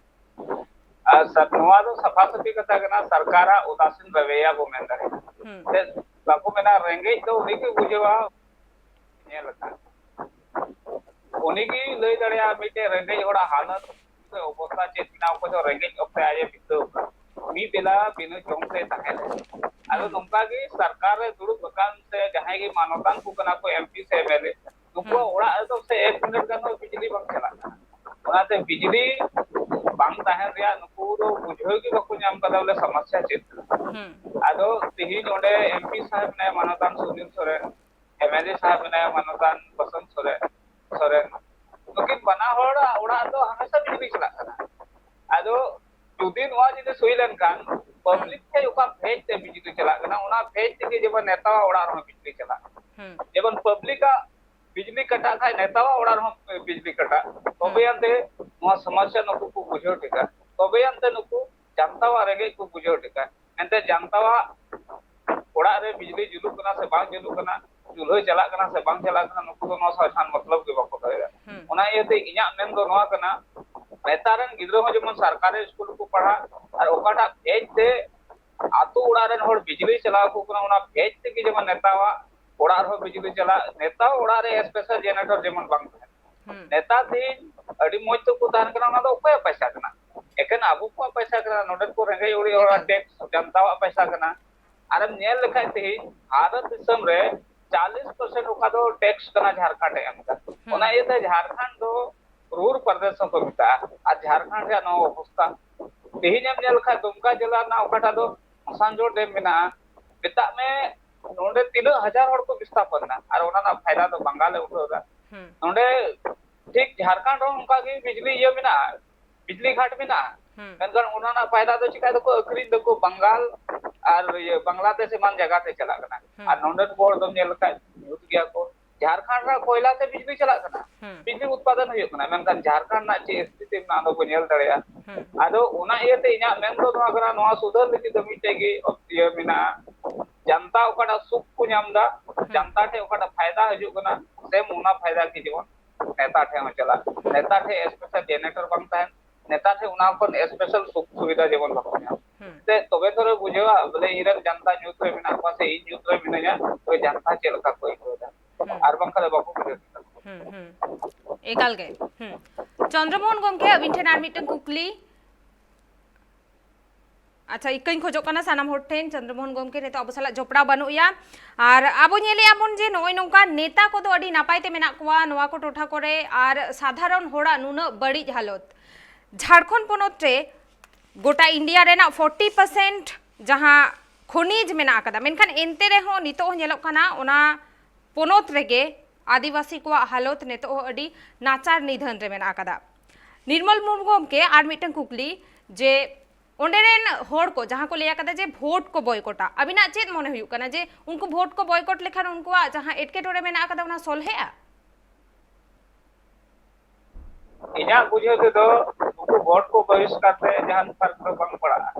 ᱟᱨ ᱥᱟᱨ, ᱱᱚᱣᱟ ᱫᱚ ᱥᱟᱯᱷᱟ ᱥᱟᱹᱯᱷᱤ ᱠᱟᱛᱷᱟ ᱠᱟᱱᱟ, ᱥᱚᱨᱠᱟᱨᱟᱜ ᱩᱫᱟᱥᱤᱱ ᱨᱚᱵᱮᱭᱟ ᱵᱚ ᱢᱮᱱ ᱫᱟᱲᱮᱭᱟᱜᱼᱟ᱾ ᱦᱩᱸ᱾ ᱥᱮ ᱵᱟᱠᱚ ᱢᱮᱱᱟ, ᱨᱮᱸᱜᱮᱡ ᱫᱚ ᱩᱱᱤ ᱜᱮ ᱵᱩᱡᱷᱟᱹᱣᱟ, ᱧᱮᱞ ᱟᱠᱟᱫ᱾ ᱩᱱᱤ ᱜᱮ ᱞᱟᱹᱭ ᱫᱟᱲᱮᱭᱟᱜᱼᱟ ᱢᱤᱫᱴᱮᱱ ᱨᱮᱸᱜᱮᱡ ᱦᱚᱲᱟᱜ ᱦᱟᱞᱚᱛ ᱥᱮ ᱚᱵᱚᱥᱛᱟ ᱪᱮᱫ ᱢᱮᱱᱟᱜᱼᱟ, ᱚᱠᱚᱭ ᱫᱚ ᱨᱮᱸᱜᱮᱡ ᱚᱠᱛᱮ ᱟᱡ ᱮ ᱵᱤᱛᱟᱹᱣ ᱟᱠᱟᱫ᱾ ᱢᱤᱫ ᱵᱮᱞᱟ ᱵᱤᱱᱟᱹ ᱡᱚᱢ ᱛᱮ ᱛᱟᱦᱮᱸ ᱞᱮᱱᱟ᱾ ᱟᱫᱚ ᱦᱩᱸ᱾ ᱱᱚᱝᱠᱟ ᱜᱮ ᱥᱚᱨᱠᱟᱨ ᱨᱮ ᱫᱩᱲᱩᱵ ᱟᱠᱟᱱ ᱥᱮ ᱡᱟᱦᱟᱸᱭ ᱜᱮ ᱢᱟᱱᱚᱛᱟᱱ ᱠᱚ ᱠᱟᱱᱟ ᱠᱚ, ᱮᱢ ᱯᱤ ᱥᱮ ᱮᱢ ᱮᱞ ᱮ, ᱱᱩᱠᱩᱣᱟᱜ ᱦᱩᱸ᱾ ᱚᱲᱟᱜ ᱨᱮᱫᱚ ᱥᱮ ᱮᱠ ᱢᱤᱱᱤᱴ ᱜᱟᱱ ᱦᱚᱸ ᱵᱤᱡᱽᱞᱤ ᱵᱟᱝ ᱪᱟᱞᱟᱜ ᱠᱟᱱᱟ᱾ ᱚᱱᱟᱛᱮ ᱵᱤᱡᱽᱞᱤ ᱵᱟᱝ ᱛᱟᱦᱮᱱ ᱨᱮᱭᱟᱜ ᱱᱩᱠᱩ ᱫᱚ ᱵᱩᱡᱷᱟᱹᱣ ᱜᱮ ᱵᱟᱠᱚ ᱧᱟᱢ ᱠᱟᱫᱟ ᱵᱚᱞᱮ ᱥᱚᱢᱚᱥᱥᱟ ᱪᱮᱫ ᱠᱟᱱᱟ᱾ ᱦᱩᱸ᱾ ᱟᱫᱚ ᱛᱤᱦᱤᱧ ᱚᱸᱰᱮ ᱮᱢ ᱯᱤ ᱥᱟᱦᱮᱵ ᱢᱮᱱᱟᱭᱟ, ᱢᱟᱱᱚᱛᱟᱱ Sunil Soren, M L A ᱥᱟᱦᱮᱵ ᱢᱮᱱᱟᱭᱟ, ᱢᱟᱱᱚᱛᱟᱱ ᱵᱚᱥᱚᱱᱛ ᱥᱚᱨᱮᱱ, ᱥᱚᱨᱮᱱ, ᱱᱩᱠᱤᱱ ᱵᱟᱱᱟ ᱦᱚᱲᱟᱜ ᱚᱲᱟᱜ ᱫᱚ ᱦᱟᱢᱮᱥᱟ ᱵᱤᱡᱽᱞᱤ ᱪᱟᱞᱟᱜ ᱠᱟᱱᱟ᱾ ᱟᱫᱚ ᱡᱩᱫᱤ ᱱᱚᱣᱟ ᱡᱤᱱᱤᱥ ᱦᱩᱭ ᱞᱮᱱᱠᱷᱟᱱ ᱦᱩᱸ᱾ ᱯᱟᱵᱽᱞᱤᱠ ᱴᱷᱮᱡ ᱚᱠᱟ ᱵᱷᱮᱡᱽ ᱛᱮ ᱵᱤᱡᱽᱞᱤ ᱪᱟᱞᱟᱜ ᱠᱟᱱᱟ, ᱚᱱᱟ ᱵᱷᱮᱡᱽ ᱛᱮᱜᱮ ᱡᱮᱢᱚᱱ ᱱᱮᱛᱟᱣᱟᱜ ᱚᱲᱟᱜ ᱨᱮᱦᱚᱸ ᱵᱤᱡᱽᱞᱤ ᱪᱟᱞᱟᱜ᱾ ᱦᱩᱸ᱾ ᱡᱮᱢᱚᱱ ᱯᱟᱵᱽᱞᱤᱠᱟᱜ ᱵᱤᱡᱽᱞᱤ ᱠᱟᱴᱟᱜ ᱠᱷᱟᱡ ᱱᱮᱛᱟᱣᱟᱜ ᱚᱲᱟᱜ ᱨᱮᱦᱚᱸ ᱵᱤᱡᱽᱞᱤ ᱠᱟᱴᱟᱜ, ᱛᱚᱵᱮ ᱦᱩᱸ᱾ ᱟᱱᱛᱮ ᱱᱚᱣᱟ ᱥᱚᱢᱚᱥᱥᱟ ᱱᱩᱠᱩ ᱠᱚ ᱵᱩᱡᱷᱟᱹᱣ ᱴᱷᱤᱠᱟ, ᱛᱚᱵᱮ ᱟᱱᱛᱮ ᱱᱩᱠᱩ ᱡᱟᱱᱛᱟᱣᱟᱜ ᱨᱮᱸᱜᱮᱡ ᱠᱚ ᱵᱩᱡᱷᱟᱹᱣ ᱴᱷᱤᱠᱟ᱾ ᱮᱱᱛᱮ ᱡᱟᱱᱛᱟᱣᱟᱜ ᱚᱲᱟᱜ ᱨᱮ ᱵᱤᱡᱽᱞᱤ ᱡᱩᱞᱩᱜ ᱠᱟᱱᱟ ᱥᱮ ᱵᱟᱝ ᱡᱩᱞᱩᱜ ᱠᱟᱱᱟ, ᱪᱩᱞᱦᱟᱹ ᱪᱟᱞᱟᱜ ᱠᱟᱱᱟ ᱥᱮ ᱵᱟᱝ ᱪᱟᱞᱟᱜ ᱠᱟᱱᱟ, ᱱᱩᱠᱩ ᱫᱚ ᱱᱚᱣᱟ ᱥᱟᱶ ᱡᱟᱦᱟᱱ ᱢᱚᱛᱞᱚᱵ ᱜᱮ ᱵᱟᱠᱚ ᱫᱚᱦᱚᱭᱮᱫᱟ᱾ ᱦᱩᱸ᱾ ᱚᱱᱟ ᱤᱭᱟᱹᱛᱮ ᱤᱧᱟᱹᱜ ᱢᱮᱱ ᱫᱚ ᱱᱚᱣᱟ ᱠᱟᱱᱟ, ᱱᱮᱛᱟᱨ ᱨᱮᱱ ᱜᱤᱫᱽᱨᱟᱹ ᱦᱚᱸ ᱡᱮᱢᱚᱱ ᱥᱚᱨᱠᱟᱨᱤ ᱥᱠᱩᱞ ᱨᱮᱠᱚ ᱯᱟᱲᱦᱟᱜ, ᱟᱨ ᱚᱠᱟᱴᱟᱜ ᱵᱷᱮᱡᱽ ᱛᱮ ᱟᱛᱳ ᱚᱲᱟᱜ ᱨᱮᱱ ᱦᱚᱲ ᱵᱤᱡᱽᱞᱤ ᱪᱟᱞᱟᱣ ᱟᱠᱚ ᱠᱟᱱᱟ, ᱚᱱᱟ ᱵᱷᱮᱡᱽ ᱛᱮᱜᱮ ᱡᱮᱢᱚᱱ ᱱᱮᱛᱟᱣᱟᱜ ᱚᱲᱟᱜ ᱨᱮᱦᱚᱸ ᱵᱤᱡᱽᱞᱤ ᱪᱟᱞᱟᱜ, ᱱᱮᱛᱟᱣᱟᱜ ᱚᱲᱟᱜ ᱨᱮ ᱥᱯᱮᱥᱟᱞ ᱡᱮᱱᱟᱨᱮᱴᱚᱨ ᱡᱮᱢᱚᱱ ᱵᱟᱝ ᱛᱟᱦᱮᱱ᱾ ᱦᱩᱸ᱾ ᱱᱮᱛᱟᱨ ᱫᱤᱱ ᱟᱹᱰᱤ ᱢᱚᱡᱽ ᱛᱮᱠᱚ ᱛᱟᱦᱮᱱ ᱠᱟᱱᱟ, ᱚᱱᱟ ᱫᱚ ᱚᱠᱚᱭᱟᱜ ᱯᱚᱭᱥᱟ ᱠᱟᱱᱟ? ᱮᱠᱮᱱ ᱟᱵᱚ ᱠᱚᱣᱟᱜ ᱯᱚᱭᱥᱟ ᱠᱟᱱᱟ, ᱱᱚᱰᱮᱱ ᱠᱚ ᱨᱮᱸᱜᱮᱡ ᱚᱨᱮᱡ ᱦᱚᱲᱟᱜ ᱮᱠᱟᱞ᱾ ᱴᱮᱠᱥ ᱡᱟᱱᱛᱟᱣᱟᱜ ᱯᱚᱭᱥᱟ ᱠᱟᱱᱟ᱾ ᱟᱨᱮᱢ ᱧᱮᱞ ᱞᱮᱠᱷᱟᱡ ᱛᱮᱦᱮᱧ ᱵᱷᱟᱨᱚᱛ ᱫᱤᱥᱚᱢ ᱨᱮ ᱪᱟᱞᱤᱥ ᱯᱟᱨᱥᱮᱱᱴ ᱚᱠᱟ ᱫᱚ ᱴᱮᱠᱥ ᱠᱟᱱᱟ ᱡᱷᱟᱲᱠᱷᱚᱸᱰ ᱮ ᱮᱢ ᱠᱟᱱᱟ᱾ ᱦᱩᱸ᱾ ᱚᱱᱟ ᱤᱭᱟᱹᱛᱮ ᱡᱷᱟᱲᱠᱷᱚᱸᱰ ᱫᱚ ᱨᱩᱨ ᱯᱨᱚᱫᱮᱥ ᱦᱚᱸᱠᱚ ᱢᱮᱛᱟᱜᱼᱟ᱾ ᱟᱨ ᱡᱷᱟᱲᱠᱷᱚᱸᱰ ᱨᱮᱭᱟᱜ ᱱᱚᱣᱟ ᱚᱵᱚᱥᱛᱟ, ᱛᱮᱦᱮᱧ ᱮᱢ ᱧᱮᱞ ᱞᱮᱠᱷᱟᱡ ᱫᱩᱢᱠᱟ ᱡᱮᱞᱟ ᱨᱮᱱᱟᱜ ᱚᱠᱟᱴᱟᱜ ᱫᱚ ᱢᱟᱥᱟᱱᱡᱳᱲ ᱰᱮᱢ ᱢᱮᱱᱟᱜᱼᱟ, ᱢᱮᱛᱟᱜ ᱢᱮ ᱱᱚᱰᱮ ᱛᱤᱱᱟᱹᱜ ᱦᱟᱡᱟᱨ ᱦᱚᱲ ᱠᱚ ᱵᱤᱥᱛᱷᱟᱯᱚᱱ ᱮᱱᱟ, ᱟᱨ ᱚᱱᱟ ᱨᱮᱱᱟᱜ ᱯᱷᱟᱭᱫᱟ ᱫᱚ ᱵᱟᱝᱜᱟᱞ ᱮ ᱩᱴᱷᱟᱹᱣ ᱮᱫᱟ᱾ ᱦᱩᱸ᱾ ᱱᱚᱰᱮ ᱴᱷᱤᱠ ᱡᱷᱟᱲᱠᱷᱚᱸᱰ ᱨᱮᱦᱚᱸ ᱚᱱᱠᱟ ᱜᱮ ᱵᱤᱡᱽᱞᱤ ᱤᱭᱟᱹ ᱢᱮᱱᱟᱜᱼᱟ, ᱵᱤᱡᱽᱞᱤ ᱜᱷᱟᱴ ᱢᱮᱱᱟᱜᱼᱟ᱾ ᱦᱩᱸ᱾ ᱢᱮᱱᱠᱷᱟᱱ ᱚᱱᱟ ᱨᱮᱱᱟᱜ ᱯᱷᱟᱭᱫᱟ ᱫᱚ ᱪᱤᱠᱟ ᱫᱚᱠᱚ ᱟᱹᱠᱷᱨᱤᱧ ᱫᱟᱠᱚ ᱵᱟᱝᱜᱟᱞ ᱟᱨ ᱤᱭᱟᱹ ᱵᱟᱝᱞᱟᱫᱮᱥ ᱮᱢᱟᱱ ᱡᱟᱭᱜᱟ ᱛᱮ ᱪᱟᱞᱟᱜ ᱠᱟᱱᱟ᱾ ᱦᱩᱸ᱾ ᱟᱨ ᱱᱚᱰᱮᱱ ᱠᱚ ᱦᱚᱲ ᱫᱚᱢ ᱧᱮᱞ ᱞᱮᱠᱷᱟᱡ ᱧᱩᱛ ᱜᱮᱭᱟ ᱠᱚ᱾ ᱡᱷᱟᱲᱠᱷᱚᱸᱰ ᱨᱮᱱᱟᱜ ᱠᱚᱭᱞᱟ ᱛᱮ ᱵᱤᱡᱽᱞᱤ ᱪᱟᱞᱟᱜ ᱠᱟᱱᱟ, ᱦᱩᱸ᱾ ᱵᱤᱡᱽᱞᱤ ᱩᱛᱯᱟᱫᱚᱱ ᱦᱩᱭᱩᱜ ᱠᱟᱱᱟ, ᱢᱮᱱᱠᱷᱟᱱ ᱡᱷᱟᱲᱠᱷᱚᱸᱰ ᱨᱮᱱᱟᱜ ᱪᱮᱫ ᱥᱛᱷᱤᱛᱤ ᱢᱮᱱᱟᱜᱼᱟ ᱚᱱᱟ ᱵᱚ ᱧᱮᱞ ᱫᱟᱲᱮᱭᱟᱜᱼᱟ᱾ ᱦᱩᱸ᱾ ᱟᱫᱚ ᱚᱱᱟ ᱤᱭᱟᱹᱛᱮ ᱤᱧᱟᱹᱜ ᱢᱮᱱ ᱫᱚ ᱱᱚᱣᱟ ᱠᱟᱱᱟ, ᱱᱚᱣᱟ ᱥᱩᱫᱷᱟᱹᱨ ᱞᱟᱹᱜᱤᱫ ᱫᱚ ᱢᱤᱫᱴᱮᱡ ᱜᱮ ᱤᱭᱟᱹ ᱢᱮᱱᱟᱜᱼᱟ, ᱡᱟᱱᱛᱟ ᱚᱠᱟᱴᱟᱜ ᱥᱩᱠ ᱠᱚ ᱧᱟᱢ ᱮᱫᱟ, ᱦᱩᱸ᱾ ᱡᱟᱱᱛᱟ ᱴᱷᱮᱡ ᱚᱠᱟᱴᱟᱜ ᱯᱷᱟᱭᱫᱟ ᱦᱤᱡᱩᱜ ᱠᱟᱱᱟ, ᱥᱮᱢ ᱚᱱᱟ ᱯᱷᱟᱭᱫᱟ ᱜᱮ ᱡᱮᱢᱚᱱ ᱱᱮᱛᱟ ᱴᱷᱮᱡ ᱦᱚᱸ ᱪᱟᱞᱟᱜ᱾ ᱦᱩᱸ᱾ ᱱᱮᱛᱟ ᱴᱷᱮᱡ ᱥᱯᱮᱥᱟᱞ ᱡᱮᱱᱟᱨᱮᱴᱚᱨ ᱵᱟᱝ ᱛᱟᱦᱮᱱ, ᱱᱮᱛᱟ ᱴᱷᱮᱡ ᱚᱱᱟ ᱠᱷᱚᱱ ᱥᱯᱮᱥᱟᱞ ᱥᱩᱠ ᱥᱩᱵᱤᱫᱷᱟ ᱡᱮᱢᱚᱱ ᱵᱟᱠᱚ ᱧᱟᱢ᱾ ᱦᱩᱸ᱾ ᱛᱮ ᱛᱚᱵᱮ ᱛᱚᱨᱮ ᱵᱩᱡᱷᱟᱹᱣᱟ ᱵᱚᱞᱮ ᱤᱧ ᱨᱮᱱ ᱡᱟᱱᱛᱟ ᱧᱩᱛ ᱨᱮ ᱢᱮᱱᱟᱜ ᱠᱚᱣᱟ ᱥᱮ ᱤᱧ ᱧᱩᱛ ᱨᱮ ᱢᱤᱱᱟᱹᱧᱟ, ᱛᱚᱵᱮ ᱡᱟᱱᱛᱟ ᱪᱮᱫ ᱞᱮᱠᱟ ᱠᱚ ᱟᱹᱭᱠᱟᱹᱣ ᱮᱫᱟ᱾ ᱦᱩᱸ᱾ ᱟᱨ ᱵᱟᱝᱠᱷᱟᱱ ᱫᱚ ᱵᱟᱠᱚ ᱵᱩᱡᱷᱟᱹᱣ ᱫᱟᱲᱮᱭᱟᱜᱼᱟ᱾ ᱦᱩᱸ, ᱦᱩᱸ᱾ ᱮᱠᱟᱞ ᱜᱮ᱾ ᱦᱩᱸ᱾ ᱪᱚᱱᱫᱨᱚ ᱢᱳᱦᱚᱱ ᱜᱚᱢᱠᱮ, ᱟᱹᱵᱤᱱ ᱴᱷᱮᱱ ᱟᱨ ᱢᱤᱫᱴᱟᱝ ᱠᱩᱠᱞᱤ᱾ ᱟᱪᱪᱷᱟ, ᱤᱠᱟᱹᱧ ᱠᱷᱚᱡᱚᱜ ᱠᱟᱱᱟ ᱥᱟᱱᱟᱢ ᱦᱚᱲ ᱴᱷᱮᱱ, ᱪᱚᱱᱫᱨᱚᱢᱳᱦᱚᱱ ᱜᱚᱢᱠᱮ ᱱᱤᱛᱚᱜ ᱟᱵᱚ ᱥᱟᱞᱟᱜ ᱡᱚᱯᱲᱟᱣ ᱵᱟᱹᱱᱩᱜ ᱮᱭᱟ᱾ ᱟᱨ ᱟᱵᱚ ᱧᱮᱞᱮᱜᱼᱟ ᱵᱚᱱ ᱡᱮ ᱱᱚᱜᱼᱚᱭ ᱱᱚᱝᱠᱟ ᱱᱮᱛᱟ ᱠᱚᱫᱚ ᱟᱹᱰᱤ ᱱᱟᱯᱟᱭ ᱛᱮ ᱢᱮᱱᱟᱜ ᱠᱚᱣᱟ ᱱᱚᱣᱟ ᱠᱚ ᱴᱚᱴᱷᱟ ᱠᱚᱨᱮ, ᱟᱨ ᱥᱟᱫᱷᱟᱨᱚᱱ ᱦᱚᱲᱟᱜ ᱱᱩᱱᱟᱹᱜ ᱵᱟᱹᱲᱤᱡ ᱦᱟᱞᱚᱛ᱾ ᱡᱷᱟᱲᱠᱷᱚᱸᱰ ᱯᱚᱱᱚᱛ ᱨᱮ ᱜᱚᱴᱟ ᱤᱱᱰᱤᱭᱟ ᱨᱮᱱᱟᱜ ᱯᱷᱳᱨᱴᱤ ᱯᱟᱨᱥᱮᱱᱴ ᱡᱟᱦᱟᱸ ᱠᱷᱚᱱᱤᱡᱽ ᱢᱮᱱᱟᱜ ᱟᱠᱟᱫᱟ, ᱢᱮᱱᱠᱷᱟᱱ ᱮᱱᱛᱮ ᱨᱮᱦᱚᱸ ᱱᱤᱛᱚᱜ ᱦᱚᱸ ᱧᱮᱞᱚᱜ ᱠᱟᱱᱟ ᱚᱱᱟ ᱯᱚᱱᱚᱛ ᱨᱮᱜᱮ ᱟᱹᱫᱤᱵᱟᱹᱥᱤ ᱠᱚᱣᱟᱜ ᱦᱟᱞᱚᱛ ᱱᱤᱛᱚᱜ ᱦᱚᱸ ᱟᱹᱰᱤ ᱱᱟᱪᱟᱨ ᱱᱤᱫᱷᱟᱹᱱ ᱨᱮ ᱢᱮᱱᱟᱜ ᱟᱠᱟᱫᱟ᱾ ᱱᱤᱨᱢᱚᱞ ᱢᱩᱨᱢᱩ ᱜᱚᱢᱠᱮ, ᱟᱨ ᱢᱤᱫᱴᱟᱝ ᱠᱩᱠᱞᱤ, ᱡᱮ ᱚᱸᱰᱮ ᱨᱮᱱ ᱦᱚᱲ ᱠᱚ ᱡᱟᱦᱟᱸ ᱠᱚ ᱞᱟᱹᱭ ᱟᱠᱟᱫᱟ ᱡᱮ ᱵᱷᱳᱴ ᱠᱚ ᱵᱚᱭᱠᱚᱴᱟ, ᱟᱹᱵᱤᱱᱟᱜ ᱪᱮᱫ ᱢᱚᱱᱮ ᱦᱩᱭᱩᱜ ᱠᱟᱱᱟ ᱡᱮ ᱩᱱᱠᱩ ᱵᱷᱳᱴ ᱠᱚ ᱵᱚᱭᱠᱚᱴ ᱞᱮᱠᱷᱟᱱ ᱩᱱᱠᱩᱣᱟᱜ ᱡᱟᱦᱟᱸ ᱮᱴᱠᱮᱴᱚᱬᱮ ᱢᱮᱱᱟᱜ ᱟᱠᱟᱫᱟ ᱚᱱᱟ ᱥᱚᱞᱦᱮᱜᱼᱟ? ᱤᱧᱟᱹᱜ ᱵᱩᱡᱷᱟᱹᱣ ᱛᱮᱫᱚ ᱩᱱᱠᱩ ᱵᱷᱳᱴ ᱠᱚ ᱵᱚᱦᱤᱥᱠᱟᱨ ᱛᱮ ᱡᱟᱦᱟᱱ ᱯᱷᱟᱨᱠ ᱫᱚ ᱵᱟᱝ ᱯᱟᱲᱟᱜᱼᱟ᱾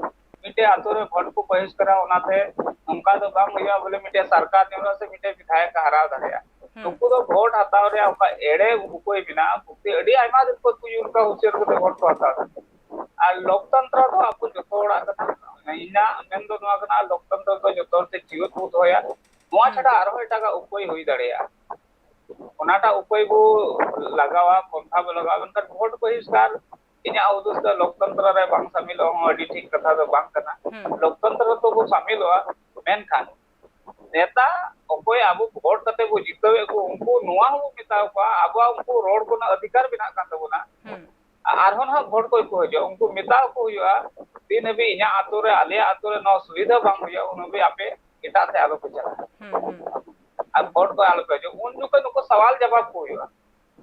ᱢᱤᱫᱴᱮᱡ ᱟᱛᱳ ᱨᱮ ᱵᱷᱳᱴ ᱠᱚ ᱵᱚᱦᱤᱥᱠᱟᱨᱟ, ᱚᱱᱟᱛᱮ ᱱᱚᱝᱠᱟ ᱫᱚ ᱵᱟᱝ ᱦᱩᱭᱩᱜᱼᱟ ᱵᱚᱞᱮ ᱢᱤᱫᱴᱮᱡ ᱥᱚᱨᱠᱟᱨ ᱧᱮᱞᱚᱜᱼᱟ ᱥᱮ ᱢᱤᱫᱴᱮᱡ ᱵᱤᱫᱷᱟᱭᱚᱠ ᱮ ᱦᱟᱨᱟᱣ ᱫᱟᱲᱮᱭᱟᱜᱼᱟ᱾ ᱦᱩᱸ᱾ ᱱᱩᱠᱩ ᱫᱚ ᱵᱷᱳᱴ ᱦᱟᱛᱟᱣ ᱨᱮᱭᱟᱜ ᱚᱠᱟ ᱮᱲᱮ ᱩᱯᱟᱹᱭ ᱢᱮᱱᱟᱜᱼᱟ, ᱵᱷᱩᱠᱛᱤ ᱟᱹᱰᱤ ᱟᱭᱢᱟ ᱫᱤᱱ ᱠᱷᱚᱱ ᱠᱚ ᱚᱱᱠᱟ ᱦᱩᱥᱤᱭᱟᱹᱨ ᱠᱟᱛᱮ ᱵᱷᱳᱴ ᱠᱚ ᱦᱟᱛᱟᱣ ᱮᱫᱟ᱾ ᱟᱨ ᱞᱳᱠᱛᱚᱱᱛᱨᱚ ᱫᱚ ᱟᱵᱚ ᱡᱚᱛᱚ ᱦᱚᱲᱟᱜ ᱠᱟᱱᱟ᱾ ᱤᱧᱟᱹᱜ ᱢᱮᱱ ᱫᱚ ᱱᱚᱣᱟ ᱠᱟᱱᱟ, ᱞᱳᱠᱛᱚᱱᱛᱨᱚ ᱫᱚ ᱡᱚᱛᱚ ᱦᱚᱲ ᱛᱮ ᱡᱤᱣᱮᱫ ᱵᱚ ᱫᱚᱦᱚᱭᱟ᱾ ᱱᱚᱣᱟ ᱦᱩᱸ᱾ ᱪᱷᱟᱰᱟ ᱟᱨᱦᱚᱸ ᱮᱴᱟᱜᱟᱜ ᱩᱯᱟᱹᱭ ᱦᱩᱭ ᱫᱟᱲᱮᱭᱟᱜᱼᱟ᱾ ᱚᱱᱟᱴᱟᱜ ᱩᱯᱟᱹᱭ ᱵᱚ ᱞᱟᱜᱟᱣᱟ, ᱯᱚᱱᱛᱷᱟ ᱵᱚ ᱞᱟᱜᱟᱣᱟ, ᱢᱮᱱᱠᱷᱟᱱ ᱵᱷᱳᱴ ᱵᱚᱦᱤᱥᱠᱟᱨ ᱤᱧᱟᱹᱜ ᱦᱩᱫᱤᱥ ᱫᱚ ᱞᱳᱠᱛᱚᱱᱛᱨᱚ ᱨᱮ ᱵᱟᱝ ᱥᱟᱢᱤᱞᱚᱜ ᱦᱚᱸ ᱟᱹᱰᱤ ᱴᱷᱤᱠ ᱠᱟᱛᱷᱟ ᱫᱚ ᱵᱟᱝ ᱠᱟᱱᱟ᱾ ᱦᱩᱸ᱾ ᱞᱳᱠᱛᱚᱱᱛᱨᱚ ᱨᱮᱫᱚ ᱵᱚ ᱥᱟᱢᱤᱞᱚᱜᱼᱟ, ᱢᱮᱱᱠᱷᱟᱱ ᱱᱮᱛᱟ ᱚᱠᱚᱭ ᱟᱵᱚ ᱵᱷᱳᱴ ᱠᱟᱛᱮ ᱵᱚ ᱡᱤᱛᱟᱹᱣᱮᱫ ᱠᱚ, ᱩᱱᱠᱩ ᱱᱚᱣᱟ ᱦᱚᱸᱵᱚ ᱢᱮᱛᱟ ᱠᱚᱣᱟ, ᱟᱵᱚᱣᱟᱜ ᱩᱱᱠᱩ ᱨᱚᱲ ᱠᱚᱨᱮᱱᱟᱜ ᱚᱫᱷᱤᱠᱟᱨ ᱢᱮᱱᱟᱜ ᱠᱟᱱ ᱛᱟᱵᱚᱱᱟ᱾ ᱦᱩᱸ᱾ ᱟᱨᱦᱚᱸ ᱱᱟᱦᱟᱜ ᱵᱷᱳᱴ ᱠᱚ ᱠᱚ ᱦᱤᱡᱩᱜᱼᱟ, ᱩᱱᱠᱩ ᱢᱮᱛᱟ ᱠᱚ ᱦᱩᱭᱩᱜᱼᱟ, ᱛᱤᱱ ᱦᱟᱹᱵᱤᱡ ᱤᱧᱟᱹᱜ ᱟᱛᱳ ᱨᱮ, ᱟᱞᱮᱭᱟᱜ ᱟᱛᱳ ᱨᱮ ᱱᱚᱣᱟ ᱥᱩᱵᱤᱫᱷᱟ ᱵᱟᱝ ᱦᱩᱭᱩᱜᱼᱟ, ᱩᱱ ᱦᱟᱹᱵᱤᱡ ᱟᱯᱮ ᱮᱴᱟᱜ ᱥᱮᱫ ᱟᱞᱚ ᱯᱮ ᱪᱟᱞᱟᱜᱼᱟ᱾ ᱦᱩᱸ, ᱦᱩᱸ᱾ ᱟᱨ ᱵᱷᱳᱴ ᱠᱚ ᱟᱞᱚ ᱯᱮ ᱦᱤᱡᱩᱜᱼᱟ, ᱩᱱ ᱡᱚᱠᱷᱚᱱ ᱱᱩᱠᱩ ᱥᱟᱣᱟᱞ ᱡᱟᱵᱟᱵ ᱠᱚ ᱦᱩᱭᱩᱜᱼᱟ᱾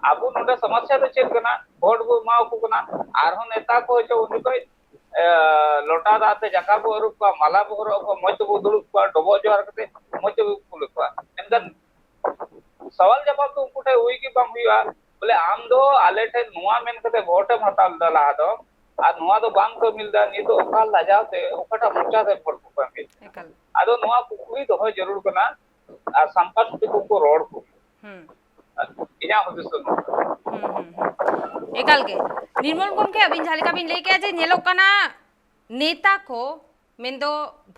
ᱟᱵᱚ ᱱᱚᱰᱮ ᱥᱚᱢᱚᱥᱥᱟ ᱫᱚ ᱪᱮᱫ ᱠᱟᱱᱟ? ᱵᱷᱳᱴ ᱵᱚ ᱮᱢᱟ ᱠᱚ ᱠᱟᱱᱟ, ᱟᱨᱦᱚᱸ ᱱᱮᱛᱟ ᱠᱚ ᱦᱤᱡᱩᱜ, ᱩᱱ ᱡᱚᱠᱷᱚᱡ, ᱮ, ᱞᱚᱴᱟ ᱫᱟᱜ ᱛᱮ ᱡᱟᱸᱜᱟ ᱵᱚ ᱟᱹᱨᱩᱵ ᱠᱚᱣᱟ, ᱢᱟᱞᱟ ᱵᱚ ᱦᱚᱨᱚᱜ ᱟᱠᱚᱣᱟ, ᱢᱚᱡᱽ ᱛᱮᱵᱚ ᱫᱩᱲᱩᱵ ᱠᱚᱣᱟ, ᱰᱚᱵᱚᱜ ᱡᱚᱦᱟᱨ ᱠᱟᱛᱮ ᱢᱚᱡᱽ ᱛᱮᱵᱚ ᱠᱩᱞ ᱠᱚᱣᱟ᱾ ᱢᱮᱱᱠᱷᱟᱱ ᱦᱩᱸ᱾ ᱥᱟᱣᱟᱞ ᱡᱟᱵᱟᱵ ᱫᱚ ᱩᱱᱠᱩ ᱴᱷᱮᱱ ᱦᱩᱭ ᱜᱮ ᱵᱟᱝ ᱦᱩᱭᱩᱜᱼᱟ᱾ ᱵᱚᱞᱮ ᱟᱢ ᱫᱚ ᱟᱞᱮ ᱴᱷᱮᱱ ᱱᱚᱣᱟ ᱢᱮᱱ ᱠᱟᱛᱮ ᱵᱷᱳᱴ ᱮᱢ ᱦᱟᱛᱟᱣ ᱞᱮᱫᱟ ᱞᱟᱦᱟ ᱫᱚ, ᱟᱨ ᱱᱚᱣᱟ ᱫᱚ ᱵᱟᱢ ᱠᱟᱹᱢᱤ ᱞᱮᱫᱟ, ᱱᱤᱛ ᱫᱚ ᱚᱠᱟ ᱞᱟᱡᱟᱣ ᱛᱮ ᱚᱠᱟᱴᱟᱜ ᱢᱚᱪᱟ ᱛᱮ ᱵᱷᱳᱴ ᱠᱚᱠᱚ ᱮᱢ ᱠᱮᱫ? ᱮᱠᱟᱞ᱾ ᱟᱫᱚ ᱱᱚᱣᱟ ᱠᱩᱠᱞᱤ ᱫᱚᱦᱚ ᱡᱟᱹᱨᱩᱲ ᱠᱟᱱᱟ, ᱟᱨ ᱥᱟᱱᱛᱟᱲ ᱥᱟᱛᱮ ᱠᱚ ᱨᱚᱲ ᱠᱚ᱾ ᱦᱩᱸ᱾ ᱤᱧᱟᱹᱜ ᱦᱩᱫᱤᱥ ᱫᱚ ᱱᱚᱣᱟ᱾ ᱦᱩᱸ, ᱦᱩᱸ, ᱦᱩᱸ᱾ ᱮᱠᱟᱞ ᱜᱮ᱾ ᱱᱤᱨᱢᱚᱞ ᱜᱚᱢᱠᱮ, ᱟᱹᱵᱤᱱ ᱡᱟᱦᱟᱸ ᱞᱮᱠᱟ ᱵᱤᱱ ᱞᱟᱹᱭ ᱠᱮᱜᱼᱟ ᱡᱮ ᱧᱮᱞᱚᱜ ᱠᱟᱱᱟ ᱱᱮᱛᱟ ᱠᱚ, ᱢᱮᱱᱫᱚ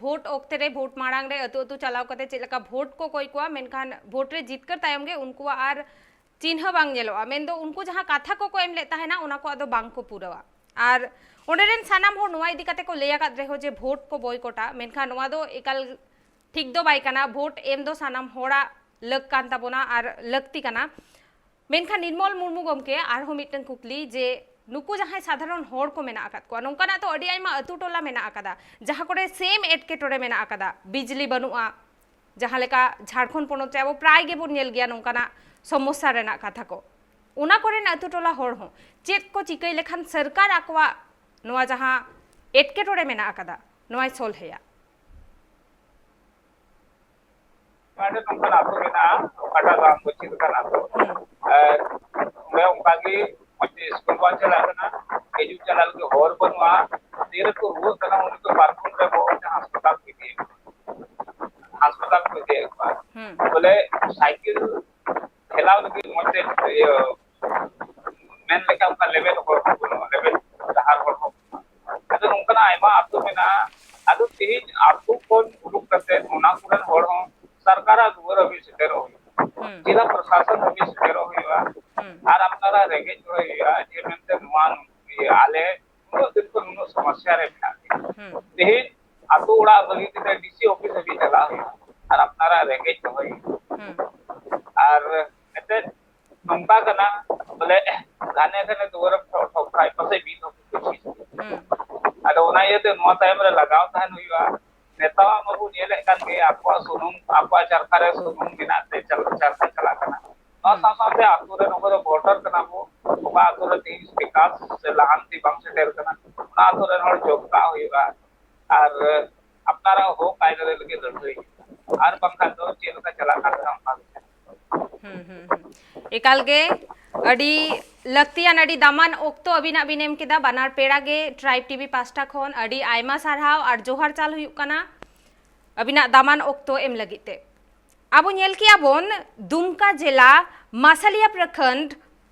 ᱵᱷᱳᱴ ᱚᱠᱛᱮ ᱨᱮ, ᱵᱷᱳᱴ ᱢᱟᱲᱟᱝ ᱨᱮ ᱟᱹᱛᱩ ᱟᱹᱛᱩ ᱪᱟᱞᱟᱣ ᱠᱟᱛᱮ ᱪᱮᱫ ᱞᱮᱠᱟ ᱵᱷᱳᱴ ᱠᱚ ᱠᱚᱭ ᱠᱚᱣᱟ, ᱢᱮᱱᱠᱷᱟᱱ ᱵᱷᱳᱴ ᱨᱮ ᱡᱤᱛᱠᱟᱹᱨ ᱛᱟᱭᱚᱢ ᱜᱮ ᱩᱱᱠᱩᱣᱟᱜ ᱟᱨ ᱪᱤᱱᱦᱟᱹ ᱵᱟᱝ ᱧᱮᱞᱚᱜᱼᱟ᱾ ᱢᱮᱱᱫᱚ ᱩᱱᱠᱩ ᱡᱟᱦᱟᱸ ᱠᱟᱛᱷᱟ ᱠᱚᱠᱚ ᱮᱢ ᱞᱮᱫ ᱛᱟᱦᱮᱱᱟ, ᱚᱱᱟ ᱠᱚ ᱟᱫᱚ ᱵᱟᱝ ᱠᱚ ᱯᱩᱨᱟᱹᱣᱟ᱾ ᱟᱨ ᱚᱸᱰᱮ ᱨᱮᱱ ᱥᱟᱱᱟᱢ ᱦᱚᱲ ᱱᱚᱣᱟ ᱤᱫᱤ ᱠᱟᱛᱮ ᱠᱚ ᱞᱟᱹᱭ ᱟᱠᱟᱫ ᱨᱮᱦᱚᱸ ᱡᱮ ᱵᱷᱳᱴ ᱠᱚ ᱵᱚᱭᱠᱚᱴᱟ, ᱢᱮᱱᱠᱷᱟᱱ ᱱᱚᱣᱟ ᱫᱚ ᱮᱠᱟᱞ ᱴᱷᱤᱠ ᱫᱚ ᱵᱟᱭ ᱠᱟᱱᱟ᱾ ᱵᱷᱳᱴ ᱮᱢ ᱫᱚ ᱥᱟᱱᱟᱢ ᱦᱚᱲᱟᱜ ᱞᱟᱹᱠ ᱠᱟᱱ ᱛᱟᱵᱚᱱᱟ ᱟᱨ ᱞᱟᱹᱠᱛᱤ ᱠᱟᱱᱟ᱾ ᱢᱮᱱᱠᱷᱟᱱ ᱱᱤᱨᱢᱚᱞ ᱢᱩᱨᱢᱩ ᱜᱚᱢᱠᱮ, ᱟᱨᱦᱚᱸ ᱢᱤᱫᱴᱟᱝ ᱠᱩᱠᱞᱤ ᱡᱮ ᱱᱩᱠᱩ ᱡᱟᱦᱟᱸᱭ ᱥᱟᱫᱷᱟᱨᱚᱱ ᱦᱚᱲ ᱠᱚ ᱢᱮᱱᱟᱜ ᱟᱠᱟᱫ ᱠᱚᱣᱟ, ᱱᱚᱝᱠᱟᱱᱟᱜ ᱛᱚ ᱟᱹᱰᱤ ᱟᱭᱢᱟ ᱟᱹᱛᱩ ᱴᱚᱞᱟ ᱢᱮᱱᱟᱜ ᱟᱠᱟᱫᱟ, ᱡᱟᱦᱟᱸ ᱠᱚᱨᱮ ᱥᱮᱢ ᱮᱴᱠᱮᱴᱚᱬᱮ ᱢᱮᱱᱟᱜ ᱟᱠᱟᱫᱟ, ᱵᱤᱡᱽᱞᱤ ᱵᱟᱹᱱᱩᱜᱼᱟ, ᱡᱟᱦᱟᱸ ᱞᱮᱠᱟ ᱡᱷᱟᱲᱠᱷᱚᱸᱰ ᱯᱚᱱᱚᱛ ᱨᱮ ᱟᱵᱚ ᱯᱨᱟᱭ ᱜᱮᱵᱚᱱ ᱧᱮᱞ ᱜᱮᱭᱟ ᱱᱚᱝᱠᱟᱱᱟᱜ ᱥᱚᱢᱚᱥᱥᱟ ᱨᱮᱱᱟᱜ ᱠᱟᱛᱷᱟ ᱠᱚ᱾ ᱚᱱᱟ ᱠᱚᱨᱮᱱ ᱟᱹᱛᱩ ᱴᱚᱞᱟ ᱦᱚᱲ ᱦᱚᱸ ᱪᱮᱫ ᱠᱚ ᱪᱤᱠᱟᱹᱭ ᱞᱮᱠᱷᱟᱱ ᱥᱚᱨᱠᱟᱨ ᱟᱠᱚᱣᱟᱜ ᱱᱚᱣᱟ ᱡᱟᱦᱟᱸ ᱮᱴᱠᱮᱴᱚᱬᱮ ᱢᱮᱱᱟᱜ ᱟᱠᱟᱫᱟ, ᱱᱚᱣᱟᱭ ᱥᱚᱞᱦᱮᱭᱟ? ᱱᱚᱰᱮ ᱱᱚᱝᱠᱟᱱ ᱟᱹᱛᱩ ᱢᱮᱱᱟᱜᱼᱟ, ᱚᱠᱟᱴᱟᱜ ᱫᱚ ᱟᱢ ᱫᱚ ᱪᱮᱫ ᱞᱮᱠᱟᱱ ᱟᱹᱛᱩ? ᱦᱩᱸ᱾ ᱟᱨ ᱚᱸᱰᱮ ᱚᱱᱠᱟᱜᱮ ᱢᱚᱡᱽ ᱛᱮ ᱥᱠᱩᱞ ᱵᱟᱝ ᱪᱟᱞᱟᱜ ᱠᱟᱱᱟ, ᱦᱤᱡᱩᱜ ᱪᱟᱞᱟᱜ ᱞᱟᱹᱜᱤᱫ ᱦᱚᱨ ᱵᱟᱹᱱᱩᱜᱼᱟ᱾ ᱛᱤᱨᱮᱠᱚ ᱨᱩᱣᱟᱹᱜ ᱠᱟᱱᱟ, ᱩᱱᱤ ᱫᱚ ᱯᱟᱨᱠᱚᱢ ᱨᱮ ᱵᱚᱦᱚᱜ ᱠᱟᱛᱮ ᱦᱟᱥᱯᱟᱛᱟᱞ ᱠᱚ ᱤᱫᱤᱭᱮᱫ ᱠᱚᱣᱟ, ᱦᱟᱥᱯᱟᱛᱟᱞ ᱠᱚ ᱤᱫᱤᱭᱮᱫ ᱠᱚᱣᱟ᱾ ᱦᱩᱸ᱾ ᱵᱚᱞᱮ ᱥᱟᱭᱠᱮᱞ ᱴᱷᱮᱞᱟᱣ ᱞᱟᱹᱜᱤᱫ ᱢᱚᱡᱽ ᱛᱮ, ᱤᱭᱟᱹ, ᱢᱮᱱ ᱞᱮᱠᱟ ᱚᱱᱠᱟ ᱞᱮᱵᱮᱞ ᱦᱚᱲ ᱠᱚ ᱵᱟᱹᱱᱩᱜᱼᱟ, ᱞᱮᱵᱮᱞ ᱰᱟᱦᱟᱨ ᱦᱚᱲ ᱦᱚᱸ ᱵᱟᱹᱱᱩᱜᱼᱟ᱾ ᱟᱫᱚ ᱱᱚᱝᱠᱟᱱᱟᱜ ᱟᱭᱢᱟ ᱟᱹᱛᱩ ᱢᱮᱱᱟᱜᱼᱟ᱾ ᱟᱫᱚ ᱛᱮᱦᱮᱧ ᱟᱹᱛᱩ ᱠᱷᱚᱱ ᱩᱰᱩᱠ ᱠᱟᱛᱮ ᱚᱱᱟ ᱠᱚᱨᱮᱱ ᱦᱚᱲ ᱦᱚᱸ ᱥᱚᱨᱠᱟᱨᱟᱜ ᱫᱩᱣᱟᱹᱨ ᱦᱟᱹᱵᱤᱡ ᱥᱮᱴᱮᱨᱚᱜ ᱦᱩᱭᱩᱜᱼᱟ, ᱦᱩᱸ᱾ ᱡᱮᱞᱟ ᱯᱨᱚᱥᱟᱥᱚᱱ ᱦᱟᱹᱵᱤᱡ ᱥᱮᱴᱮᱨᱚᱜ ᱦᱩᱭᱩᱜᱼᱟ᱾ ᱦᱩᱸ᱾ ᱟᱨ ᱟᱯᱱᱟᱨᱟᱜ ᱨᱮᱸᱜᱮᱡ ᱫᱚᱦᱚᱭ ᱦᱩᱭᱩᱜᱼᱟ, ᱡᱮ ᱢᱮᱱᱛᱮ ᱱᱚᱣᱟ, ᱤᱭᱟᱹ, ᱟᱞᱮ ᱩᱱᱟᱹᱜ ᱫᱤᱱ ᱠᱷᱚᱱ ᱱᱩᱱᱟᱹᱜ ᱥᱚᱢᱚᱥᱥᱟ ᱨᱮ ᱢᱮᱱᱟᱜ ᱞᱮᱭᱟ᱾ ᱦᱩᱸ᱾ ᱛᱮᱦᱮᱧ ᱟᱹᱛᱩ ᱚᱲᱟᱜ ᱵᱟᱹᱜᱤ ᱠᱟᱛᱮ ᱰᱤ ᱥᱤ ᱚᱯᱷᱤᱥ ᱦᱟᱹᱵᱤᱡ ᱪᱟᱞᱟᱜ ᱦᱩᱭᱩᱜᱼᱟ ᱟᱨ ᱟᱯᱱᱟᱨᱟᱜ ᱨᱮᱸᱜᱮᱡ ᱫᱚᱦᱚᱭ ᱦᱩᱭᱩᱜᱼᱟ᱾ ᱦᱩᱸ᱾ ᱟᱨ ᱮᱱᱛᱮᱫ ᱱᱚᱝᱠᱟ ᱠᱟᱱᱟ, ᱵᱚᱞᱮ, ᱜᱷᱟᱱᱮ ᱜᱷᱟᱱᱮ ᱫᱩᱣᱟᱹᱨᱮᱢ ᱴᱷᱚᱠ ᱴᱷᱚᱠ ᱠᱷᱟᱡ ᱯᱟᱥᱮᱡ ᱢᱤᱫ ᱦᱚᱸ ᱵᱟᱠᱚ ᱪᱮᱫ᱾ ᱦᱩᱸ᱾ ᱟᱫᱚ ᱚᱱᱟ ᱤᱭᱟᱹᱛᱮ ᱱᱚᱣᱟ ᱛᱟᱭᱚᱢ ᱨᱮ ᱞᱟᱜᱟᱣ ᱛᱟᱦᱮᱱ ᱦᱩᱭᱩᱜᱼᱟ᱾ ᱱᱮᱛᱟᱨ ᱢᱟᱵᱚ ᱧᱮᱞᱮᱫ ᱠᱟᱱ ᱜᱮ, ᱟᱠᱚᱣᱟᱜ ᱥᱩᱱᱩᱢ, ᱟᱠᱚᱣᱟᱜ ᱪᱟᱨᱠᱷᱟ ᱨᱮ ᱥᱩᱱᱩᱢ ᱢᱮᱱᱟᱜ ᱛᱮ ᱪᱟᱞ-, ᱪᱟᱨᱠᱷᱟ ᱪᱟᱞᱟᱜ ᱠᱟᱱᱟ᱾ ᱱᱚᱣᱟ ᱦᱩᱸ᱾ ᱥᱟᱶ ᱥᱟᱶᱛᱮ ᱟᱛᱳ ᱨᱮᱱ ᱚᱠᱚᱭ ᱫᱚ ᱵᱷᱳᱴᱟᱨ ᱠᱟᱱᱟ ᱵᱚ, ᱚᱠᱟ ᱟᱛᱳ ᱨᱮ ᱛᱮᱦᱤᱧ ᱵᱤᱠᱟᱥ ᱥᱮ ᱞᱟᱦᱟᱱᱛᱤ ᱵᱟᱝ ᱥᱮᱴᱮᱨ ᱠᱟᱱᱟ, ᱚᱱᱟ ᱟᱛᱳ ᱨᱮᱱ ᱦᱚᱲ ᱡᱳᱜᱽ ᱠᱟᱜ ᱦᱩᱭᱩᱜᱼᱟ᱾ ᱟᱨ ᱟᱯᱱᱟᱨᱟᱜ ᱦᱚᱠ ᱟᱹᱭᱫᱟᱹᱨᱤ ᱞᱟᱹᱜᱤᱫ ᱞᱟᱹᱲᱦᱟᱹᱭ ᱦᱩᱭᱩᱜᱼᱟ᱾ ᱟᱨ ᱵᱟᱝᱠᱷᱟᱱ ᱫᱚ ᱪᱮᱫ ᱞᱮᱠᱟ ᱪᱟᱞᱟᱜ ᱠᱟᱱ ᱛᱟᱦᱮᱱᱟ ᱚᱱᱠᱟ ᱜᱮ ᱪᱟᱞᱟᱜᱼᱟ᱾ ᱦᱩᱸ, ᱦᱩᱸ, ᱦᱩᱸ᱾ ᱮᱠᱟᱞ ᱜᱮ ᱟᱹᱰᱤ ᱞᱟᱹᱠᱛᱤᱭᱟᱱ, ᱟᱹᱰᱤ ᱫᱟᱢᱟᱱ ᱚᱠᱛᱚ ᱟᱹᱵᱤᱱᱟᱜ ᱵᱤᱱ ᱮᱢ ᱠᱮᱫᱟ᱾ ᱵᱟᱱᱟᱨ ᱯᱮᱲᱟ ᱜᱮ ᱴᱨᱟᱭᱤᱵᱽ ᱴᱤ ᱵᱷᱤ ᱯᱟᱥᱴᱟ ᱠᱷᱚᱱ ᱟᱹᱰᱤ ᱟᱭᱢᱟ ᱥᱟᱨᱦᱟᱣ ᱟᱨ ᱡᱚᱦᱟᱨ ᱪᱟᱞ ᱦᱩᱭᱩᱜ ᱠᱟᱱᱟ ᱟᱹᱵᱤᱱᱟᱜ ᱫᱟᱢᱟᱱ ᱚᱠᱛᱚ ᱮᱢ ᱞᱟᱹᱜᱤᱫ ᱛᱮ᱾ ᱟᱵᱚ ᱧᱮᱞ ᱠᱮᱜᱼᱟ ᱵᱚᱱ ᱫᱩᱢᱠᱟ ᱡᱮᱞᱟ ᱢᱟᱥᱟᱞᱤᱭᱟ ᱯᱨᱚᱠᱷᱚᱸᱰ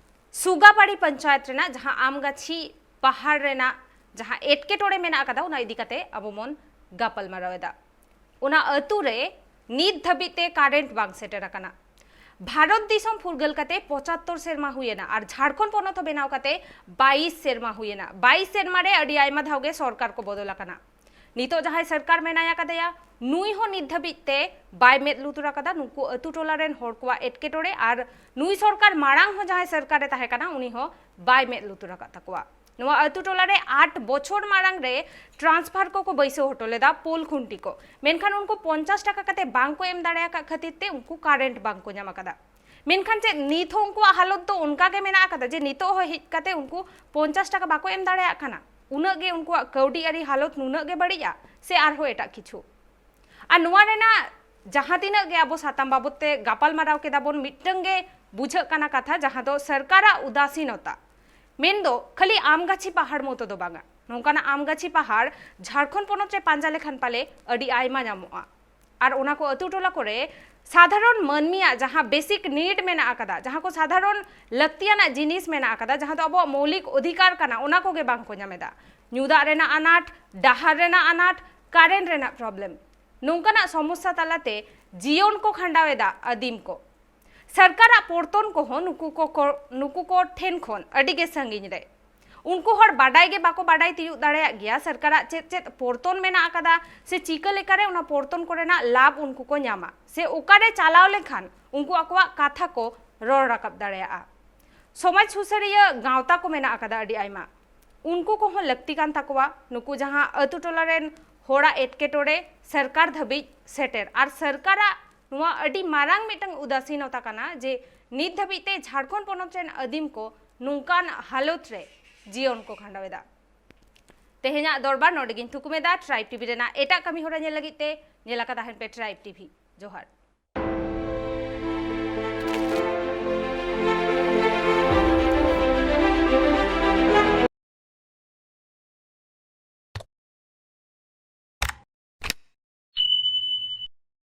ᱥᱩᱜᱟᱯᱟᱲᱤ ᱯᱚᱧᱪᱟᱭᱮᱛ ᱨᱮᱱᱟᱜ ᱡᱟᱦᱟᱸ ᱟᱢᱜᱟᱪᱷᱤ ᱯᱟᱦᱟᱲ ᱨᱮᱱᱟᱜ ᱡᱟᱦᱟᱸ ᱮᱴᱠᱮᱴᱚᱬᱮ ᱢᱮᱱᱟᱜ ᱟᱠᱟᱫᱟ, ᱚᱱᱟ ᱤᱫᱤ ᱠᱟᱛᱮ ᱟᱵᱚ ᱵᱚᱱ ᱜᱟᱯᱟᱞ ᱢᱟᱨᱟᱣ ᱮᱫᱟ᱾ ᱚᱱᱟ ᱟᱹᱛᱩ ᱨᱮ ᱱᱤᱛ ᱫᱷᱟᱹᱵᱤᱡ ᱛᱮ ᱠᱟᱨᱮᱱᱴ ᱵᱟᱝ ᱥᱮᱴᱮᱨ ᱟᱠᱟᱱᱟ᱾ ᱵᱷᱟᱨᱚᱛ ᱫᱤᱥᱚᱢ ᱯᱷᱩᱨᱜᱟᱹᱞ ᱠᱟᱛᱮ ᱯᱚᱸᱪᱟᱛᱛᱳᱨ ᱥᱮᱨᱢᱟ ᱦᱩᱭᱮᱱᱟ ᱟᱨ ᱡᱷᱟᱲᱠᱷᱚᱸᱰ ᱯᱚᱱᱚᱛ ᱦᱚᱸ ᱵᱮᱱᱟᱣ ᱠᱟᱛᱮ ᱵᱟᱭᱤᱥ ᱥᱮᱨᱢᱟ ᱦᱩᱭᱮᱱᱟ᱾ ᱵᱟᱭᱤᱥ ᱥᱮᱨᱢᱟ ᱨᱮ ᱟᱹᱰᱤ ᱟᱭᱢᱟ ᱫᱷᱟᱣ ᱜᱮ ᱥᱚᱨᱠᱟᱨ ᱠᱚ ᱵᱚᱫᱚᱞ ᱟᱠᱟᱱᱟ᱾ ᱱᱤᱛᱚᱜ ᱡᱟᱦᱟᱸᱭ ᱥᱚᱨᱠᱟᱨ ᱢᱮᱱᱟᱭ ᱟᱠᱟᱫᱮᱭᱟ, ᱱᱩᱭ ᱦᱚᱸ ᱱᱤᱛ ᱫᱷᱟᱹᱵᱤᱡ ᱛᱮ ᱵᱟᱭ ᱢᱮᱫ ᱞᱩᱛᱩᱨ ᱟᱠᱟᱫᱟ ᱱᱩᱠᱩ ᱟᱹᱛᱩ ᱴᱚᱞᱟ ᱨᱮᱱ ᱦᱚᱲ ᱠᱚᱣᱟᱜ ᱮᱴᱠᱮᱴᱚᱬᱮ, ᱟᱨ ᱱᱩᱭ ᱥᱚᱨᱠᱟᱨ ᱢᱟᱲᱟᱝ ᱦᱚᱸ ᱡᱟᱦᱟᱸᱭ ᱥᱚᱨᱠᱟᱨ ᱮ ᱛᱟᱦᱮᱸ ᱠᱟᱱᱟ ᱩᱱᱤ ᱦᱚᱸ ᱵᱟᱭ ᱢᱮᱫ ᱞᱩᱛᱩᱨ ᱟᱠᱟᱫ ᱛᱟᱠᱚᱣᱟ᱾ ᱱᱚᱣᱟ ᱟᱹᱛᱩ ᱴᱚᱞᱟ ᱨᱮ ᱟᱴ ᱵᱚᱪᱷᱚᱨ ᱢᱟᱲᱟᱝ ᱨᱮ ᱴᱨᱟᱱᱥᱯᱷᱟᱨ ᱠᱚᱠᱚ ᱵᱟᱹᱭᱥᱟᱹᱣ ᱦᱚᱴᱚ ᱞᱮᱫᱟ, ᱯᱳᱞ ᱠᱷᱩᱱᱴᱤ ᱠᱚ, ᱢᱮᱱᱠᱷᱟᱱ ᱩᱱᱠᱩ ᱯᱚᱧᱪᱟᱥ ᱴᱟᱠᱟ ᱠᱟᱛᱮ ᱵᱟᱝ ᱠᱚ ᱮᱢ ᱫᱟᱲᱮ ᱟᱠᱟᱫ ᱠᱷᱟᱹᱛᱤᱨ ᱛᱮ ᱩᱱᱠᱩ ᱠᱟᱨᱮᱱᱴ ᱵᱟᱝ ᱠᱚ ᱧᱟᱢ ᱟᱠᱟᱫᱟ᱾ ᱢᱮᱱᱠᱷᱟᱱ ᱪᱮᱫ ᱱᱤᱛ ᱦᱚᱸ ᱩᱱᱠᱩᱣᱟᱜ ᱦᱟᱞᱚᱛ ᱫᱚ ᱚᱱᱠᱟ ᱜᱮ ᱢᱮᱱᱟᱜ ᱟᱠᱟᱫᱟ ᱡᱮ ᱱᱤᱛᱚᱜ ᱦᱚᱸ ᱦᱮᱡ ᱠᱟᱛᱮ ᱩᱱᱠᱩ ᱯᱚᱧᱪᱟᱥ ᱴᱟᱠᱟ ᱵᱟᱠᱚ ᱮᱢ ᱫᱟᱲᱮᱭᱟᱜ ᱠᱟᱱᱟ? ᱩᱱᱟᱹᱜ ᱜᱮ ᱩᱱᱠᱩᱣᱟᱜ ᱠᱟᱹᱣᱰᱤ ᱟᱹᱨᱤ ᱦᱟᱞᱚᱛ ᱱᱩᱱᱟᱹᱜ ᱜᱮ ᱵᱟᱹᱲᱤᱡᱼᱟ ᱥᱮ ᱟᱨᱦᱚᱸ ᱮᱴᱟᱜ ᱠᱤᱪᱷᱩ? ᱟᱨ ᱱᱚᱣᱟ ᱨᱮᱱᱟᱜ ᱡᱟᱦᱟᱸ ᱛᱤᱱᱟᱹᱜ ᱜᱮ ᱟᱵᱚ ᱥᱟᱛᱟᱢ ᱵᱟᱵᱚᱫ ᱛᱮ ᱜᱟᱯᱟᱞ ᱢᱟᱨᱟᱣ ᱠᱮᱫᱟ ᱵᱚᱱ, ᱢᱤᱫᱴᱟᱝ ᱜᱮ ᱵᱩᱡᱷᱟᱹᱜ ᱠᱟᱱᱟ ᱠᱟᱛᱷᱟ, ᱡᱟᱦᱟᱸ ᱫᱚ ᱥᱚᱨᱠᱟᱨᱟᱜ ᱩᱫᱟᱥᱤᱱᱚᱛᱟ᱾ ᱢᱮᱱᱫᱚ ᱠᱷᱟᱹᱞᱤ ᱟᱢᱜᱟᱪᱷᱤ ᱯᱟᱦᱟᱲ ᱢᱚᱛᱚ ᱫᱚ ᱵᱟᱝᱟ, ᱱᱚᱝᱠᱟᱱᱟᱜ ᱟᱢᱜᱟᱪᱷᱤ ᱯᱟᱦᱟᱲ ᱡᱷᱟᱲᱠᱷᱚᱸᱰ ᱯᱚᱱᱚᱛ ᱨᱮ ᱯᱟᱸᱡᱟ ᱞᱮᱠᱷᱟᱱ ᱯᱟᱞᱮ ᱟᱹᱰᱤ ᱟᱭᱢᱟ ᱧᱟᱢᱚᱜᱼᱟ᱾ ᱟᱨ ᱚᱱᱟ ᱠᱚ ᱟᱹᱛᱩ ᱴᱚᱞᱟ ᱠᱚᱨᱮ ᱥᱟᱫᱷᱟᱨᱚᱱ ᱢᱟᱹᱱᱢᱤᱭᱟᱜ ᱡᱟᱦᱟᱸ ᱵᱮᱥᱤᱠ ᱱᱤᱰ ᱢᱮᱱᱟᱜ ᱟᱠᱟᱫᱟ, ᱡᱟᱦᱟᱸ ᱠᱚ ᱥᱟᱫᱷᱟᱨᱚᱱ ᱞᱟᱹᱠᱛᱤᱭᱟᱱᱟᱜ ᱡᱤᱱᱤᱥ ᱢᱮᱱᱟᱜ ᱟᱠᱟᱫᱟ, ᱡᱟᱦᱟᱸ ᱫᱚ ᱟᱵᱚᱣᱟᱜ ᱢᱳᱣᱞᱤᱠ ᱚᱫᱷᱤᱠᱟᱨ ᱠᱟᱱᱟ, ᱚᱱᱟ ᱠᱚᱜᱮ ᱵᱟᱝ ᱠᱚ ᱧᱟᱢ ᱮᱫᱟ᱾ ᱧᱩ ᱫᱟᱜ ᱨᱮᱱᱟᱜ ᱟᱱᱟᱴ, ᱰᱟᱦᱟᱨ ᱨᱮᱱᱟᱜ ᱟᱱᱟᱴ, ᱠᱟᱨᱮᱱᱴ ᱨᱮᱱᱟᱜ ᱯᱨᱚᱵᱞᱮᱢ, ᱱᱚᱝᱠᱟᱱᱟᱜ ᱥᱚᱢᱚᱥᱥᱟ ᱛᱟᱞᱟᱛᱮ ᱡᱤᱭᱚᱱ ᱠᱚ ᱠᱷᱟᱸᱰᱟᱣ ᱮᱫᱟ ᱟᱹᱫᱤᱢ ᱠᱚ᱾ ᱥᱚᱨᱠᱟᱨᱟᱜ ᱯᱚᱨᱛᱚᱱ ᱠᱚᱦᱚᱸ ᱱᱩᱠᱩ ᱠᱚ, ᱠᱚ, ᱱᱩᱠᱩ ᱠᱚ ᱴᱷᱮᱱ ᱠᱷᱚᱱ ᱟᱹᱰᱤ ᱜᱮ ᱥᱟᱺᱜᱤᱧ ᱨᱮ᱾ ᱩᱱᱠᱩ ᱦᱚᱲ ᱵᱟᱰᱟᱭ ᱜᱮ ᱵᱟᱠᱚ ᱵᱟᱰᱟᱭ ᱛᱤᱭᱳᱜ ᱫᱟᱲᱮᱭᱟᱜ ᱜᱮᱭᱟ ᱥᱚᱨᱠᱟᱨᱟᱜ ᱪᱮᱫ ᱪᱮᱫ ᱯᱚᱨᱛᱚᱱ ᱢᱮᱱᱟᱜ ᱟᱠᱟᱫᱟ ᱥᱮ ᱪᱤᱠᱟᱹ ᱞᱮᱠᱟᱨᱮ ᱚᱱᱟ ᱯᱚᱨᱛᱚᱱ ᱠᱚᱨᱮᱱᱟᱜ ᱞᱟᱵᱷ ᱩᱱᱠᱩ ᱠᱚ ᱧᱟᱢᱟ ᱥᱮ ᱚᱠᱟᱨᱮ ᱪᱟᱞᱟᱣ ᱞᱮᱱᱠᱷᱟᱱ ᱩᱱᱠᱩ ᱟᱠᱚᱣᱟᱜ ᱠᱟᱛᱷᱟ ᱠᱚ ᱨᱚᱲ ᱨᱟᱠᱟᱵ ᱫᱟᱲᱮᱭᱟᱜᱼᱟ᱾ ᱥᱚᱢᱟᱡᱽ ᱥᱩᱥᱟᱹᱨᱤᱭᱟᱹ ᱜᱟᱶᱛᱟ ᱠᱚ ᱢᱮᱱᱟᱜ ᱟᱠᱟᱫᱟ ᱟᱹᱰᱤ ᱟᱭᱢᱟ, ᱩᱱᱠᱩ ᱠᱚᱦᱚᱸ ᱞᱟᱹᱠᱛᱤ ᱠᱟᱱ ᱛᱟᱠᱚᱣᱟ᱾ ᱱᱩᱠᱩ ᱡᱟᱦᱟᱸ ᱟᱹᱛᱩ ᱴᱚᱞᱟ ᱨᱮᱱ ᱦᱚᱲᱟᱜ ᱮᱴᱠᱮᱴᱚᱬᱮ ᱥᱚᱨᱠᱟᱨ ᱫᱷᱟᱹᱵᱤᱡ ᱥᱮᱴᱮᱨ, ᱟᱨ ᱥᱚᱨᱠᱟᱨᱟᱜ ᱱᱚᱣᱟ ᱟᱹᱰᱤ ᱢᱟᱨᱟᱝ ᱢᱤᱫᱴᱟᱝ ᱩᱫᱟᱥᱤᱱᱚᱛᱟ ᱠᱟᱱᱟ ᱡᱮ ᱱᱤᱛ ᱫᱷᱟᱹᱵᱤᱡ ᱛᱮ ᱡᱷᱟᱲᱠᱷᱚᱸᱰ ᱯᱚᱱᱚᱛ ᱨᱮᱱ ᱟᱹᱫᱤᱢ ᱠᱚ ᱱᱚᱝᱠᱟᱱ ᱦᱟᱞᱚᱛ ᱨᱮ ᱡᱤᱭᱚᱱ ᱠᱚ ᱠᱷᱟᱸᱰᱟᱣ ᱮᱫᱟ᱾ ᱛᱮᱦᱮᱧᱟᱜ ᱫᱚᱨᱵᱟᱨ ᱱᱚᱰᱮ ᱜᱤᱧ ᱛᱷᱩᱠᱩᱢ ᱮᱫᱟ᱾ ᱴᱨᱟᱭᱤᱵᱽ ᱴᱤᱵᱷᱤ ᱨᱮᱱᱟᱜ ᱮᱴᱟᱜ ᱠᱟᱹᱢᱤ ᱦᱚᱨᱟ ᱧᱮᱞ ᱞᱟᱹᱜᱤᱫ ᱛᱮ ᱧᱮᱞ ᱟᱠᱟᱫᱟ ᱦᱮᱱ ᱯᱮ ᱴᱨᱟᱭᱤᱵᱽ ᱴᱤᱵᱷᱤ᱾ ᱡᱚᱦᱟᱨ᱾